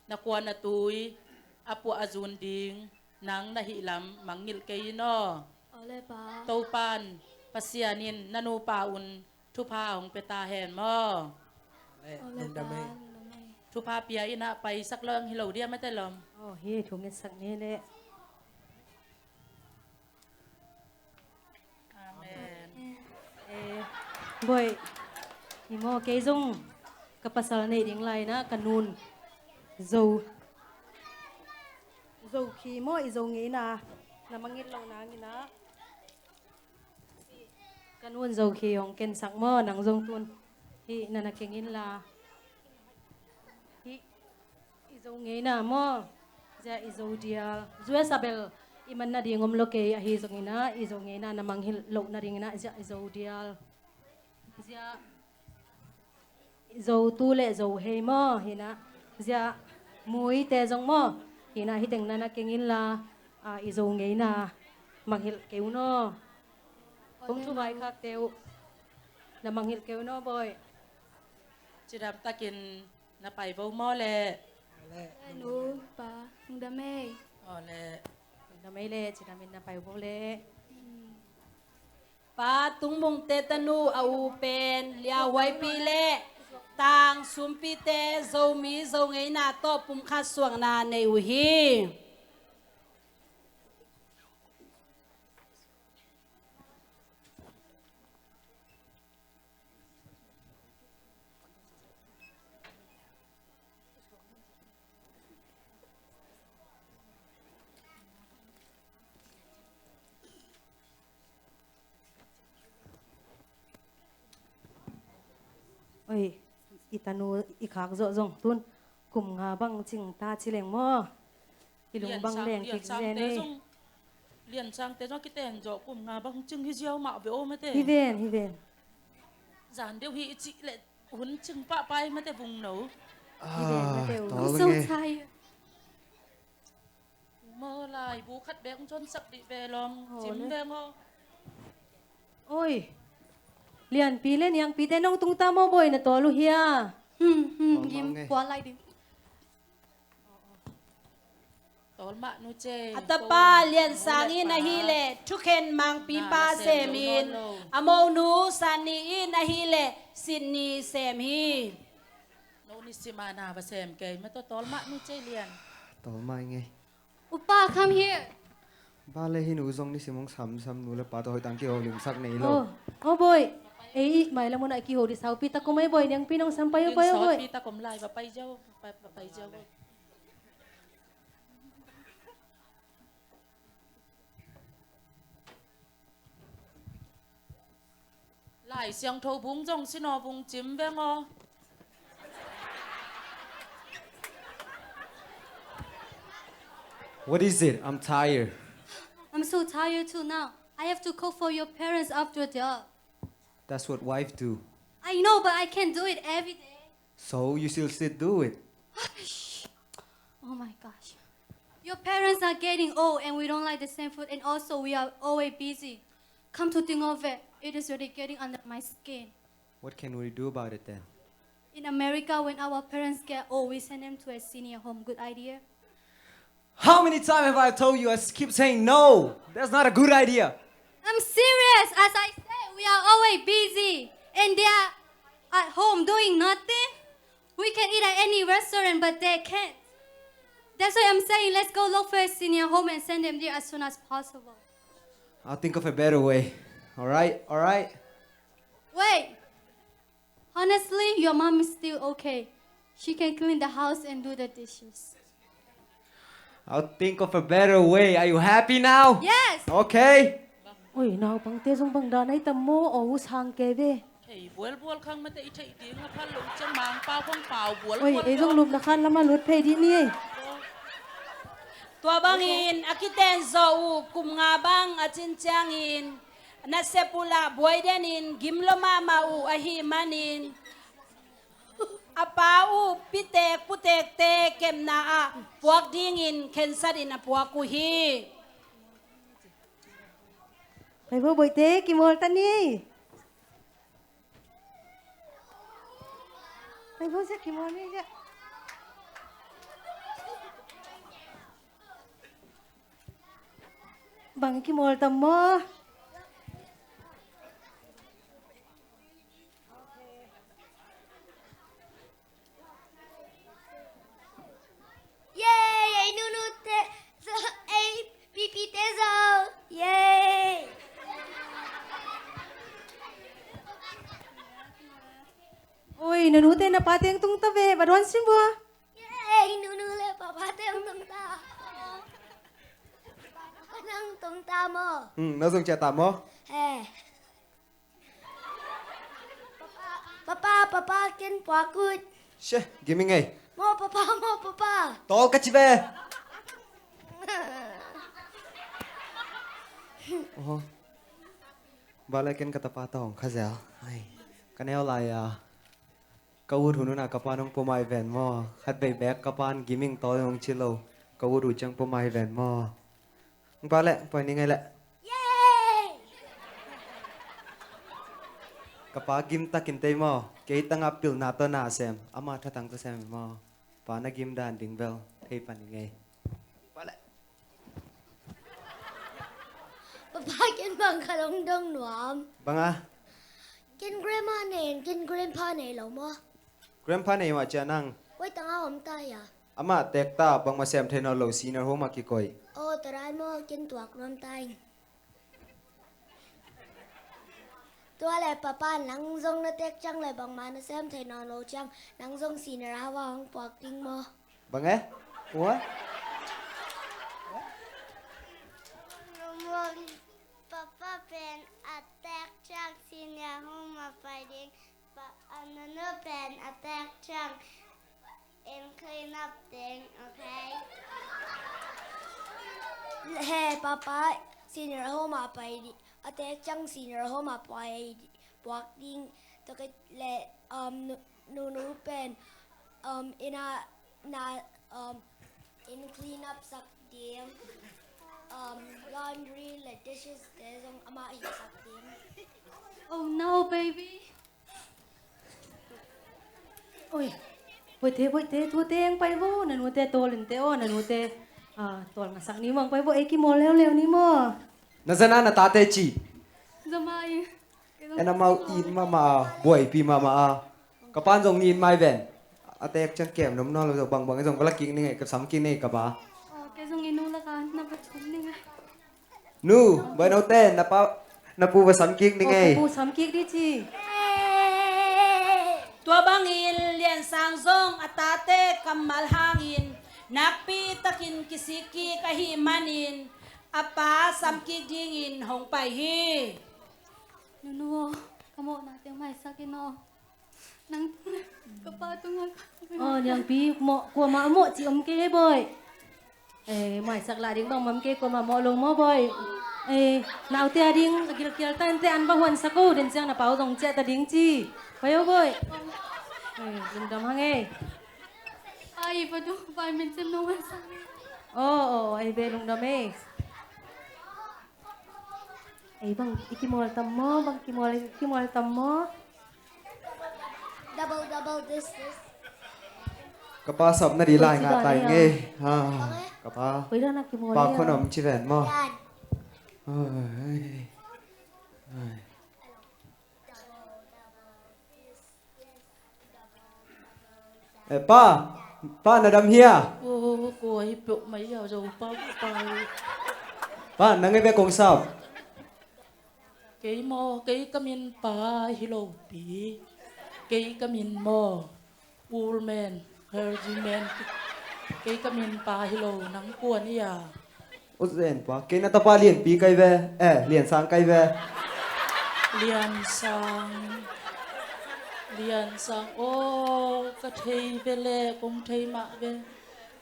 na khua na tui a puah a zun ding nang na hih lam mangngilh kei in aw. Aw le pa. Topan Pasian in na nupa un thupha hong pia ta hen maw? Aw le, aw le, lungdam ei. Thupha pia in ah paisak lo ang hi lo dia mate lawm. Aw, hi thu ngetsak ni le. Amen. Eh, Boi, hi maw, kei zong ka pasal neih ding lai-in ah ka nu'n Zo, Zo khi maw, i Zo ngeina na mangngilh loh nangin ah, ka nu'n Zo khi hong kensak maw, nang zong tun hih na na keng inla, hih i Zo ngeina maw, zia i Zo dial, zuesa bel i man nading om lo kei, ahi zongin ah i Zo ngeina na mangngilh loh nadingin ah zia i Zo dial, zia Zo tu le Zo hei maw, hi na, zia muite zong maw, hi na, hih teng na na keng inla, a, i Zo ngeina mangngilh kei un aw. Hong thu vaikhakte uh na mangngilh kei un aw, Bawi. Cidam takin na pai vo maw le. Le nu, pa, lungdam ei. Aw le. Lungdam ei le, cidamin na pai vo le. Hmm. Pa Tung Mungte tanu a u pen Liahuaipi le Tang Sumpite Zomi Zo ngeina tawh pumkhat suahna nei uh hi. Oi, i tanu i khak zawh zong tun kum nga bang cing ta ci leng maw? I lung bang leng kik zen ei. Lian Sangte zong kiten zawh kum nga bang cing hi ziau mah ve aw mate. Hi ven, hi ven. Zan deuh hi i cih leh hun cing pahpai mate vung no. Hi ven mate uh. I'm so tired. Maw lai bu khat bek hong consak dih ve lawng. Cim veng aw. Oi, Lianpi le Niangpite nong tungta maw Bawi, na tawl uh hia? Hmm, hmm, gim pua lai ding. Tawl mah nu ce. A tapa Lian Sang in ahileh thukhen mangpipa sem in, a monu Sanni in ahileh Sitni sem hi. No ni sima na va sem kei ma tawh tawl mah nu ce Lian. Tawl mah i ngei. Upa, come here. Ba le hi nu zong nisim hong samsam nu le pa tawh hoih tang kiho limsak nei lo. Oh, oh Bawi. Ei, mai la mun ah kiho di saupi takom ei Bawi, Niangpi nong sam pai uh, pai uh Bawi. Saupi takom lai va pai ziau, va pai ziau. Lai Siangtho bung zong sinaw bung cim veng aw. What is it? I'm tired. I'm so tired too now. I have to cook for your parents after dark. That's what wife do. I know, but I can't do it every day. So you still, still do it? Oh my gosh. Your parents are getting old and we don't like the same food, and also we are always busy. Come to think of it, it is really getting under my skin. What can we do about it then? In America, when our parents get old, we send them to a senior home. Good idea? How many times have I told you? I s-, keep saying no. That's not a good idea. I'm serious. As I say, we are always busy, and they are at home doing nothing. We can eat at any restaurant, but they can't. That's why I'm saying let's go look for a senior home and send them there as soon as possible. I'll think of a better way. All right? All right? Wait. Honestly, your mom is still okay. She can clean the house and do the dishes. I'll think of a better way. Are you happy now? Yes. Okay. Oi, naupangte zong bang dan ai tam maw, aw, u sang kei ve. Thei bualbual khang mate i theih ding a phal lo ciang Mangpau khang pau bualbual. Oi, ei zong lupna khan lama lut phei dih ni ei. Tua bangin a kiten zawh uh kum nga bang a cin ciangin nasep uh lah buai denin gim lo mahmah uh ahih manin a pa uh pitek putekte kepna ah puak dingin khensatin a puak uh hi. Pai bo Bawite, kimawl ta ni. Pai bo sia, kimawl ni sia. Bang kimawl tam maw? Yay! Ei nunute zo, ei pipite zo. Yay! Oi, na nute na pate hong tung ta ve, va duan sim vua. Yay! Ei nu Nang tung ta maw? Hmm, na zong ciah ta maw? He. Papa, papa, ken puak ut. She, gim ing ei. Maw papa, maw papa. Tawl ka ci ve. Oho. Bale ken ka tapa tawh hong kha zel. Ai. Ka neu lai a. Ka ut hun hun a ka pa nong pua mai ven maw. Khat vei bek ka pan gim ing tawl hong ci lo. Ka ut uh ciang pua mai ven maw. Hong pa leh, pua ni ngei leh. Yay! Ka pa gim takin tei maw. Kei tangah pilna tawh na sem. Ama thatang tawh sem maw. Pa na gim dan ding bel thei pan ing ei. Pale. Papa, ken bang khat hong dong nuam. Bang a? Ken grandma nei in, ken grandpa nei lo maw? Grandpa nei mah cia nang. Koi tangah om ta hia? Amah tek ta, bangmah sem thei nawn lo, senior home ah kikoih. Aw, tua dan maw, ken tuak nuam ta ing. Tua leh papa, nang zong na tek ciang leh bangmah na sem thei nawn lo ciang, nang zong senior home ah hong puak ding maw? Bang e? Ua? Papa pen a tek ciang senior home ah pai ding. Pa, a nunu pen a tek ciang in clean up ding, okay? He papa, senior home ah pai ding, a tek ciang senior home ah pai ding, puak ding. Tua khit leh, um, nu, nunu pen, um, inn ah na, um, in clean up sak ding. Um, laundry leh dishes te zong amah hi sak ding. Oh no, baby. Oi, boite, boite, tute ang pai vo, na nute tawlin te aw, na nute, ah, tawl ngasak ni mong pai vo, ei kimawl leuleu ni maw. Na zana na tate ci. Zama i. En amau it mahmah a, buaipi mahmah a. Ka pan zong it mai ven. A tek ciang kem nom nawn lo zong bangbang zong va la kik ning ei, ka sam kik ning ei ka pa. Aw, kei zong i nu lakah na va sam ning ei. Nu, bawi note, na pa, na pu va sam kik ning ei. Aw, ka pu sam kik di ci. Tua bangin Lian Sang zong a tate kammal hangin nakpi takin kisik kik ahih manin a pa sam kik dingin hong pai hi. Nunu aw, ka mawhna teng maisak in aw. Nang tung le ka pa tungah ka. Aw, niangpi, mawh, kuamah a mawh cih om kei hei bawi. Eh, maisak lah ding bangmah om kei, kuamah mawh lo maw bawi. Eh, naute a ding a gilkial ta in te an va huansak o, den ciang na pa uh zong ciah ta ding ci. Pai o bawi. Eh, lungdam hang ei. Pai, pa tung, pai, min sem no huansak. Aw, aw, ei be lungdam ei. Ei bang, i kimawl tam maw, bang kimawl, i kimawl tam maw? Double, double, this, this. Ka pa sap na di lai ngah tai ngei. Ha, ka pa. Koi dan a kimawl pa khon om ci ven maw? Ai, ai. Eh, pa, pa na dam hia? Aw, kua hi peuh mai a zo pa, pa. Pa, nang e ve kong sap. Kei maw, kei ka min pa hi lo pi. Kei ka min maw, old man, clergyman. Kei ka min pa hi lo, nang kua ni a? U Zen pa, kei na tapa Lianpi kai ve, eh, Liansang kai ve. Liansang, Liansang, aw, ka thei ve le, kong thei mah ve.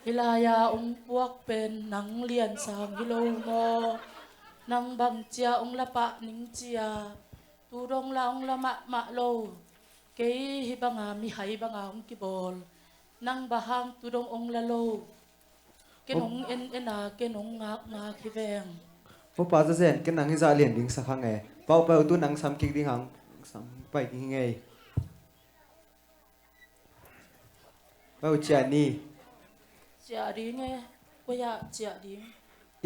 Hih lai-a ong puak pen nang Liansang hi lo maw? Nang bang cia ong la pah ning cia, tu dong la ong la mahmah lo. Kei hih banga mihai banga ong kibawl, nang bang hang tu dong ong la lo. Ken ong en en a, ken ong ngak ngak hi veng. Papa Zazen, ken nang hi zah lian ding sa kha nge. Pau pau tu nang sam kik ding hang, sam pai ding hi ngei. Pau ciah ni. Ciah ding e, koi ah ciah ding.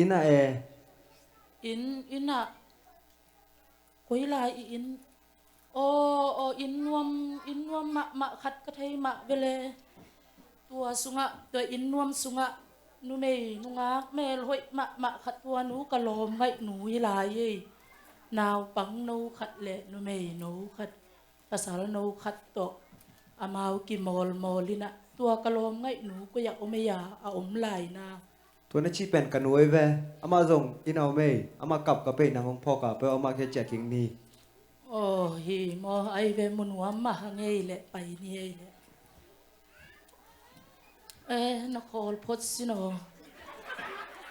Inn ah e. Inn, inn ah. Koi lai i inn. Aw, aw, inn nuam, inn nuam mahmah khat ka thei mah vele. Tua sungah, tua inn nuam sungah numei nungak mel hoih mahmah khat, tua nu ka lawm ngaih nu hi lai ei. Naupang no khat le numei no khat, pasal no khat tawh amau kimawlmawl in ah, tua ka lawm ngaih nu koi ah om ei a, a om lai na. Tua na cih pen ka nu ei ve. Amah zong inn a om ei. Amah kap ka pei nang hong phawk a, peuh amah khia ciah kik ni. Aw, hi maw, ai ve, mu nuam mah hang ei leh pai ni ei leh. Eh, na khawl phot sin aw.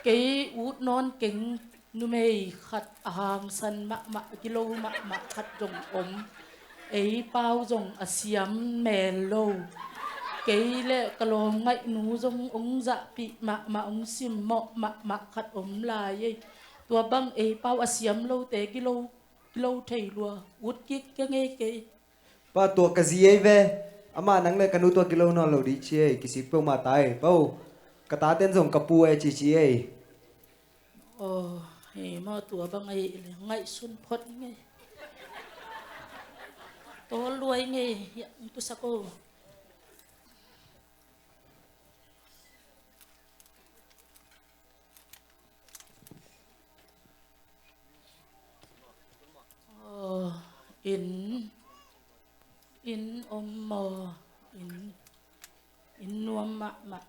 Kei ut nawn keng numei khat a hangsan mahmah, gilo mahmah khat zong om. Ei pau zong a siam mel lo. Kei le ka lawm ngaihnu zong ong zahpih mahmah, ong simmawh mahmah khat om lai ei. Tua bang ei pau a siam lote gilo, gilo thei lua. Ut kik keng ei kei. Pa, tua ka zi ei ve. Amah nang le ka nu tua kilawm nawn lo ding ci ei, kisik peuhmah ta ei. Pa aw, ka taten zong ka pu e ci ci ei. Aw, hi maw, tua bang ahih leh ngaihsun phot ing ei. Tawl lua ing ei, hiah, ong tusak aw. Aw, inn, inn om maw, inn, inn nuam mahmah.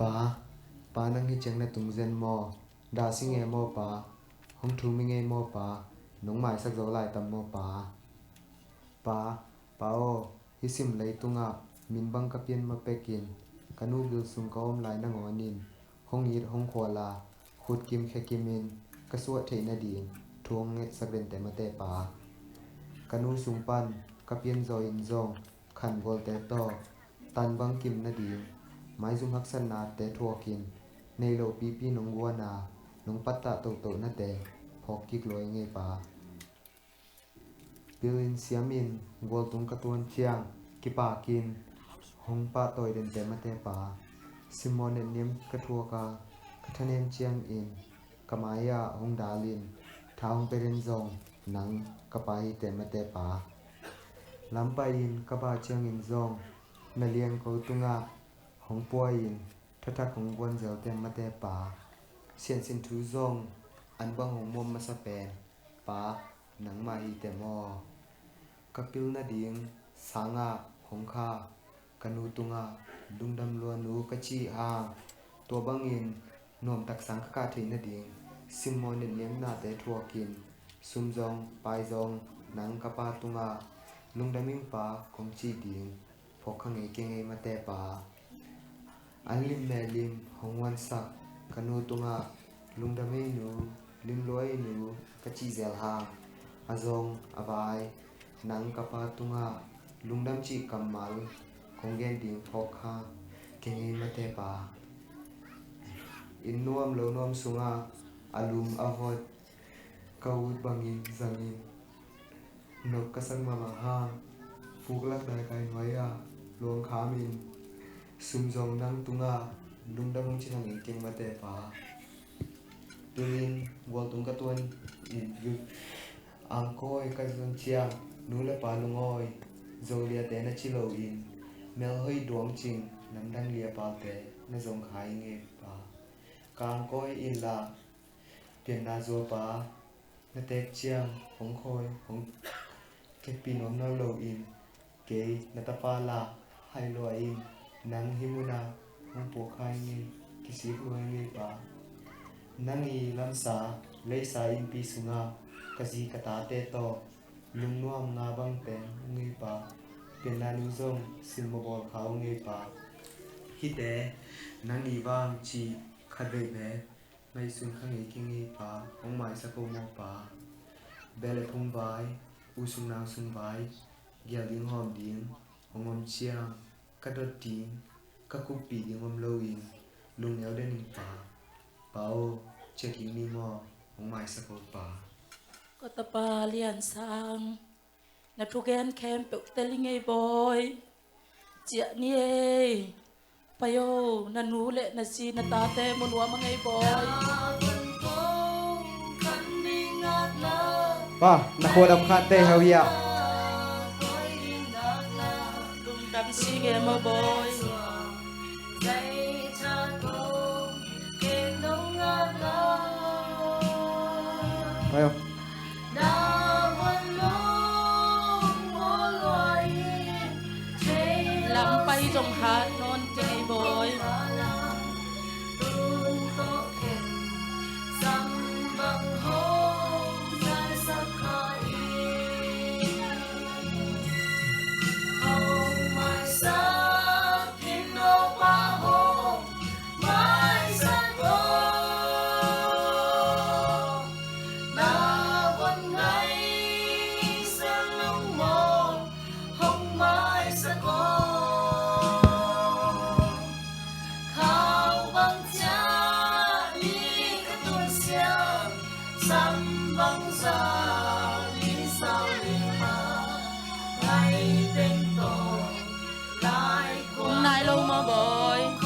Pa, pa nang hi ciang na tung zen maw? Dah sing e maw pa? Hong thum ing ei maw pa? Nong maisak zo lai tam maw pa? Pa, pa aw, hih sim leitungah min bang ka pian ma pekin ka nu bil sung ka om lai nangawnin hong it hong khual a, khut kim khe kimin ka suah theih nading thu hong ngetsak dente mate pa. Ka nu sung pan ka pian zaw in zong khan gualte tawh tan bang kim nading maizum haksatnate thuakin nei lo pipi nong guan a, nong pattah tohtohnate phawk kik lua ing ei pa. Pil in siam in gualtung ka tuan ciang kipakin hong pahtawi dente mate pa. Simmawh netniam ka thuak a, ka thanem ciangin ka mai-ah hong dalin tha hong pia den zong nang ka pa hite mate pa. Lampai in ka bah ciangin zong na liangko tungah hong pua in thathak hong guan zelte mate pa. Siansin thu zong an bang hong muam masa pen pa nangmah hite maw? Ka pil nading sangah hong kha ka nu tungah lungdam lua nu ka cih hang, tua bangin nuamtak sang ka kah theih nading simmawh netniamnate thuakin sum zong pai zong nang ka pa tungah lungdam ing pa kong cih ding phawk kha ngei kei ngei mate pa. An lim me lim hong huansak ka nu tungah lungdam ei nu, lim lua ei nu ka cih zel hang, a zong a vai nang ka pa tungah lungdam cih kammal kong gen ding phawk kha kei ngei mate pa. Inn nuam lo nuam sungah a lum a vot ka ut bangin zangin nop ka sak mahmah hang, fuklak daikai nuai-ah luang khamin sum zong nang tungah lungdam hong ci kha ngei keng mate pa. Tunin gualtung ka tuan in angkawi ka zon ciang nu le pa lungawi, Zoliate na ci loin melhoih duangcing namdang liapalte na zong kha ing ei pa. Ka angkawi inla pianna zuapa na teek ciang hong khawi hong kepin om nawn loin kei na tapa la hai lua in nang hih munah hong puak kha ing ei, kisik lua ing ei pa. Nang i lamsa leisa innpi sungah ka zi ka tate tawh lungnuam nga bang teng ung ei pa. Pianna nu zong simmawh bawl kha ung ei pa. Hihte nang i vang cih khat vei bek ngaihsun kha ngei keng ei pa, hong maisak o maw pa. Beh le phung vai, u sung nau sung vai gial ding hawm ding hong om ciang ka dot ding, ka khuppih ding om loin lungneu den ing pa. Pa aw, ciah kik ni maw, hong maisak o pa. Ka tapa Lian Sang, na thugen khempeuh tel ing ei bawi. Ciah ni ei. Pai o, na nu le na zi na tate mu nuam a ngei bawi. Pa, na khua dam khat tei hau hiah. Lungdam si nge maw bawi. Pai o. Lampai zong hat nawn kei bawi.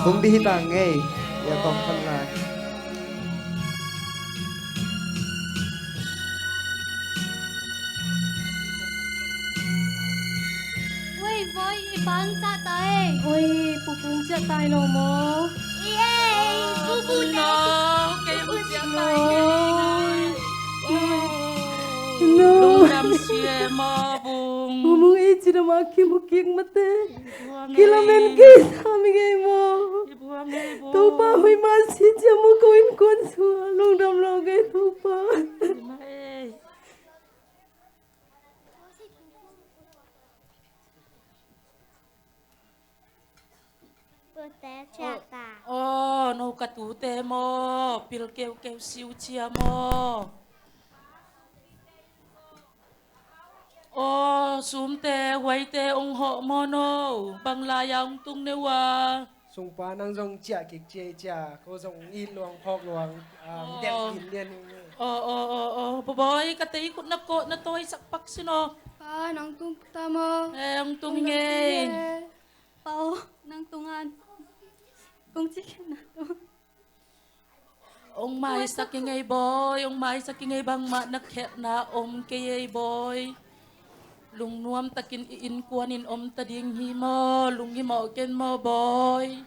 Kum dih hi ta ngei. Ya tawm khan lai. Oi, boy, i pang ciah ta e. Oi, pupung ciah ta i lo maw? I e, pupung na, kei hong ciah ta i ngei. No. Lungdam sia maw, bung. Pupung i ci dam a kim hong kik mate. Kilamen kei sami ngei maw? Topa hoih mah si ciam maw, ko innkuan sungah lungdam lo ngei Topa. Aw, no ka tute maw, pil keukeu siu ciam maw? Aw, sumte huaite ong hawh maw no, bang lai-a ong tung ne uh a? Sungpa nang zong ciah kik ciai cia, ko zong it luang phawk luang, ah, delh in lian ing. Aw, aw, aw, aw, babawi, ka tei khut na kawh na tawisak pak sin aw. Pa, nang tung ta maw? Eh, ong tung hi ngei. Pa aw, nang tung an. Kong ci khen na tung. Ong maisak i ngei bawi, ong maisak i ngei, bangmah na khelhna om kei ei bawi. Lungnuam takin i innkuan in om ta ding hi maw, lunghimawh ken maw bawi.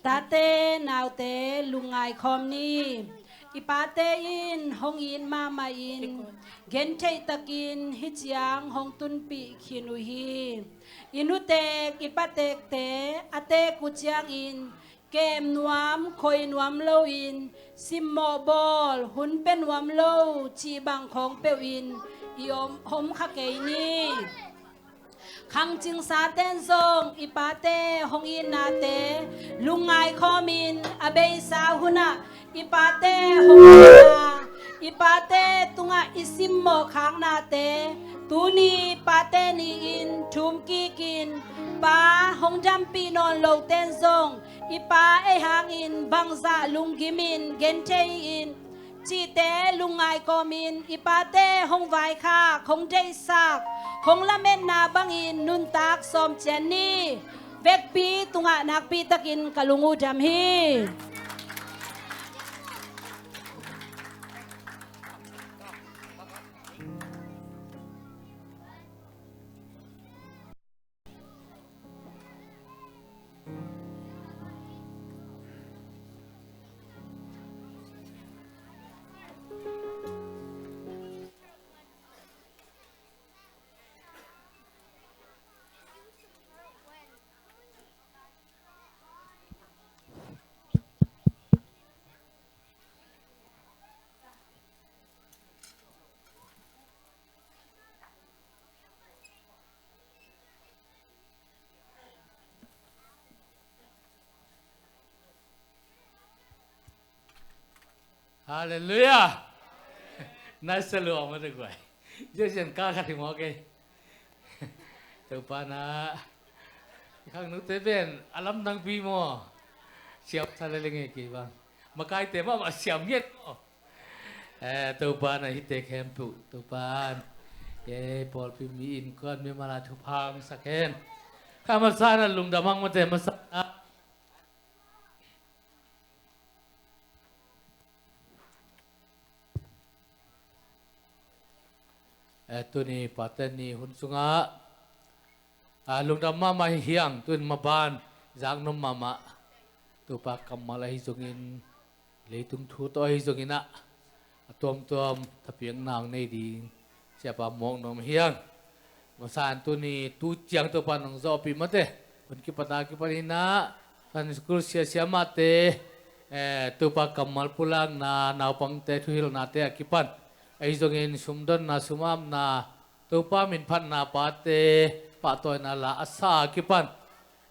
Tate naute lungngai khawm ni. I pate in hong it mahmah in gentheih takin hih ciang hong tunpih khin uh hi. I nutek i patekte a teek uh ciangin kem nuam, khoi nuam loin, simmawh bawl, hun pia nuam lo cih bang khawng peuhin i om, om kha kei ni. Khangcing saten zong i pate hong itnate lungngai khawmin a beisa hunah i pate hong itna, i pate tungah i simmawh khaknate tuni pate ni-in thum kikin pa hong dampih nawn loten zong i pa ei hangin bangzah lunggimin genthei in cihte lungngai kawmin i pate hong vaikhak, hong deihsak, hong lametna bangin nuntak sawm cian ni. Vekpi tungah nakpi takin ka lung uh dam hi. Halleluiah. Nice, a luang mah te guai. Ziahziah ka khat hi mawk ei. Topa na, i khangnote pen a lamdangpi maw? Siam sa lel ing ei kei bang. Makaite mahmah siam ngiat maw? Eh, Topa na hihte khempeuh Topa in, eh, pawlpi mi innkuan mimal a thupha hong sak hen. Kha masa na lungdam hang mate masa na. Eh, tuni Pate ni hun sungah, ah, lungdam mahmah hi hang, tuni maban zaknop mahmah. Topa kammal ahi zongin, leitung thu tawh ahi zongin ah, a tuamtuam thapiakna hong nei ding Siapa mawk nuam hi hang. Masa in tuni tu ciang Topa nong zawhpih mate, hun kipat a kipan in ah, Sunday school sia siamahte, eh, Topa kammal pulakna, naupangte thuhilhnate a kipan, ahi zongin sumdonna sumapna, Topa minphatna pate pahtawina la a sa a kipan,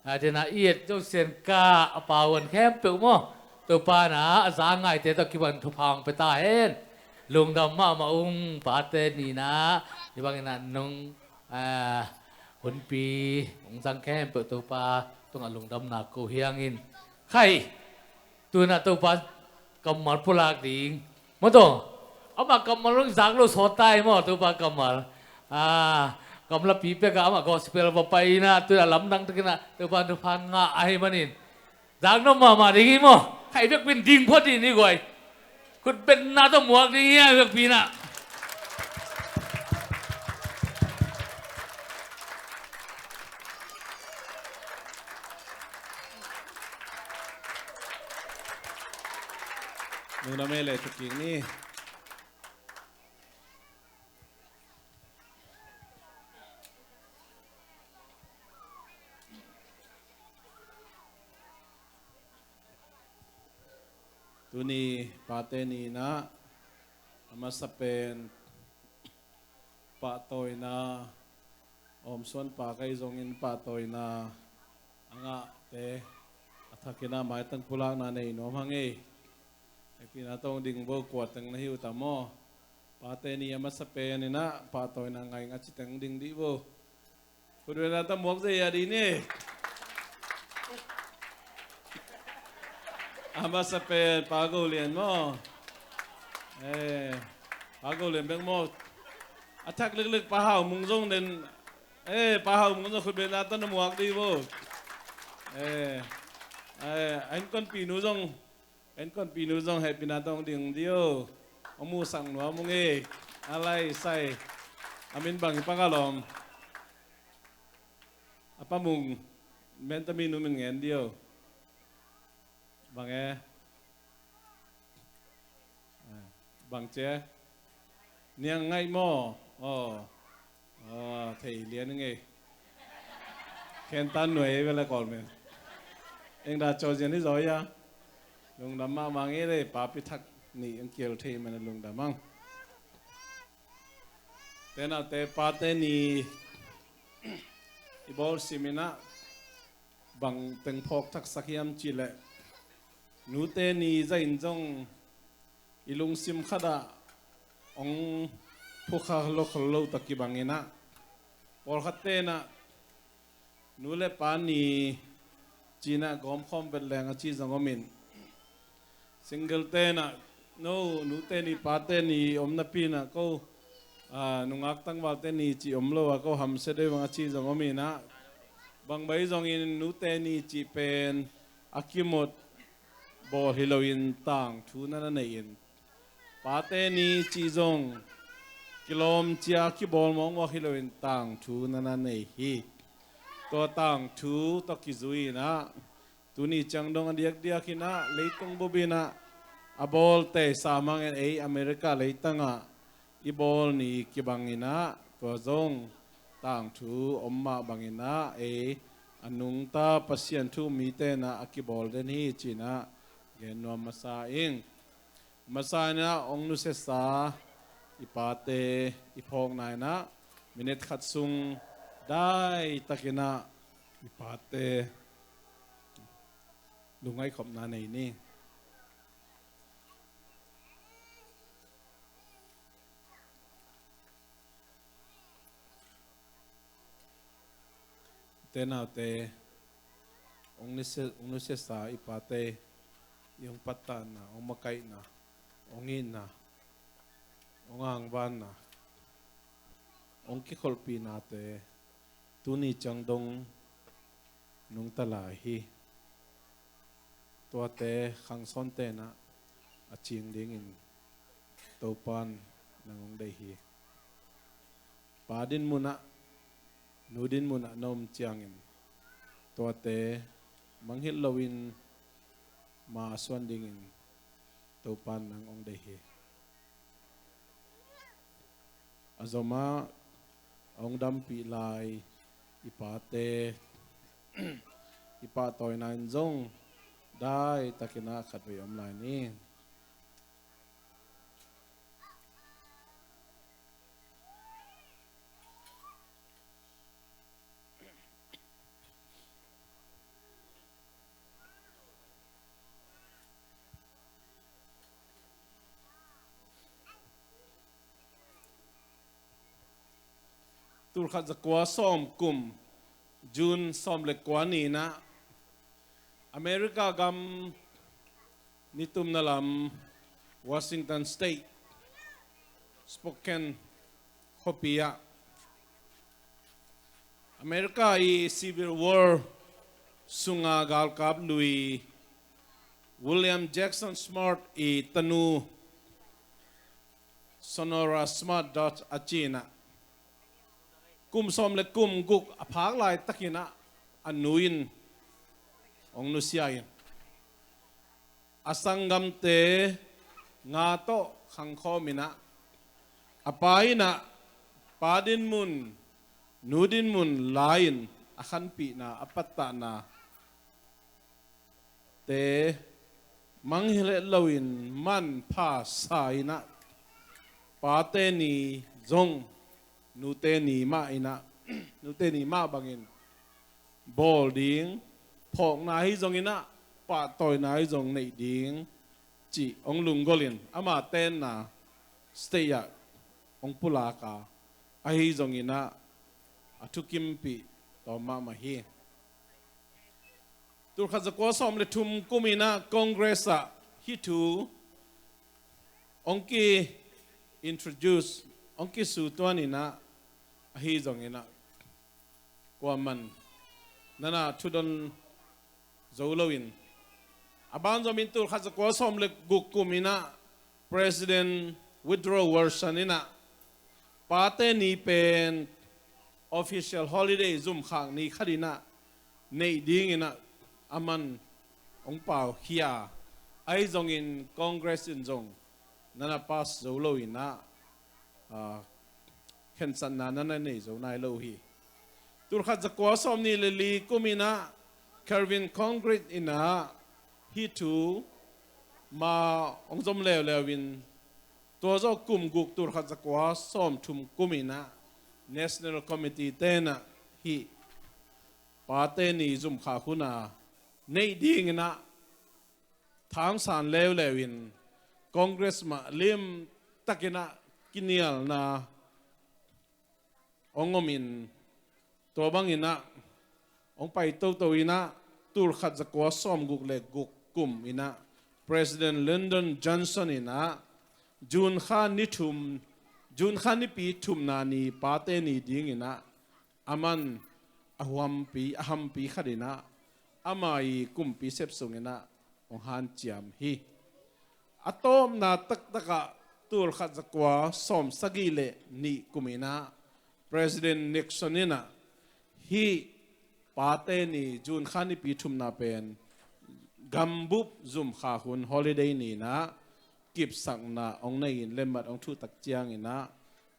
a, dena i et Joseph ka a pauan khempeuh maw, Topa na a za ngaite tawh kipan thupha hong pia ta hen. Lungdam mahmah ung. Pate ni na, hi bangin ah nong, a, hunpi hong zang khempeuh Topa tungah lungdamna ko hi hangin. Khai, tu-in ah Topa kammal pulak ding. Maw taw, amah kammal hong zak lo sawt ta hi maw, Topa kammal. Ah, kamlapi pek ah amah gospel va pai in ah, tu-in ah lamdang takin ah Topa thupha ngah ahih manin. Zak nop mahmah ding hi maw? Khaih bekpin ding phot dih ni guai. Khutbetna tawh muak ding hi a bekpin ah. Nuna mele tukik ni. Tuni pate ni-in ah a masa pen pahtawina, a omsuan pa kei zongin pahtawina a ngahte a thakin ah maitang pulakna nei nuam hang ei. Hehpihna tawh ding bo, kua teng na hi uh tam maw? Pate ni a masa pen in ah pahtawina ngai ngah ci teng ding dih bo. Khutbetna tawh muak zia dih ni. A masa pen Pa Go Lian maw? Eh, Pa Go Lian bek maw? A thak liklik Pa Hau Mung zong den. Eh, Pa Hau Mung zong khutbetna tawh na muak dih bo. Eh, eh, a innkuanpihnu zong, innkuanpihnu zong hehpihna tawh ding dih o. A musak nuam ung ei. A lai sai. A min bang hi Pa Ga Lawm? A Pa Mung, Menta minu min ngen dih o. Bang e? Bang ci e? Niang ngaih maw? Aw. Aw, thei lian ing ei. Khen tan nuai ei vele kawl men. Eng dah caw zian hi zaw hia? Lungdam mahmah ing ei le, papi thak nih eng kial thei men a lungdam ang. Tenate pate ni i bawl simin ah bang teng phawk thaksak hiam cih leh, nute ni zahin zong i lungsim khat ah hong phukha lo khol lo tak kibangin ah, pawlkhat ten ah nu le pa ni ci-in ah gawmkhawm vet leng a ci zong om in, single ten ah, no, nute ni pate ni om napi-in ah ko, ah, nungak tangvalte ni cih om lo a, ko hamsia deuh bang a ci zong om in ah, bang bai zongin nute ni cih pen a kimot bawl hi loin tangthu na na nei in, pate ni cih zong kilawm cia kibawl mawkmawk hi loin tangthu na na nei hi. Tua tangthu tawh kizui in ah, tuni ciang dong a diakdiak in ah, leitung bup in ah a bawl teisa mangin ei America leitang ah i bawl ni kibangin ah, tua zong tangthu om mah bangin ah, ei a nungta Pasian thu um mite in ah a kibawl den hi ci-in ah gen nuam masa ing. Masa in ah hong nusiasa i pate i phawkna in ah minute khat sung daitakin ah i pate lungngaih khopna nei ni. Te naute, hong nusia, hong nusiasa i pate i hong pattahna, hong makaihna, hong itna, hong angvanna, hong kikholhpihnate tuni ciang dong nungta lai hi. Tuate khangsawnte in ah a cing dingin Topa'n nang hong deih hi. Pa dinmun ah, nu dinmun ah na om ciangin tuate mangngilh loin ma a suan dingin Topa'n nang hong deih hi. A zom ah a hong dampih lai i pate i pahtawina in zong daitakin ah khatvei om lai ni. Tulkhat zakua sawm kum June sawm le kua ni-in ah America gam nitumna lam Washington State, Spokane khuapi ah America i Civil War sunga galkap lui William Jackson Smart i tanu Sonora Smart Dodd a ci-in ah, kum sawm le kum guk a phak laitakin ah a nu in hong nusia in, a sanggamte nga tawh khangkhawm in ah, a pa in ah pa dinmun, nu dinmun la-in a khanpihna, a pattahna te mangngilh het loin manpha sa in ah, pate ni zong nute ni mah in ah, nute ni mah bangin bawl ding, phawkna ahi zongin ah pahtawina ahi zong neih ding cih hong lunggolh in, ama tenna state ah hong pulak a, ahi zongin ah a thukimpih tawm mahmah hi. Tulkhat zakua sawm le thum kum in ah Congress ah hih thu hong ki-introduce, hong kisutuan in ah, ahi zongin ah kuaman nana thudon zo loin, a banzom in tulkhat zakua sawm le guk kum in ah President Woodrow Wilson in ah pate ni pen official holiday, zumkhak ni khat in ah neih dingin ah aman hong paukhia, ahi zongin Congress in zong nana pass zo loin ah, ah, khensatna nana nei zo nai lo hi. Tulkhat zakua sawm nih le li kum in ah Calvin Coolidge in ah hih thu ma hong zom leuleu in, tua zawh kum guk tulkhat zakua sawm thum kum in ah National Committee ten ah hih pate ni zumkhak hun a neih dingin ah thangsan leuleu in, Congress mah limtakin ah kinialna hong om in, tua bangin ah hong pai toto in ah tulkhat zakua sawm guk le guk kum in ah President Lyndon Johnson in ah June kha ni thum, June kha nipi thumna ni pate ni dingin ah aman a huampi, a hampi khat in ah ama i kumpi sep sungin ah hong hanciam hi. A tawpna taktak ah tulkhat zakua sawm sagih le nih kum in ah President Nixon in ah hih pate ni June kha nipi thumna pen gambup zumkhak hun holiday ni in ah kipsakna hong nei in, letmat hong thuh tak ciangin ah,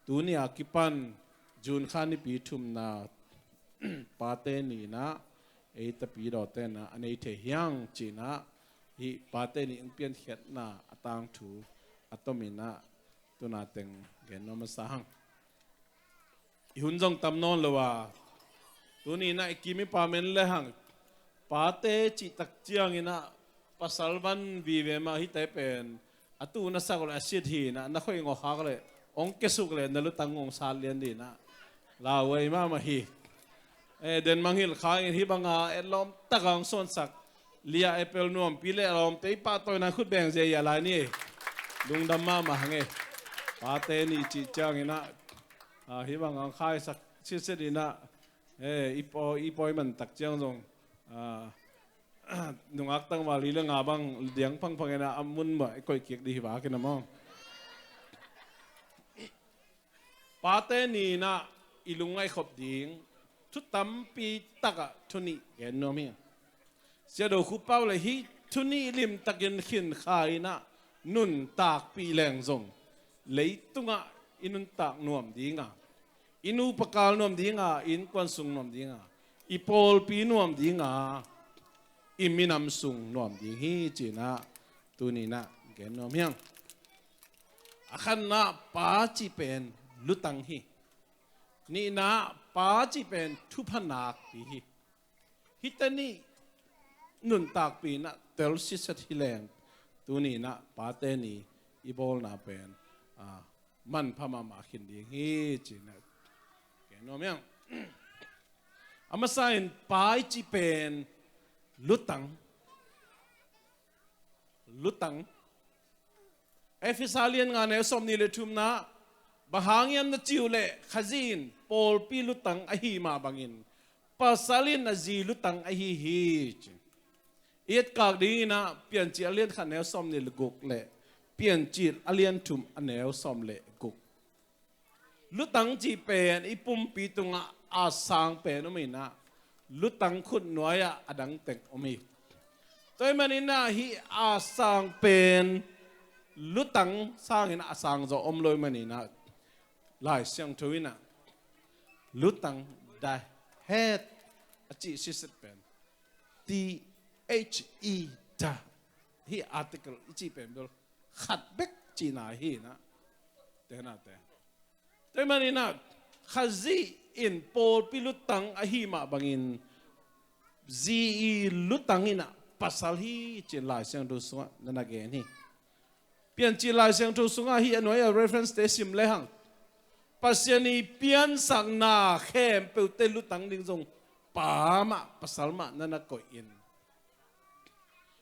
tuni a kipan June kha nipi thumna pate ni in ah ei tapidawte in ah a nei thei hi hang ci-in ah hih pate ni hong piankhiatna a tangthu a tom in ah tuna teng gen nuam masa hang. I hun zong tam nawn lo a, tuni in ah i kim i pam en le hang, pate cih tak ciangin ah pasal van vive mah hihte pen a tu na sak le a sit hi in ah, na khoih ngawkhak le hong kiasuk le na lutang hong sat lian ding in ah lauhuai mahmah hi. Eh, den mangngilh kha in hih banga etlawm taka hong suansak, lia apple nuampi le a lawmte i pahtawina khut beng zia i a lai ni. Lungdam mahmah hang e. Pate ni cih ciangin ah, ah, hih banga hong khaisak sitset in ah, eh, i pawi, i pawi man tak ciang zong, ah, nungak tangval hi le nga bang diang phangphang in ah a mun mah i koih kik ding hi vak in ah maw. Pate ni in ah i lungngaih khop ding thu tampi tak ah thu nih gen nuam hi. Sia Do Khup Pau le hih thu nih limtakin khin kha in ah nuntakpih leng zong, leitungah i nuntak nuam ding a, i nupa kal nuam ding a, i innkuan sung nuam ding a, i pawlpi nuam ding a, i minam sung nuam ding hi ci-in ah tuni in ah gen nuam hi hang. A khatna, pa cih pen lutang hi. Nihna, pa cih pen thupha nakpi hi. Hihte nih nuntakpih in ah tel sitset hi leng, tuni in ah pate ni i bawlna pen, ah, manpha mahmah khin ding hi ci-in ah gen nuam hi hang. A masa in pa i cih pen lutang, lutang. Efesa lian nga neu sawmnih le thumna, bang hang hiam na cih uh leh Khazih in pawlpi lutang ahi mah bangin pasal in a zi lutang ahi hi ci. I etkak dingin ah Piancil a lian khat neu sawm nih le guk le Piancil a lian thum a neu sawm le guk. Lutang cih pen i pumpi tungah a sang pen om in ah, lutang khut nuai-ah a dang teng om hi. Tua ahih manin ah hih a sang pen lutang sangin ah a sang zaw om lo ahih manin ah, Lai Siangtho in ah lutang, the head a cih siset pen, T H E, the, hih article i cih pen bel khat bek cihna hi in ah, te na te. Tua ahih manin ah Khazih in pawlpi lutang ahih mah bangin zi i lutang in ah pasal hi ci-in Lai Siangtho sungah na na gen hi. Piancil Lai Siangtho sungah hih a nuai-a reference-te sim lehang, Pasian i piansakna khempeuhte lutang ding zong pa mah, pasal mah na na koih in,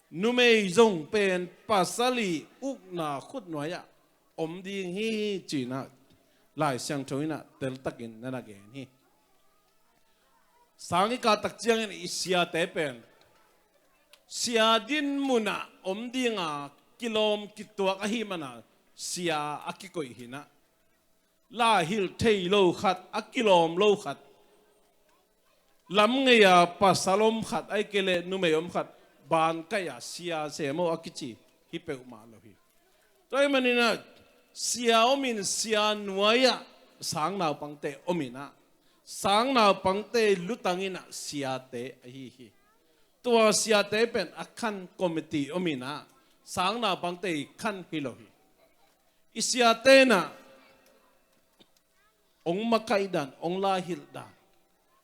numei zong pen pasal i ukna khut nuai-ah om ding hi ci-in ah Lai Siangtho in ah teltakin na na gen hi. Sang i kah tak ciangin i siate pen sia din munah om dinga kilawm kituak ahih mana sia a kikoih hi in ah, lai hilh thei lo khat, a kilawm lo khat, lam ngei-a pasal om khat, ahih kei leh numei om khat, bankaih-a sia semaw a kici hi peuhmah lo hi. Tua ahih manin ah sia om in, sia nuai-ah sang naupangte om in ah, sang naupangte lutang in ah siate ahi hi. Tua siate pen a khan committee om in ah, sang naupangte i khan hi lo hi. I siate in ah ong makaih dan, ong laihilh dan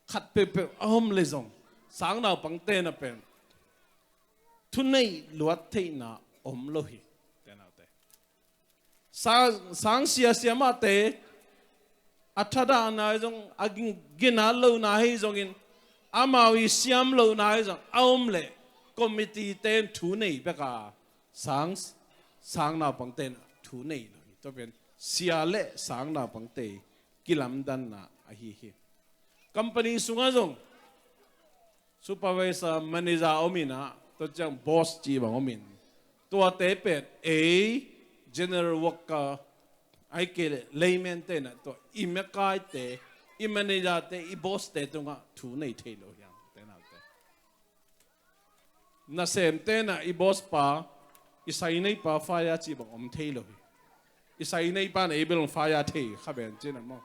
khat peuhpeuh a om leh zong, sang naupangte in ah pen thuneih luat theihna om lo hi. Te na te, sang, sang sia siamahte a thadahna hi zong, a gin-, ginat lohna hi zongin, amau i siam lohna hi zong a om leh committee-te in thu nei bek a, sang, sang naupangte in ah thu nei lo hi. Tua pen sia le sang naupangte kilamdanna ahi hi. Company sungah zong supervisor, manager om in ah, tua ciang boss cih bang om in, tuate pen ei general worker, ahih kei leh layman-te in ah tua i makaite, i manager-te, i boss-te tungah thu nei thei lo hi hang, te na te. Nasemte in ah i boss pa, i sainei pa fire cih bang om thei lo hi. I sainei pa in ei bel hong fire thei kha ben cin ah maw.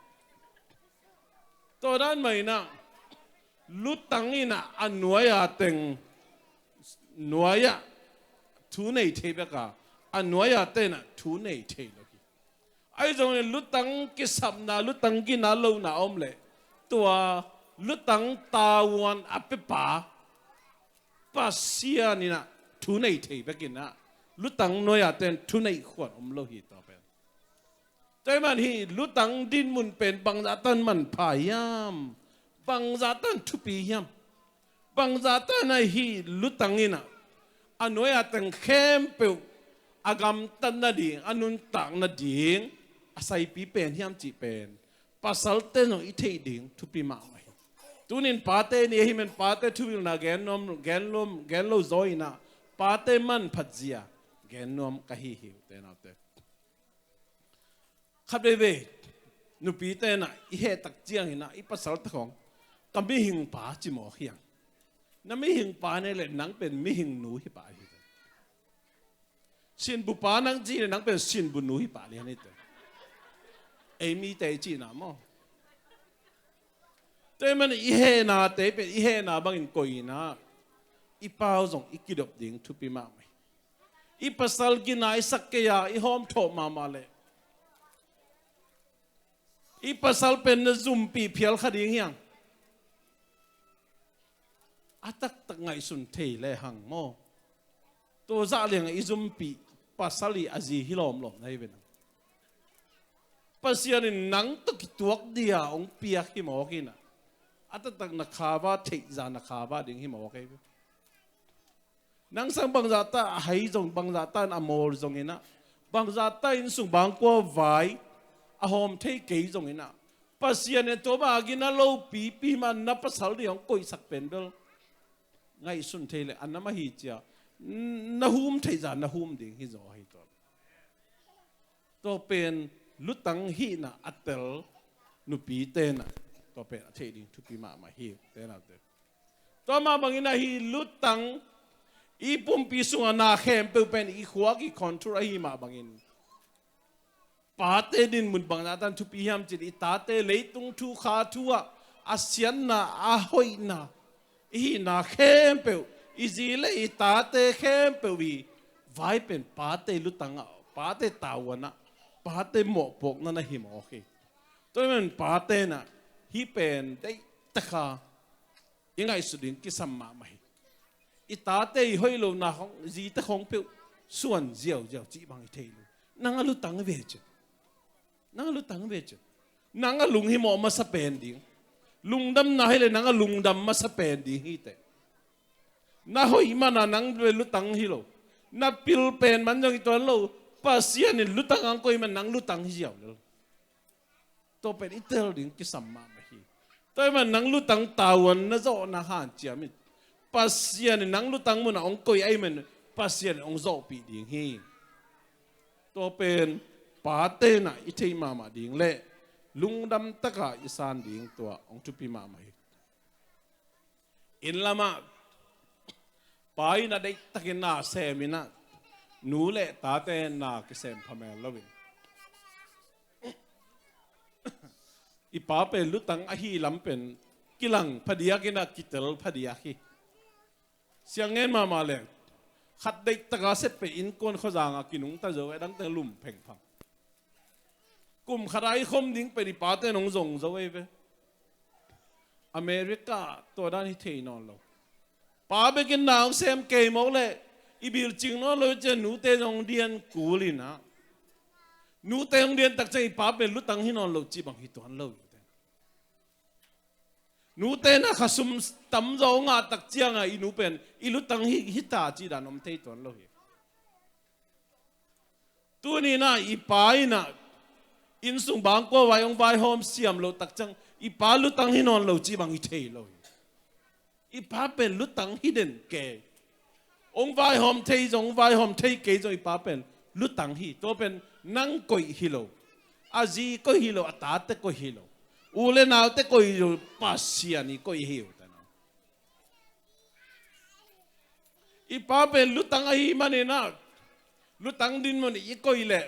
Tua dan mah in ah lutang in ah a nuai-a teng, nuai-ah thu nei thei bek a, a nuai-ate in ah thu nei thei lo hi. Ahi zongin lutang kisapna, lutang ginat lohna om leh, tua lutang tavuan a piapa Pasian in ah thu nei thei bek in ah, lutang nuai-a ten thu neih khuan om lo hi, tua pen. Tua ahih man hih lutang dinmun pen bangzah tan manpha hiam? Bangzah tan thupi hiam? Bangzah tan ah hih lutang in ah a nuai-a teng khempeuh a gamtat nading, a nuntak nading a saipi pen hiam cih pen pasalte zong i theih ding thupi mahmah hi. Tuni-in pate ni ahih man pate thuhilhna gen nuam, gen nuam, gen lo zaw in ah, pate manphat zia gen nuam ka hi hi, ute naute. Khat veivei nupite in ah i heh tak ciangin ah i pasalte khawng, "Ka mihing pa," ci mawk hi hang. Na mihing pa nei leh nang pen mihing nu hi pah hi. Sinbu pa nang ci leh nang pen sinbu nu hi pah lian hi te. Ei mite i cihna maw. Tua ahih man i hehnate pen i hehna bangin koih in ah, i pau zong i kidop ding thupi mahmah hi. I pasal ginat i sak kei a, i hawmthawh mahmah leh, i pasal pen na zumpih phial kha ding hi hang. A taktak ngaihsun thei lehang maw, tua zah liangah i zumpih pasal i a zi hi lawmlawm na hi ve nang. Pasian in nang tawh kituak dia hong piak hi mawk in ah, a taktak na kha va, theihza na kha va ding hi mawk hi ve. Nang sang bangzahta a hai zong, bangzahta in a mawl zongin ah, bangzahta inn sung bangkua vai a hawm thei kei zongin ah, Pasian in tua bang a ginat lopipi mah na pasal ding hong koihsak pen bel ngaihsun thei leh a nam ahi cia, na hum theih zah na hum ding hi zaw hi. Tua tua pen lutang hihna a tel nupi tenah tua pen a theih ding thupi mahmah hi. Tenah te tua mah bangin ahi lutang i pumpi sungah na khempeuh pen i khuak i control ahi mah bangin pate dinmun bang na tan thupi hiam cin i tate leitung thu kha thu ah a siatna a hoihna i hihna khempeuh i zi le i tate khempeuh i vai pen pate lutang ah pate tavuan ah pate mawhpawkna na hi mawk hi. Tua hi man pate na hih pen deih taka i ngaihsut ding kisam mahmah hi. I tate i hoih lohna khong zite khong peuh suan ziauziau cih bang i thei lo. Nang a lutang ve cin nang a lutang ve cin nang a lunghimawh masa pen ding. Lungdamna hi le nang a lungdam masa pen ding hi teh. Na hoih mana nang ve lutang hi lo. Na pil pen man zong i tuan lo. Pasian in lutang ang koih man nang lutang hi ziau lo. Tua pen i tel ding kisam mahmah hi. Tua hi man nang lutang tavuan na zawhna hanciam in Pasian in nang lutang munah hong koih ahi man Pasian in hong zawhpih ding hi. Tua pen pate na i theih mahmah ding le lungdam taka i san ding tua hong thupi mahmah hi. Inn lamah pa in a deihtakin na sem inah nu le tate na kisem phamel loin i pa pen lutang ahi lam pen kilang phadiak inah kitel phadiak hi. Siang ngen mahmah leng khat deihtaka set pen innkuan khuazangah kinungta zo a dangteng lum phengphang. Kum khat a i khom ding pen i pate nong zong zo ei ve. America tua dan hi thei nawn lo. Pa bekin na hong sem kei mawk le i bilcing nawn lo i cian nute zong dian kul inah nute hong dian tak ciang i pa pen lutang hi nawn lo cih bang hi tuan lo. Nute na khasum tamzaw ngah tak cianga i nu pen i lutang hi hita cih dan om thei tuan lo hi. Tuninah i pa inah innsung bangkua vai hong vaihawm siam loh tak ciang i pa lutang hi nawn lo cih bang hi thei lo hi. I pa pen lutang hi den kei. Hong vaihawm thei zong hong vaihawm thei kei zong i pa pen lutang hi. Tua pen nang koih hi lo. A zi koih hi lo a tate koih hi lo. U le naute koih hi lo Pasian i koih hi uh. I pa pen lutang ahi maninah lutang dinmun i koih leh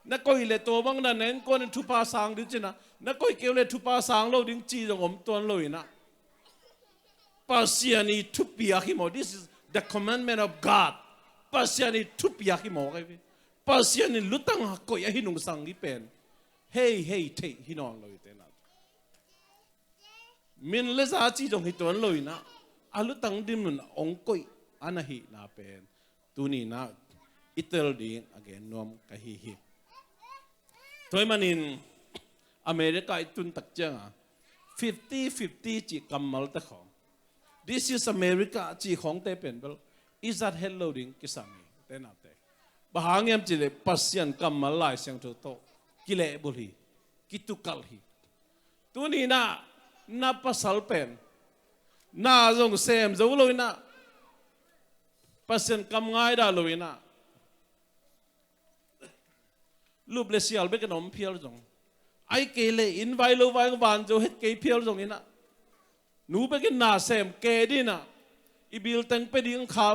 na koih leh tua bang na na innkuan in thupha sang ding cinah na koih keu le thupha sang lo ding ci zong om tuan lo inah Pasian i thupiak hi maw. This is the commandment of God. Pasian i thupiak hi maw. Pasian in lutang a koih ahi nungsang hi pen hei hei theih hi nawn lo i tenah min le za ci zong hi tuan lo inah a lutang dinmun a ong koih a na hihna pen tuninah i tel ding a gen nuam ka hi hi. Tua hi manin America i tun tak cianga fifty fifty cih kammalte khawng, this is America cih khawngte pen bel i zat het lo ding kisam hi. Tenate bang hang hiam cihleh Pasian kammal Lai Siangtho tawh kilehbulh hi, kitukalh hi. Tuninah na pasal pen na zong sem zo lo inah Pasian kam ngaida lo inah lup le sial bekin om phial zong ai kei le inn vai lo vai van zo het kei phial zong inah nu bekin na sem ke dinah i bilteng pe ding kha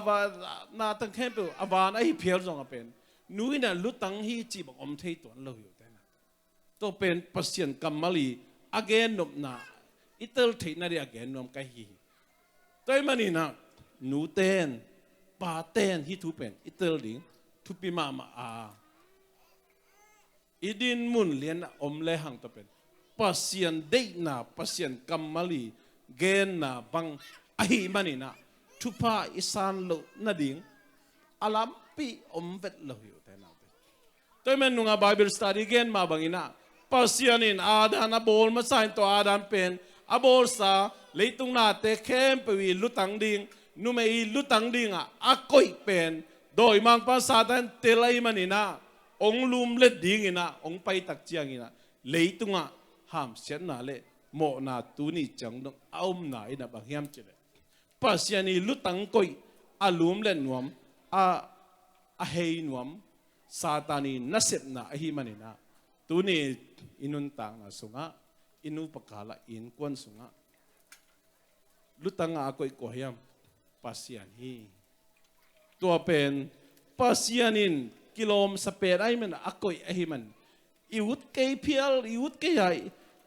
na teng khempeuh a van ahi phial zong a pen nu inah lutang hi cih bang om thei tuan lo hi uh tenah. Tua pen Pasian kammal i a gennopna i tel theihna dih a gen nuam ka hi hi. Tua hi maninah nuten paten hih thu pen i tel ding thupi mahmah a i dinmun lianah om lehang tua pen Pasian deihna Pasian kammal i genna bang ahi maninah thupha i san loh nading a lampi om vet lo hi uh tenah. Tua hi man nunga Bible study gen mah banginah Pasian in Adam a bawl masa in tua Adam pen a bawlsa leitung nate khempeuh i lutang ding numei i lutang dingah a koih pen dawimangpa Satan tel ahi maninah ong lumlet dinginah ong paitak cianginah leitungah hamsiatna le mawhna tuni ciang dong a omna inah bang hiam cihleh Pasian i lutang koih a lumlet nuam, a, a hei nuam Satan i nasepna ahih manin ah, tuni i nuntakna sungah, i nupa kalah, i innkuan sungah lutang a koih kua hiam? Pasian hi. Tua pen Pasian in kilawmsa pen ahih man a koih ahih man, i ut kei phial, i ut kei a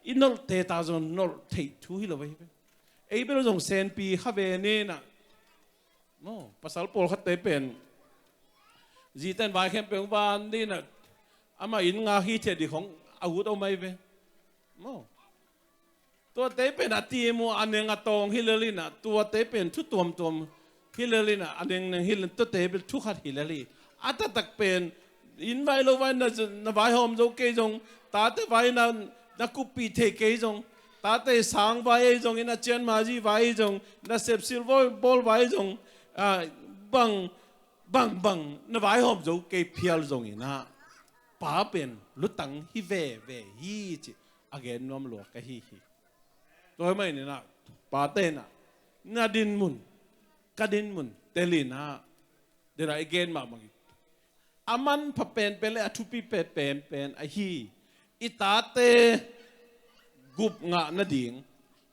i nolhte ta zong nolh theih thu hi lo ahi ve. Ei bel zong senpi kha ve ni na. Maw, pasal pawlkhatte pen zite in vai khempeuh hong van ding na, amah inn ngak hi thei ding khong a ut om ahi ve. Maw, tuate pen a tim uh a neng a tawng hi lel in ah, tuate pen thu tuamtuam hi lel in ah, a nengneng hi lel, tuate pen thu khat hi lel hi. A taktak pen inn vai lo vai na, na vaihawm zo kei zong, tate vai na, na kuppih thei kei zong, tate sang vai ei zong, inn a cianmazi vai ei zong, na sepsil bawl, bawl vai ei zong, ah, bang, bang, bang na vaihawm zo kei phial zong in ah, pa pen lutang hi veve hi ci a gen nuam lua ka hi hi. Tua ahih manin ah, pate in ah, na dinmun, ka dinmun tel in ah, den a i gen mah bangin, a manpha penpen le a thupi penpen ahi i tate gup ngah nading,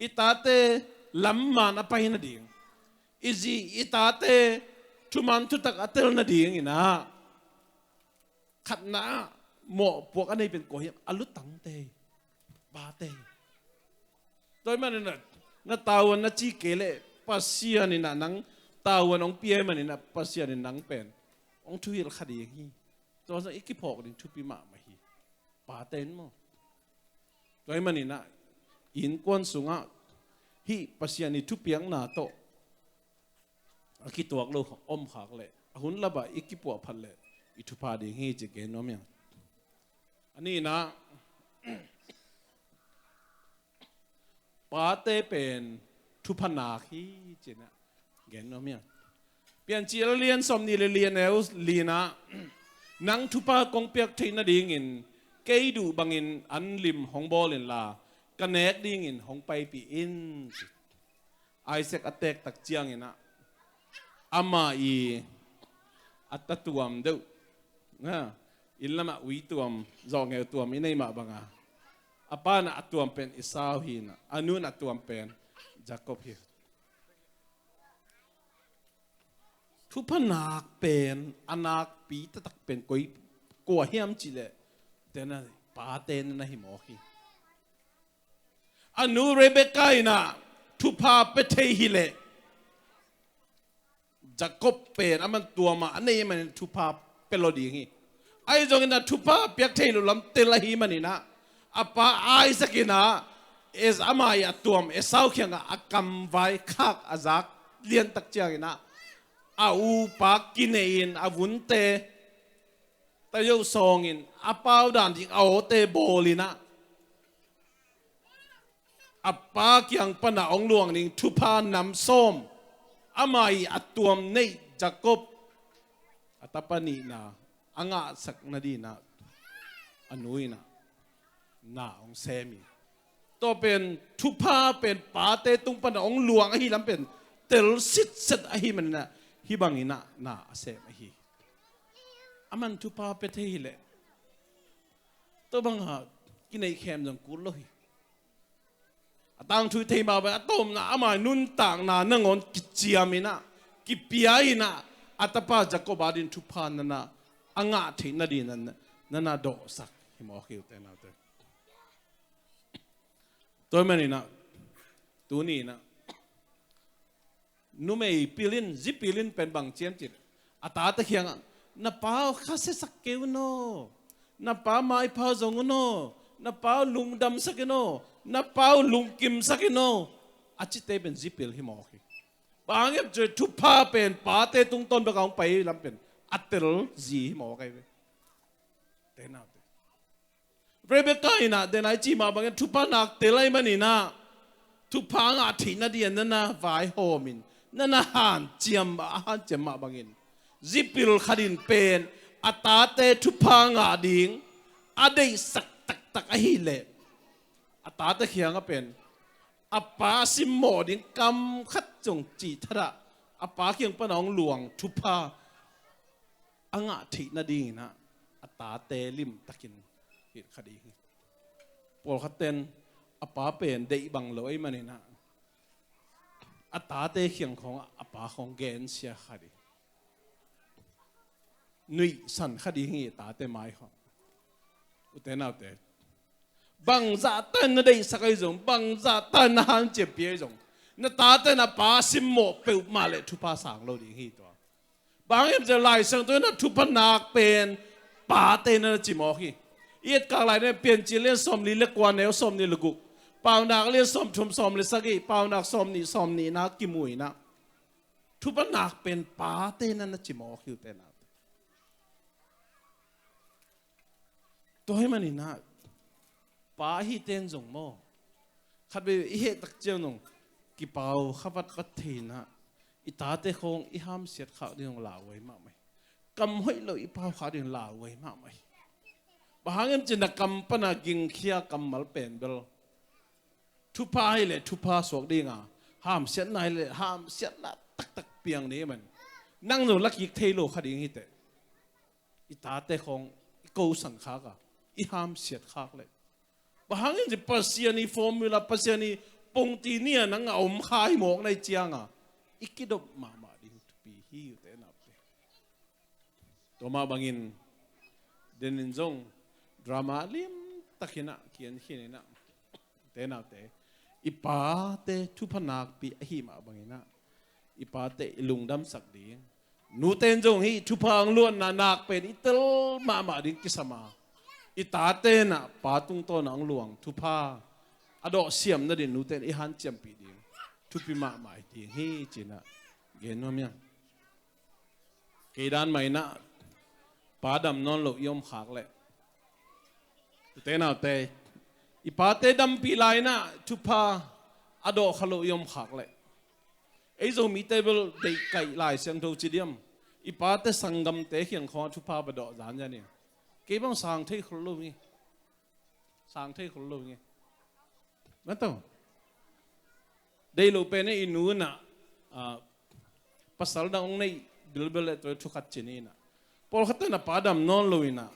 i tate lam man a pai nading, i zi i tate thuman thutak a tel nading in ah, khatna ah mawhpuak a nei pen kua hiam? A lutangte hi, pate hi. Tua ahih manin ah, na tavuan na ci kei leh Pasian in ah nang tavuan hong pia ahih manin ah, Pasian in nang pen hong thuhilh kha ding hi. Tua zong i kiphawk ding thupi mahmah hi. Pate in maw. Tua ahih manin ah, innkuan sungah hih Pasian i thupiakna tawh a kituak lo om khak leh, a hun lapah i kipuah phat leh i thupha ding hi ci gen nuam hi. A nihna, pate pen thupha nak hi ci-in ah gen nuam hi. Piancil a lian sawmnih le li, a neu li-na, nang thupha kong piak theih nadingin kei duh bangin an lim hong bawl inla, ka nek dingin hong paipih in, ci. Isaac a teek tak ciangin ah, amah i a ta tuam deuh, na, inn lamah ui tuam, zawhngeu tuam i neih mah banga, a pa in ah a tuam pen Esau hi in ah, a nu in ah a tuam pen Jacob hi. Thupha nak pen, a nakpi taktak pen koi, kua hiam cih leh, tena, pate na hi mawk hi. A nu Rebekah in ah thupha pia thei hi leh, Jacob pen aman tuam a, a neih manin thupha pia lo ding hi. Ahi zongin ah thupha piak thei lo lam tel ahih manin ah, a pa Isaac in ah, Es-, amah i a tuam Esau kiangah a kam vai khak a zak lian tak ciangin ah, a upa kinei in a vunte tayo sawngin, a pau dan ding a awte bawl in ah, a pa kiang pan a hong luang ding thupha nam sawm, amah i a tuam neih Jacob, a tapa nihna a ngahsak nadingin ah, a nu in ah na hong sem hi. Tua pen thupha pen pate tung pan a hong luang ahih lam pen tel sitset ahih manin ah, hih bangin ah na a sem ahi. Aman thupha pia thei hi leh, tua banga kineih khem zong kul lo hi. A tangthu i theih mah bang, a tawpna amah i nuntakna nangawn kiciam in ah, kipia in ah, a tapa Jacob adingin thupha na na, a ngah theih nadingin na na dawhsak hi mawk hi, ute naute. Tua ahih manin ah, tuni in ah, numei pil in, zi pil in pen bang ci hiam cih leh, a tate kiangah, na pa aw, khasiasak kei un aw, na pa maipha zong un aw, na pa aw lungdamsak in aw, na pa aw lungkimsak in aw, a cite pen zi pil hi mawk hi. Bang hiam cih leh thupha pen pate tungtawn bek a hong pai lam pen a tel zi hi mawk ahi ve. Ute naute. Rebekah in ah, den a i cih mah bangin thupha nak tel ahih manin ah, thupha ngah theih nadingin na na vaihawm in, na na hanciam, a hanciam mah bangin, zi pil khat in pen a tate thupha ngah ding a deihsak taktak ahih leh, a tate kiangah pen a pa simmawh ding kam khat zong cih thadah a pa kiang pana hong luang thupha a ngah theih nadingin ah a tate limtakin hih kha ding hi. Pawlkhat ten a pa pen deih bang lo ahih manin ah a tate kiang khawng ah a pa khawng gensia kha ding, nuihsan kha ding hi. Tate mai khawng, ute naute, bangzah tan na deihsak ahi zong, bangzah tan na hanciampih ahi zong, na tate na pa simmawh peuhmah le thupha sang lo ding hi tua. Bang hiam cih leh Lai Siangtho in ah thupha nak pen pate na na cimawk hi. I etkak lai na Piancil lian sawmli le kua neu sawmnih le guk, Paunak lian sawmthum sawm le sagih, Paunak sawmnih sawmnihna kimu in ah thupha nak pen pate na na cimawk hi, ute naute. Tua ahih manin ah pa ahih ten zong maw, khatvei i heh tak ciang zong kipau kha vatvat thei in ah i tate khawng i hamsiat khak ding zong lauhuai mahmah hi. Kam hoih lo i pau khak ding lauhuai mahmah hi. Bang hang hiam cih leh na kam pana gingkhia kammal pen bel thupha hi leh thupha suak ding a, hamsiatna hi leh hamsiatna taktak piang ding ahih manin nang zong la kik thei lo kha ding hi teh. I tate khawng i kosan khak a, i hamsiat khak leh, bang hang hiam cih leh Pasian i formula, Pasian i pongti ni a nang a om kha hi mawk na hih ciang a, i kidop mahmah ding thupi hi, ute naute. Tua mah bangin den in zong drama limtakin ah kian khin in ah, ute naute, i pate thupha nakpi ahih mah bangin ah i pate i lungdamsak ding. Nute in zong hih thupha hong luanna nak pen i tel mahmah ding kisam a, i tate in ah pa tungtawn ah hong luang thupha a dawh siam nading nute in i hanciampih ding thupi mahmah hi ding hi ci-in ah gen nuam hi ing. Kei dan mah in ah pa dam nawn lo i om khak leh, ute naute, i pate dampih lai in ah thupha a dawh kha lo i om khak leh, ei Zomite bel deihkaih Lai Siangtho ci diam, i pate sanggamte kiang khawng ah thupha va dawh zanzan hi. Kei bang sang thei khol lo hi. Sang thei khol lo hi. Mataw. Deih lo pen i nu in ah, ah, pasal dang hong neih bilbel leh tua thu khat ci ni in ah, pawlkhat in a pa dam nawn lo in ah,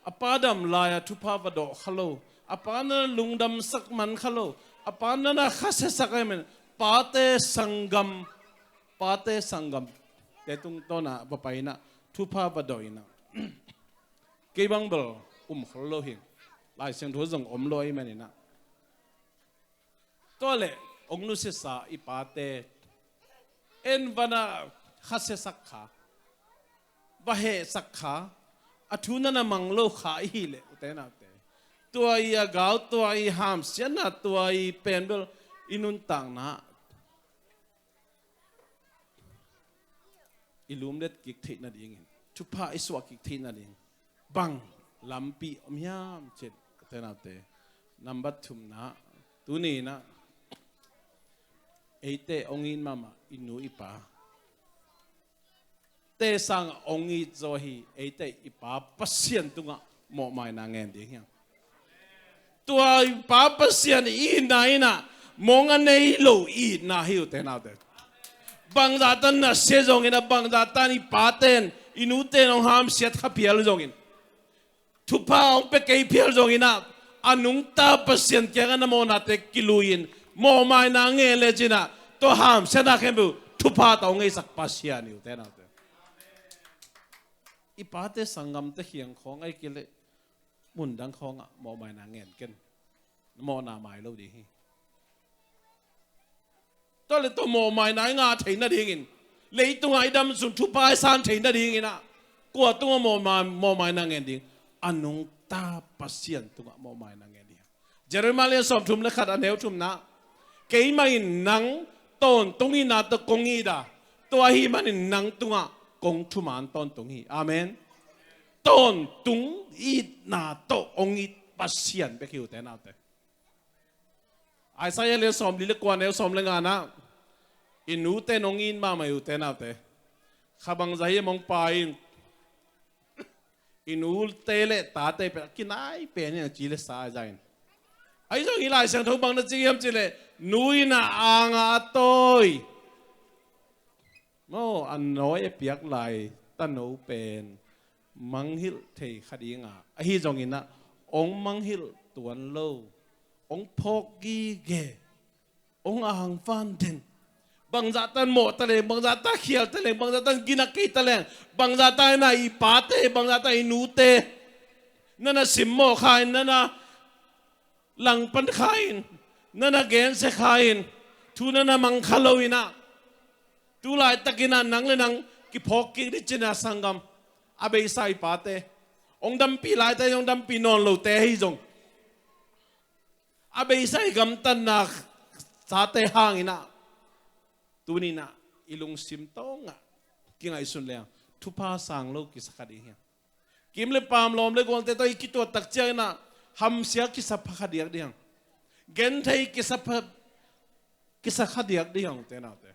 a pa dam lai-a thupha va dawh kha lo, a pa na lungdamsak man kha lo, a pa na na khasiasak ahih manin pate sanggam, pate sanggamte tungtawn ah va pai in ah thupha va dawh in ah, kei bang bel um khol lo hi. Lai Siangtho zong om lo ahih manin ah. Tua leh hong nusiasa i pate en va na khasiasak kha, va hehsak kha, a thu na na mang lo kha i hih leh, ute naute, tua i a gau, tua i hamsiatna, tua i pen bel i nuntakna i lumlet kik theih nadingin, thupha i suah kik theih nading bang lampi om hiam cih leh, ute naute, nambat thumna, tuni in ah eite hong it mahmah i nu i pa te sangin hong it zaw hi. Eite i Pa Pasian tungah mawhmaina ngen ding hi hang. Tua i Pa Pasian i itna in ah mawng a nei lo i itna hi, ute naute. Bangzah tan na sia zongin ah, bangzah tan i pate in, i nute in hong hamsiat kha phial zongin, thupha hong pia kei phial zongin ah, a nungta Pasian kiangah na mawhnate kilui-in mawhmaina ngen lecin ah, tua hamsiatna khempeuh thupha tawh hong neisak Pasian hi, ute naute. I pate sanggamte kiang khawng ahih kei leh mundang khawngah mawhmaina ngen ken. Mawhna mai lo ding hi. Tua leh tua mawhmaina i ngah theih nadingin, leitungah i dam sung thupha i san theih nadingin ah, kua tungah mawhma-, mawhmaina ngen ding? A nungta Pasian tungah mawhmaina ngen ding hi. Jeremiah lian sawmthum le khat, a neu thumna, keimah in nang tawntung itna tawh kong it a, tua ahih manin nang tungah kong thuman tawntung hi. Amen. Tawntung itna tawh hong it Pasian bek hi, ute naute. Isaiah lian sawmli le kua, neu sawm le ngana, i nute in hong it mahmah hi, ute naute. Kha bangzah hiam hong pai in, i nute le tate pen a kinai pen hi hang, ci le sa a za in. Ahi zongin Lai Siangtho bang na ci hiam cih leh, nu in a ang a tawi, Maw, a nawi a piak lai tano pen mangngilh thei kha ding a, ahi zongin ah hong mangngilh tuan lo, hong phawk gige, hong angvan den. Bangzah tan mawh ta leng, bangzah tan khial ta leng, bangzah tan gina kei ta leng, bangzah tan i pate, bangzah tan i nute, na na simmawh kha in, na na langpan kha in, na na gensia kha in, thu na na mang kha lo in ah, tu laitakin ah nang le nang kiphawk kik ding ci-in ah, sanggam, a beisa i pate, hong dampih laitakin hong dampih nawn lote ahi zong, a beisa i gamtatna sate hangin ah, tuni-in ah i lungsim tawngah kingaihsun leng thupha sang lo kisa kha ding hi. Kim le paam, lawm le gualte tawh i kituat tak ciangin ah hamsia kisa pha kha diak ding hi. Genthei kisa pha, kisa kha diak ding hi, ute naute.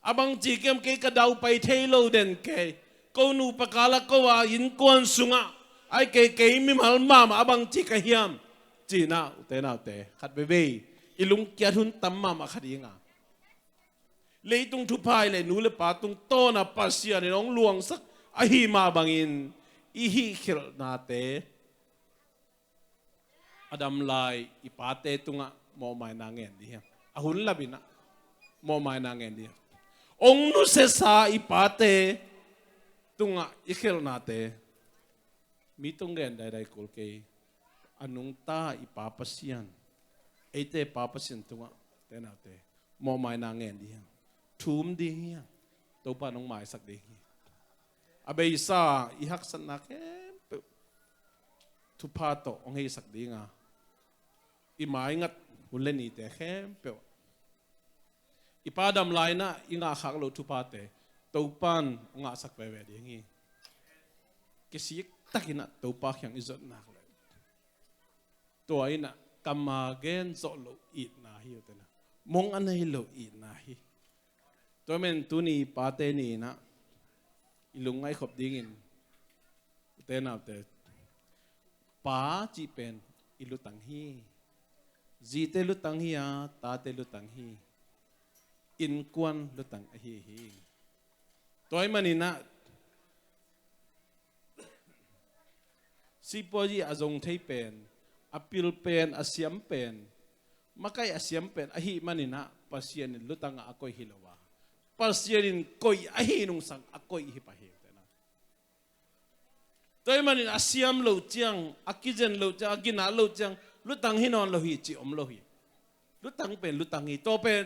A bangci ka hiam, kei ka daupai thei lo den kei. Ko nupa kal ah, ko a innkuan sungah, ai kei, kei mimal mahmah a bangci ka hiam, ci-in ah, ute naute, khat veivei i lungkiat hun tam mahmah kha ding a, leitung thupha i leh nu le pa tungtawn ah Pasian in hong luangsak ahih mah bangin i hihkhelhnate, a dam lai i pate tungah mawhmaina ngen ding hi. A hun lapin ah mawhmaina ngen ding hi. Hong nusiasa i pate tungah i khelhnate, mi tung gen daidai kul kei, a nungta i Pa Pasian, eite Pa Pasian tungah, ute naute, mawhmaina ngen ding hi. Thum ding hi. Topa in hong maisak ding hi. A beisa i haksatna khempeuh thupha tawh hong heisak ding a, i maingat hun le nite khempeuh, i pa dam lai-in ah i ngahkhak loh thuphate Topa in hong ngahsak veve ding hi. Kisik takin ah Topa kiang i zot nak leh, tua in ah kam a gen zawh loh itna hi, ute naute. Mong a nei loh itna hi. Tua ahih manin tuni Pate Ni-in ah i lungngaih khop dingin, ute naute, pa cih pen i lutang hi. Zite lutang hi a, tate lutang hi. Innkuan lutang ahi hi. Tua ahih manin ah, sipuazi a zong thei pen, a pil pen, a siam pen, makai a siam pen ahih manin ah Pasian in lutang ah a koih hi lo a, Pasian in koih ahih nungsang a koih hi pah hi. Tua ahih manin a siam loh ciang, a kizen loh ciang, a ginat loh ciang lutang hi nawn lo hi cih om lo hi. Lutang pen lutang hi. Tua pen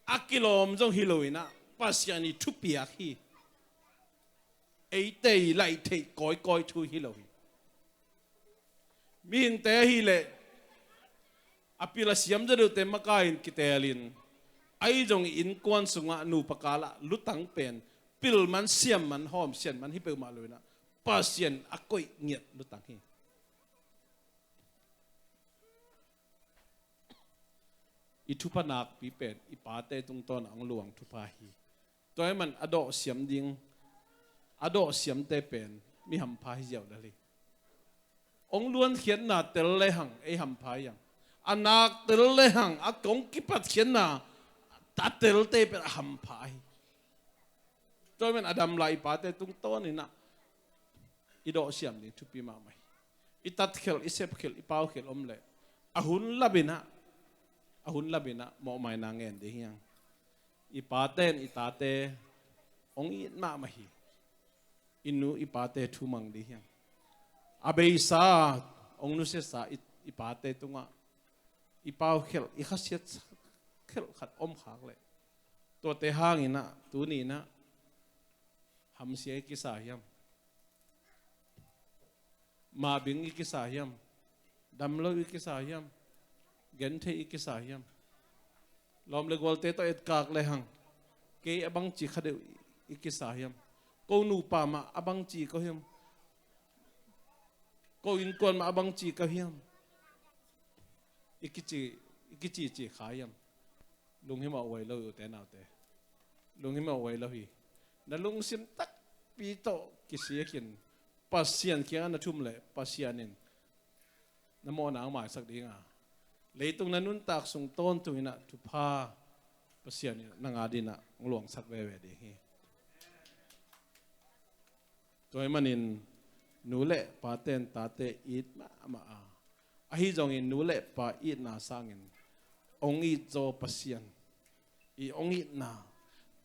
a kilawm zong hi lo in ah, Pasian i thupiak hi. Eite i laih theih kawikawi thu hi lo hi. Mihingte ahih leh a pil a siam zaw deuhte makai in kitelin, ahi zong i innkuan sungah nupa kal ah lutang pen pil man, siam man, hawm sian man hi peuhmah lo in ah, Pasian a koih ngiat lutang hi. I thupha nakpi pen i pate tungtawn ah hong luang thupha hi. Tua ahih man a dawh siam ding, a dawh siamte pen mi hampha hi ziau lel hi. Hong luankhiatna tel lehang ei hampha hi hang. A nak tel lehang, a kong kipatkhiatna a telte pen a hampha hi. Tua ahih man a dam lai i pate tungtawn in ah i dawh siam ding thupi mahmah hi. I tatkhelh, i sepkhelh, i paukhelh om leh a hun lap in ah, a hun lap in ah mawhmaina ngen ding hi hang. I pate in i tate hong it mahmah hi. I nu i pate thu mang ding hi hang. A beisa, hong nusiasa i, i pate tungah i paukhelh, i khasiat khelh khat om khak leh, tuate hangin ah tuni in ah hamsia i kisa hiam? Mabing i kisa hiam? Damlo i kisa hiam? Genthei i kisa hiam? Lawm le gualte tawh etkak lehang, kei a bangci kha deuh i kisa hiam? Ko nupa mah a bangci ko hiam? Ko innkuan mah a bangci ko hiam? I kici, i kicici kha hiam? Lunghimawh huai lo hi, ute naute. Lunghimawh huai lo hi. Na lungsim takpi tawh kisikin Pasian kiangah na thum leh Pasian in na mawhna hong maisak ding a, leitung na nuntak sung tawntung in ah thupha Pasian in nang adingin ah hong luangsak veve ding hi. Tua ahih manin nu le pate in tate it mahmah a, ahi zongin nu le pa itna sangin hong it zaw Pasian i hong itna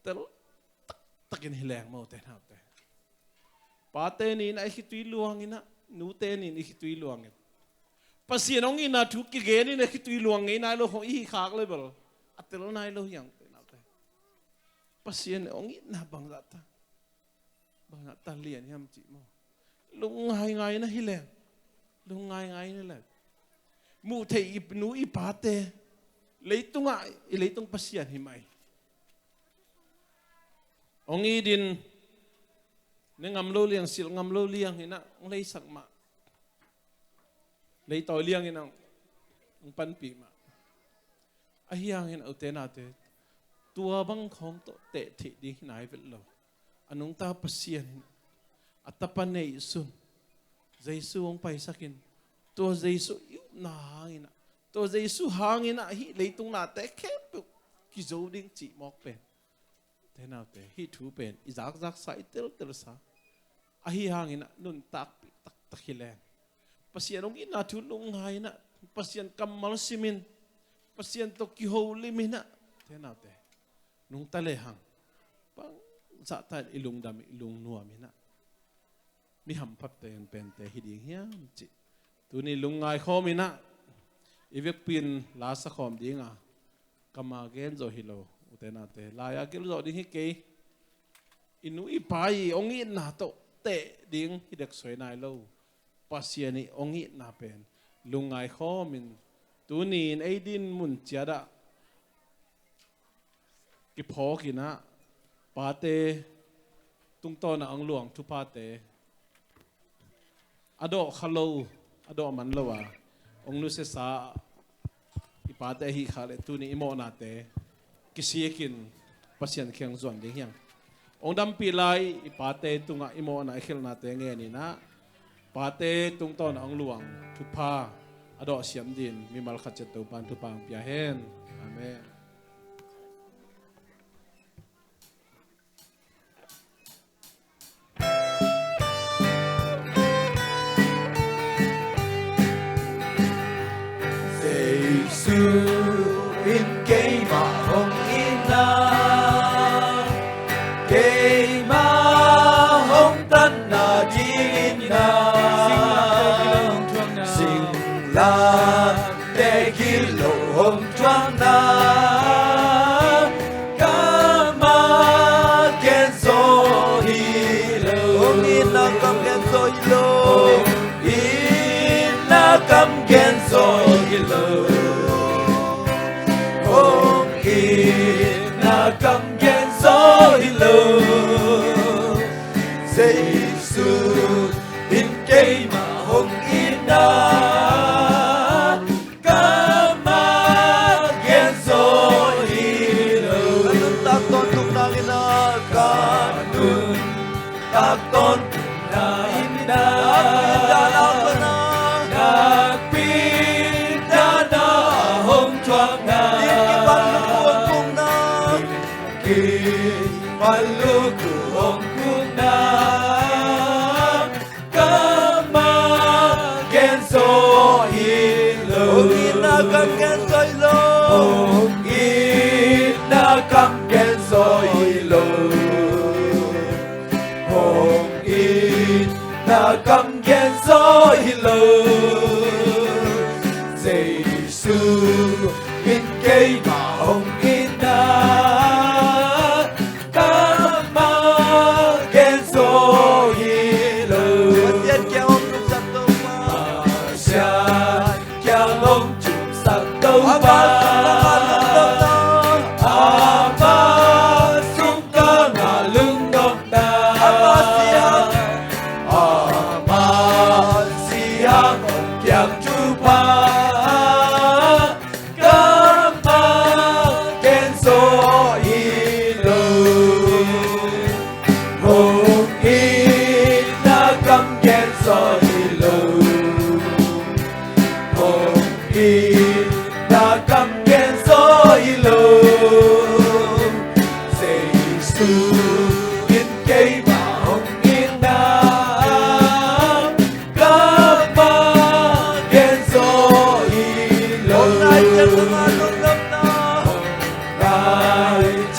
tel taktakin hi leng maw, ute naute. Pate ni in ah i khitui luang in ah, nute ni in i khitui luang in, Pasian hong itna thu kigen in ah khitui luang ngei nai lo, hong i hi khak le bel a tel nai lo hi hang, ute naute. Pasian hong itna bangzah ta, bangzah ta lian hiam cih maw? Lungngai ngai in ah hi leng, lungngai ngai in ah hi leng, muh theih i nu i pate, leitungah i leitung Pasian hi mah hi. Hong it in, ne ngam lo liang, silh ngam lo liang in ah hong leisak mah, leitawi liang in ah hong panpih mah. Ahi hangin ah, ute naute, tua bang khawng tawh teh theih ding hi nai vet lo. A nungta Pasian in a tapa neihsun Jesu hong paisak in, tua Jesu i upna hangin ah, tua Jesu hangin ah hih leitung nate khempeuh kizo ding cih mawk pen, ute naute, hih thu pen i zakzaksa, i teltelsa. Ahi hangin ah nuntakpih taktak hi leng, Pasian hong itna thu lungngai in ah, Pasian kammal simin, Pasian tawh kiholim in ah, ute naute, nungta lehang bangzah ta in i lungdam, i lungnuam in ah mi hampha pente hi ding hiam cih tuni lungngai khawm in ah, i vekpi in la sa khawm ding a, kam a gen zawh hi lo, ute naute, lai-ah gelh zawh ding hi kei. I nu i pa i hong itna tawh teh ding hi dek suai nai lo. Pasian i hong itna pen lungngai khawm in, tuni in ei din mun ciat ah kiphawk in ah, pate tungtawn ah hong luang thuphate a dawh kha lo, a dawh man lo a hong nusiasa i pate ahih khak leh, tuni i mawhnate kisik in Pasian kiang zuan ding hi hang. Hong dampih lai i pate tungah i mawhna, i khelhnate ngen in ah, pate tungtawn ah hong luang thupha a dawh siam dingin mimal khat ciat Topa'n thupha hong pia hen. Amen. Jesu in keimah hong itna, keimah hong tanna dingin ah, singlamteh gilo hong thuakna, kam a gen zaw hi lo. Hong itna kam gen zaw hi lo. Hong itna kam gen zaw hi lo. Hong itna kam gen zaw hi lo. Jesu in keimah hong itna, kam a gen zaw hi lo. Ka nuntak tawntungna in ah, ka nuntak tawntungna in ah, nakpi in dana, nakpi in dana hong thuakna, kipal lukhu hong khukna, kipal lukhu hong khukna, kam a gen zaw hi lo. Hong itna kam gen zaw hi lo. Hong itna kam gen zaw hi lo. Hong itna kam gen zaw hi lo. Jesu in keimah hong itna, kam a gen zaw hi lo. Pasian kiang hong thumsak Topa. Pasian kiang hong thumsak Topa. Ama sungkang ah lungnopna. Ama si hang. Ama si hang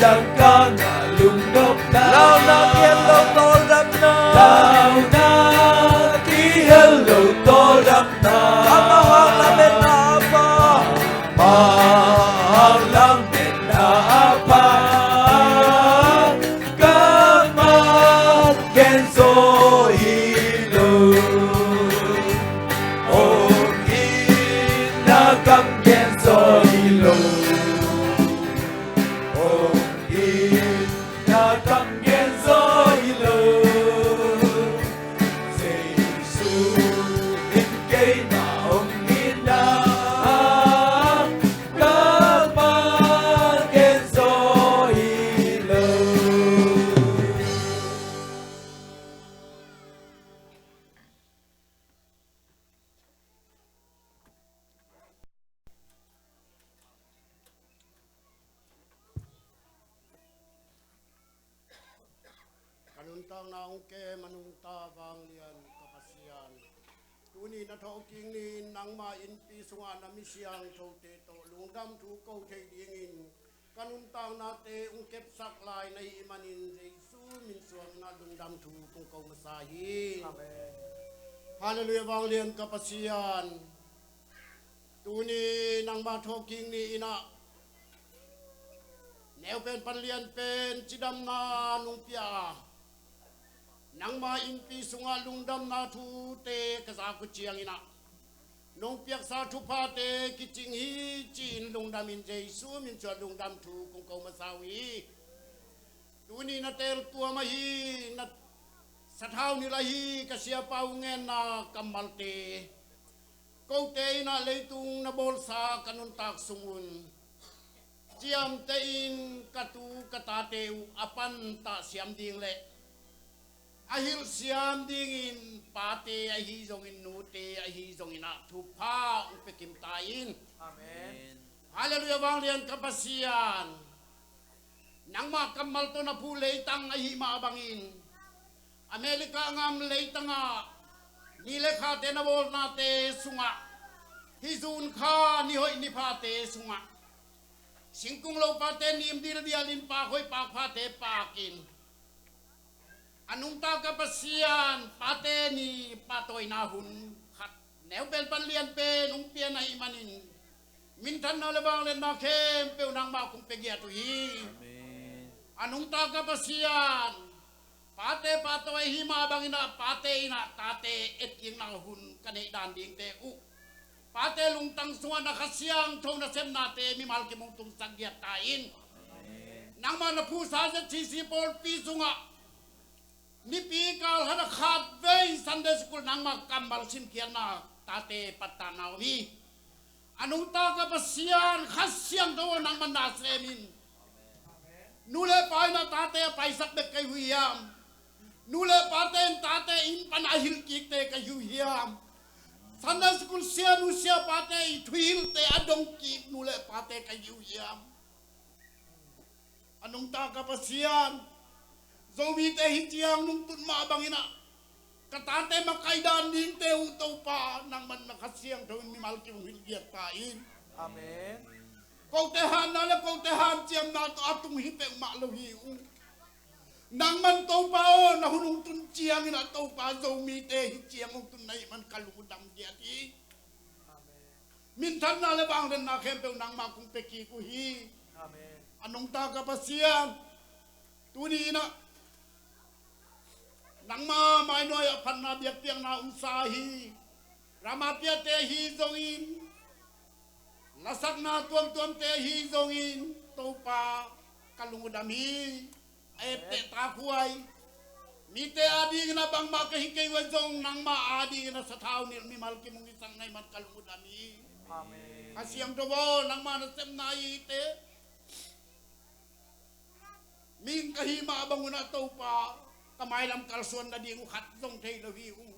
Tangka na lungdamna, launak kihello tawldamna, launak kihello tawldamna, amah hang lametna a pha, amah hang lametna a pha, ka man gen zaw hi lo. Hong itna kam gen zaw hi lo. Hong itna kam gen zaw hi lo. Jesu in keima hong itna kam man gen zaw hi lo. Ka nuntakna hong kem a nungta vanglian ka Pasian, tuni na thawhkik ni-in nangma innpi sungah na mi siangthote tawh lungdam thu ko thei dingin ka nuntaknate hong kepsak lai na hih manin Jesu min suangin ah lungdam thu kong ko masa hi. Amen. Halleluiah, vanglian ka Pasian. Tuni nangma thawhkik ni-in ah neu pen pan lian pen cidamna nong pia a, nangma innpi sungah lungdamna thute ka zak uh ciangin ah nong piaksa thuphate kicing hi ci-in lungdamin Jesu min suang lungdam thu kong ko masa uh hi. Tuni na teltuam ahi, na sathau nilh ahi ka siapa uh ngenna kammalte, kote in ah leitung na bawlsa ka nuntak sungun ciamteh in ka tu ka tate uh a pantah siam ding le a hilh siam dingin pate ahi zongin nute ahi zongin ah thupha hong pia kim ta in. Amen. Halleluiah, vanglian ka Pasian. Nangma kammal tawh na phu leitang ahih mah bangin America ngam leitangah ni le khate na bawlnate sungah, hih June kha ni hoih ni phate sungah singkung lopate nim dildialin pak hoih pak phate pakin, a nungta ka Pasian, pate ni pahtawina hun khat neu pen pan lian pen hong pia na hih manin minthanna le vangliatna khempeuh nangmah kong pia giat uh hi. Amen. A nungta ka Pasian, pate pahtawi ahih mah bangin ah pate in ah tate etkikna hun ka neih dan dingte uh, pate lungtang sungah na Kha Siangtho nasepnate mimal kim hong tunsak giat ta in. Amen. Nangmah na phusa ZCC pawlpi sungah nipi kal khat a khatvei Sunday school nangmah kammal simkhiatna tate pattahna om hi. A nungta ka Pasian, Kha Siangtho aw, nangmah na sem in. Nu le pa in ah tate a paisak bek ka hi uh hiam? Nu le pate in tate inn pan a hilhkikte ka hi uh hiam? Sunday school sianu siapate i thuhilhte a dongkik nu le pate ka hi uh hiam? A nungta ka Pasian, Zomite hi ciang nungtut mah bangin ah ka tate makaih dan dingte uh Topa, nangman na Kha Siangtho in mimal kim hong hilh giat ta in. Amen. Kote hanna le kote hanciamna tawh a tung hi peuhmah lo hi uh. Nangman Topa aw, na hun hong tun ciangin ah Topa, Zomite hi ciang hong tun na hih man ka lung uh dam giat hi. Amen. Minthanna le vangliatna khempeuh nangmah kong pia kik uh hi. Amen. A nungta ka Pasian, tuni in ah nangmah mainuai ah phatna biakpiakna omsa hi. Ram a piate ahi zongin, lasakna tuamtuamte ahi zongin, Topa, ka lung uh dam hi. A etteh takhuai mite adingin ah bangmah ka hi kei uh a zong, nangmah adingin ah sathau nilh mimal kim hong hisak na hih man ka lung uh dam hi. Amen. Kha Siangtho aw, nangmah nasepna hihte mihing ka hih mah bang un ah Topa, ka mailam kalsuan nading uh khat zong thei lo hi ung.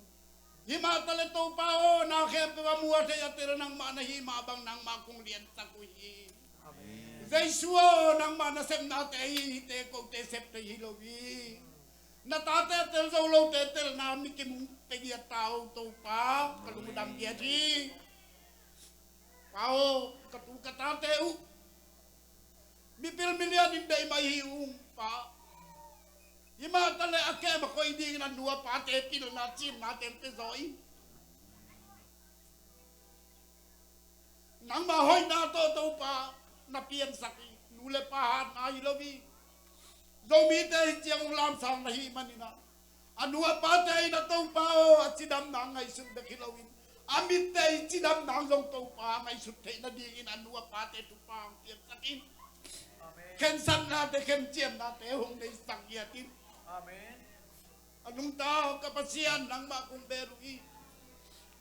Hih mah taleh Topa aw, na khempeuh a mu a thei a tel nangmah na hih mah bang nangmah kong liansak uh hi. Amen. Jesu aw, nangmah nasepnate ahi hihte kote sep thei hi lo hi. Na tate a tel zo lote telna mi kimung pia giat ta aw Topa, ka lung uh dam giat hi. Pa aw, ka tu ka tate uh Pipil milian in deih mah hi ung Pa. Himah taleh a kem a koih dingin a nu a pate pilna cimna teng pia zaw in. Nangmah hoihna tawh Topa na piansak hi. Nu le pa hatna hi lo hi. Zomite hi ciang ung lamsang na hi manin ah, a nu a pate in a Topa aw, a cidamna ngaihsut bek hi loin a mitte i cidamna zong Topa ngaihsut theih nadingin a nu a pate thupha hong piaksak in. Amen. Khensatnate, khenciamnate hong neisak ngiat in. Amen. A nungta ka Pasian, nangmah kong bel uh hi.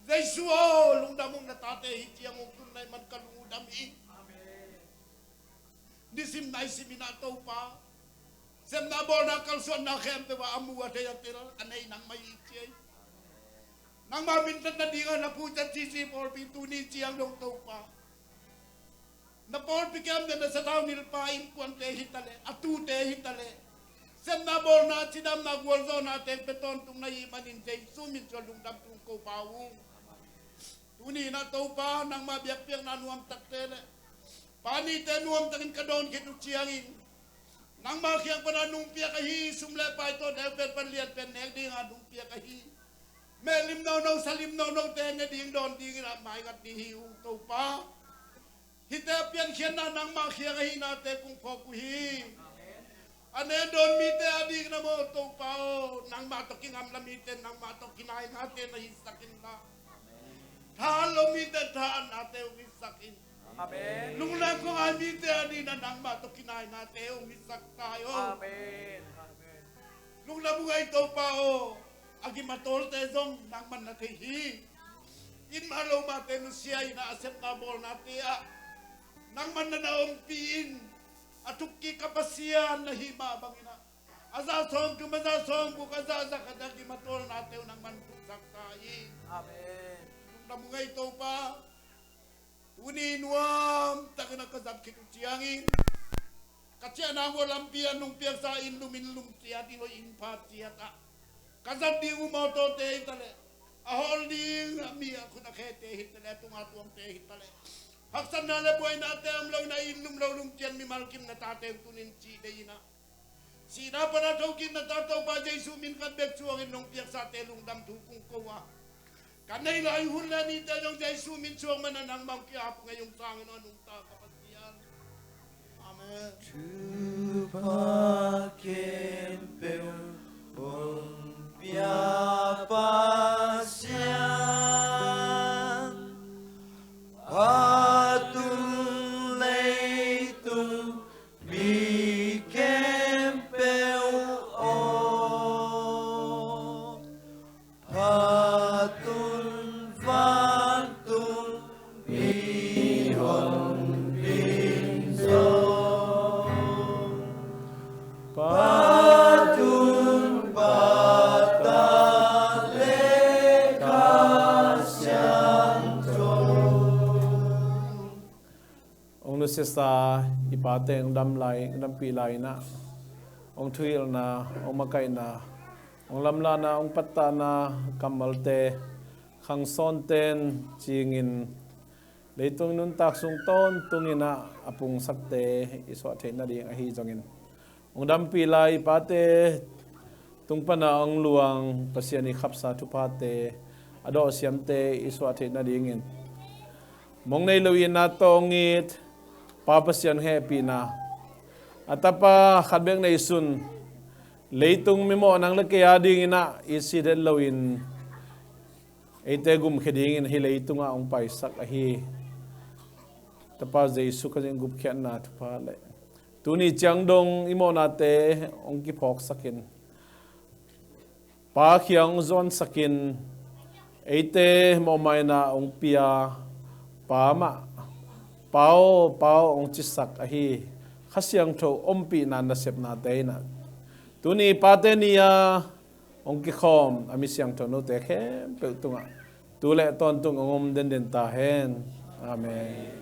Jesu aw, lungdam ung, na tate hi ciang ung tun nai man ka lung uh dam hi. Amen. Nisim naisim in ah Topa, sepna bawlna kalsuanna khempeuh ah a mu a thei a tel a nei nangmah hi ci hi. Nangmah minthang nadingin na phucak cici pawlpi tuni ciang dong Topa, na pawlpi kem den na sathau nilpa innkuante hi taleh, a tute hi taleh, sepna bawlna cidamna gualzawhna teng pia tawntung na hih manin Jesu min suang lungdam thu ko pah ung. Tuni in ah Topa, nangmah biakpiakna nuamtakte le pa nite nuamtakin ka dawn khit uh ciangin, nangmah kiang pan a nungpiak ahi sum le pai tawh neu pen pan lian pen nek ding a nungpiak ahi mehlim nono salim nonote ne ding dawn dingin ah maingat ni hi ung Topa. Hihte a piankhiatna nangmah kiang ahihnate kong phawk uh hi. A nen dawn mite a dingin ah maw Topa aw, nangmah tawh kingamla mite, nangmah tawh kinainate na hisak inla, thahat lo mite thahatnate hong hisak in. Amen. Lungdam kong ngai mite a dingin ah nangmah tawh kinainate hong hisak ta hi aw. Amen. Amen. Lungdam ung ei Topa aw, a gim a tawlte zong nangman na thei hi. Inn mah lo mahte nusia in ah a sepna bawlnate ah nangman na na ompih in. A thukkik ka Pasian na hih mah bangin ah, a zah sawm thum, a zah sawm guk, a zah za khat a gim a tawlnate uh nangman thuksak ta hi. Amen. Lungdam ung ei Topa. Tuni nuamtakin a ka zat khit uh ciangin, ka ciahna uh a lampi a nungpiaksa inn lum, inn lum ciat, inn hoih inn pha ciat ah ka zat ding uh mawtawte hi taleh, a hawl ding a mi a khut a khete hi taleh, a tunga tuamte hi taleh, haksatna le buainate om lo in ah inn lum lo lum ciat mimal kim na tate uh tun in cih deih in ah, sihna pan a thokik na ta Topa Jesu min khat bek suangin nong piaksate lungdam thu kong ko a, ka nei lai hun le nite zong Jesu min suang man a nangmah hong ki-ap ngei ung sangin aw nungta ka Pasian. Amen. Thupha khempeuh hong pia Pasian, a tun leitung mi khempeuh aw, a tun vantung mi honpin zong, Pa, Tun, Pa, Ta le Kha Siangtho. Hong nusiasa i pate hong dam lai, hong dampih lai in ah, hong thuhilhna, hong makaihna, hong lamlahna, hong pattahna kammalte khang sawnten cingin, leitung nuntak sung tawntung in ah a pungsakte i suah theih nading ahi zongin, hong dampih lai i pate tung pan a hong luang Pasian i khapsa thuphate, a dawhsiamte i suah theih nadingin, mong nei lo itna tawh hong it Pa Pasian hehpihna, a Tapa khat bek neisun, leitung mimawh nang le kei a dingin ah i sit het loin, eite gumkhia dingin hih leitungah hong paisak ahi Tapa Jesu Khazih gupkhiatna thupha le tuni ciang dong i mawhnate hong kiphawksakin, Pa kiang hong zuansakin, eite mawhmaina hong pia Pa mah, Pa aw, Pa aw hong cisak ahi Kha Siangtho ompihna nasepnate in ah, tuni Pate Ni-a hong kikhawm a mi siangtho note khempeuh tungah tu le tawntung hong om denden ta hen. Amen.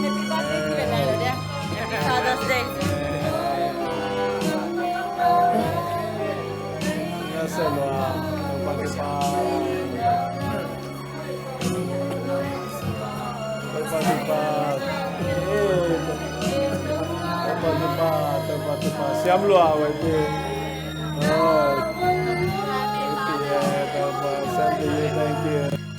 Happy birthday to you, Dad. Happy Father's Day. Ya, selamat. Happy birthday. Siam lua, Vaipi. Oh, Vaipi, eh, thank you.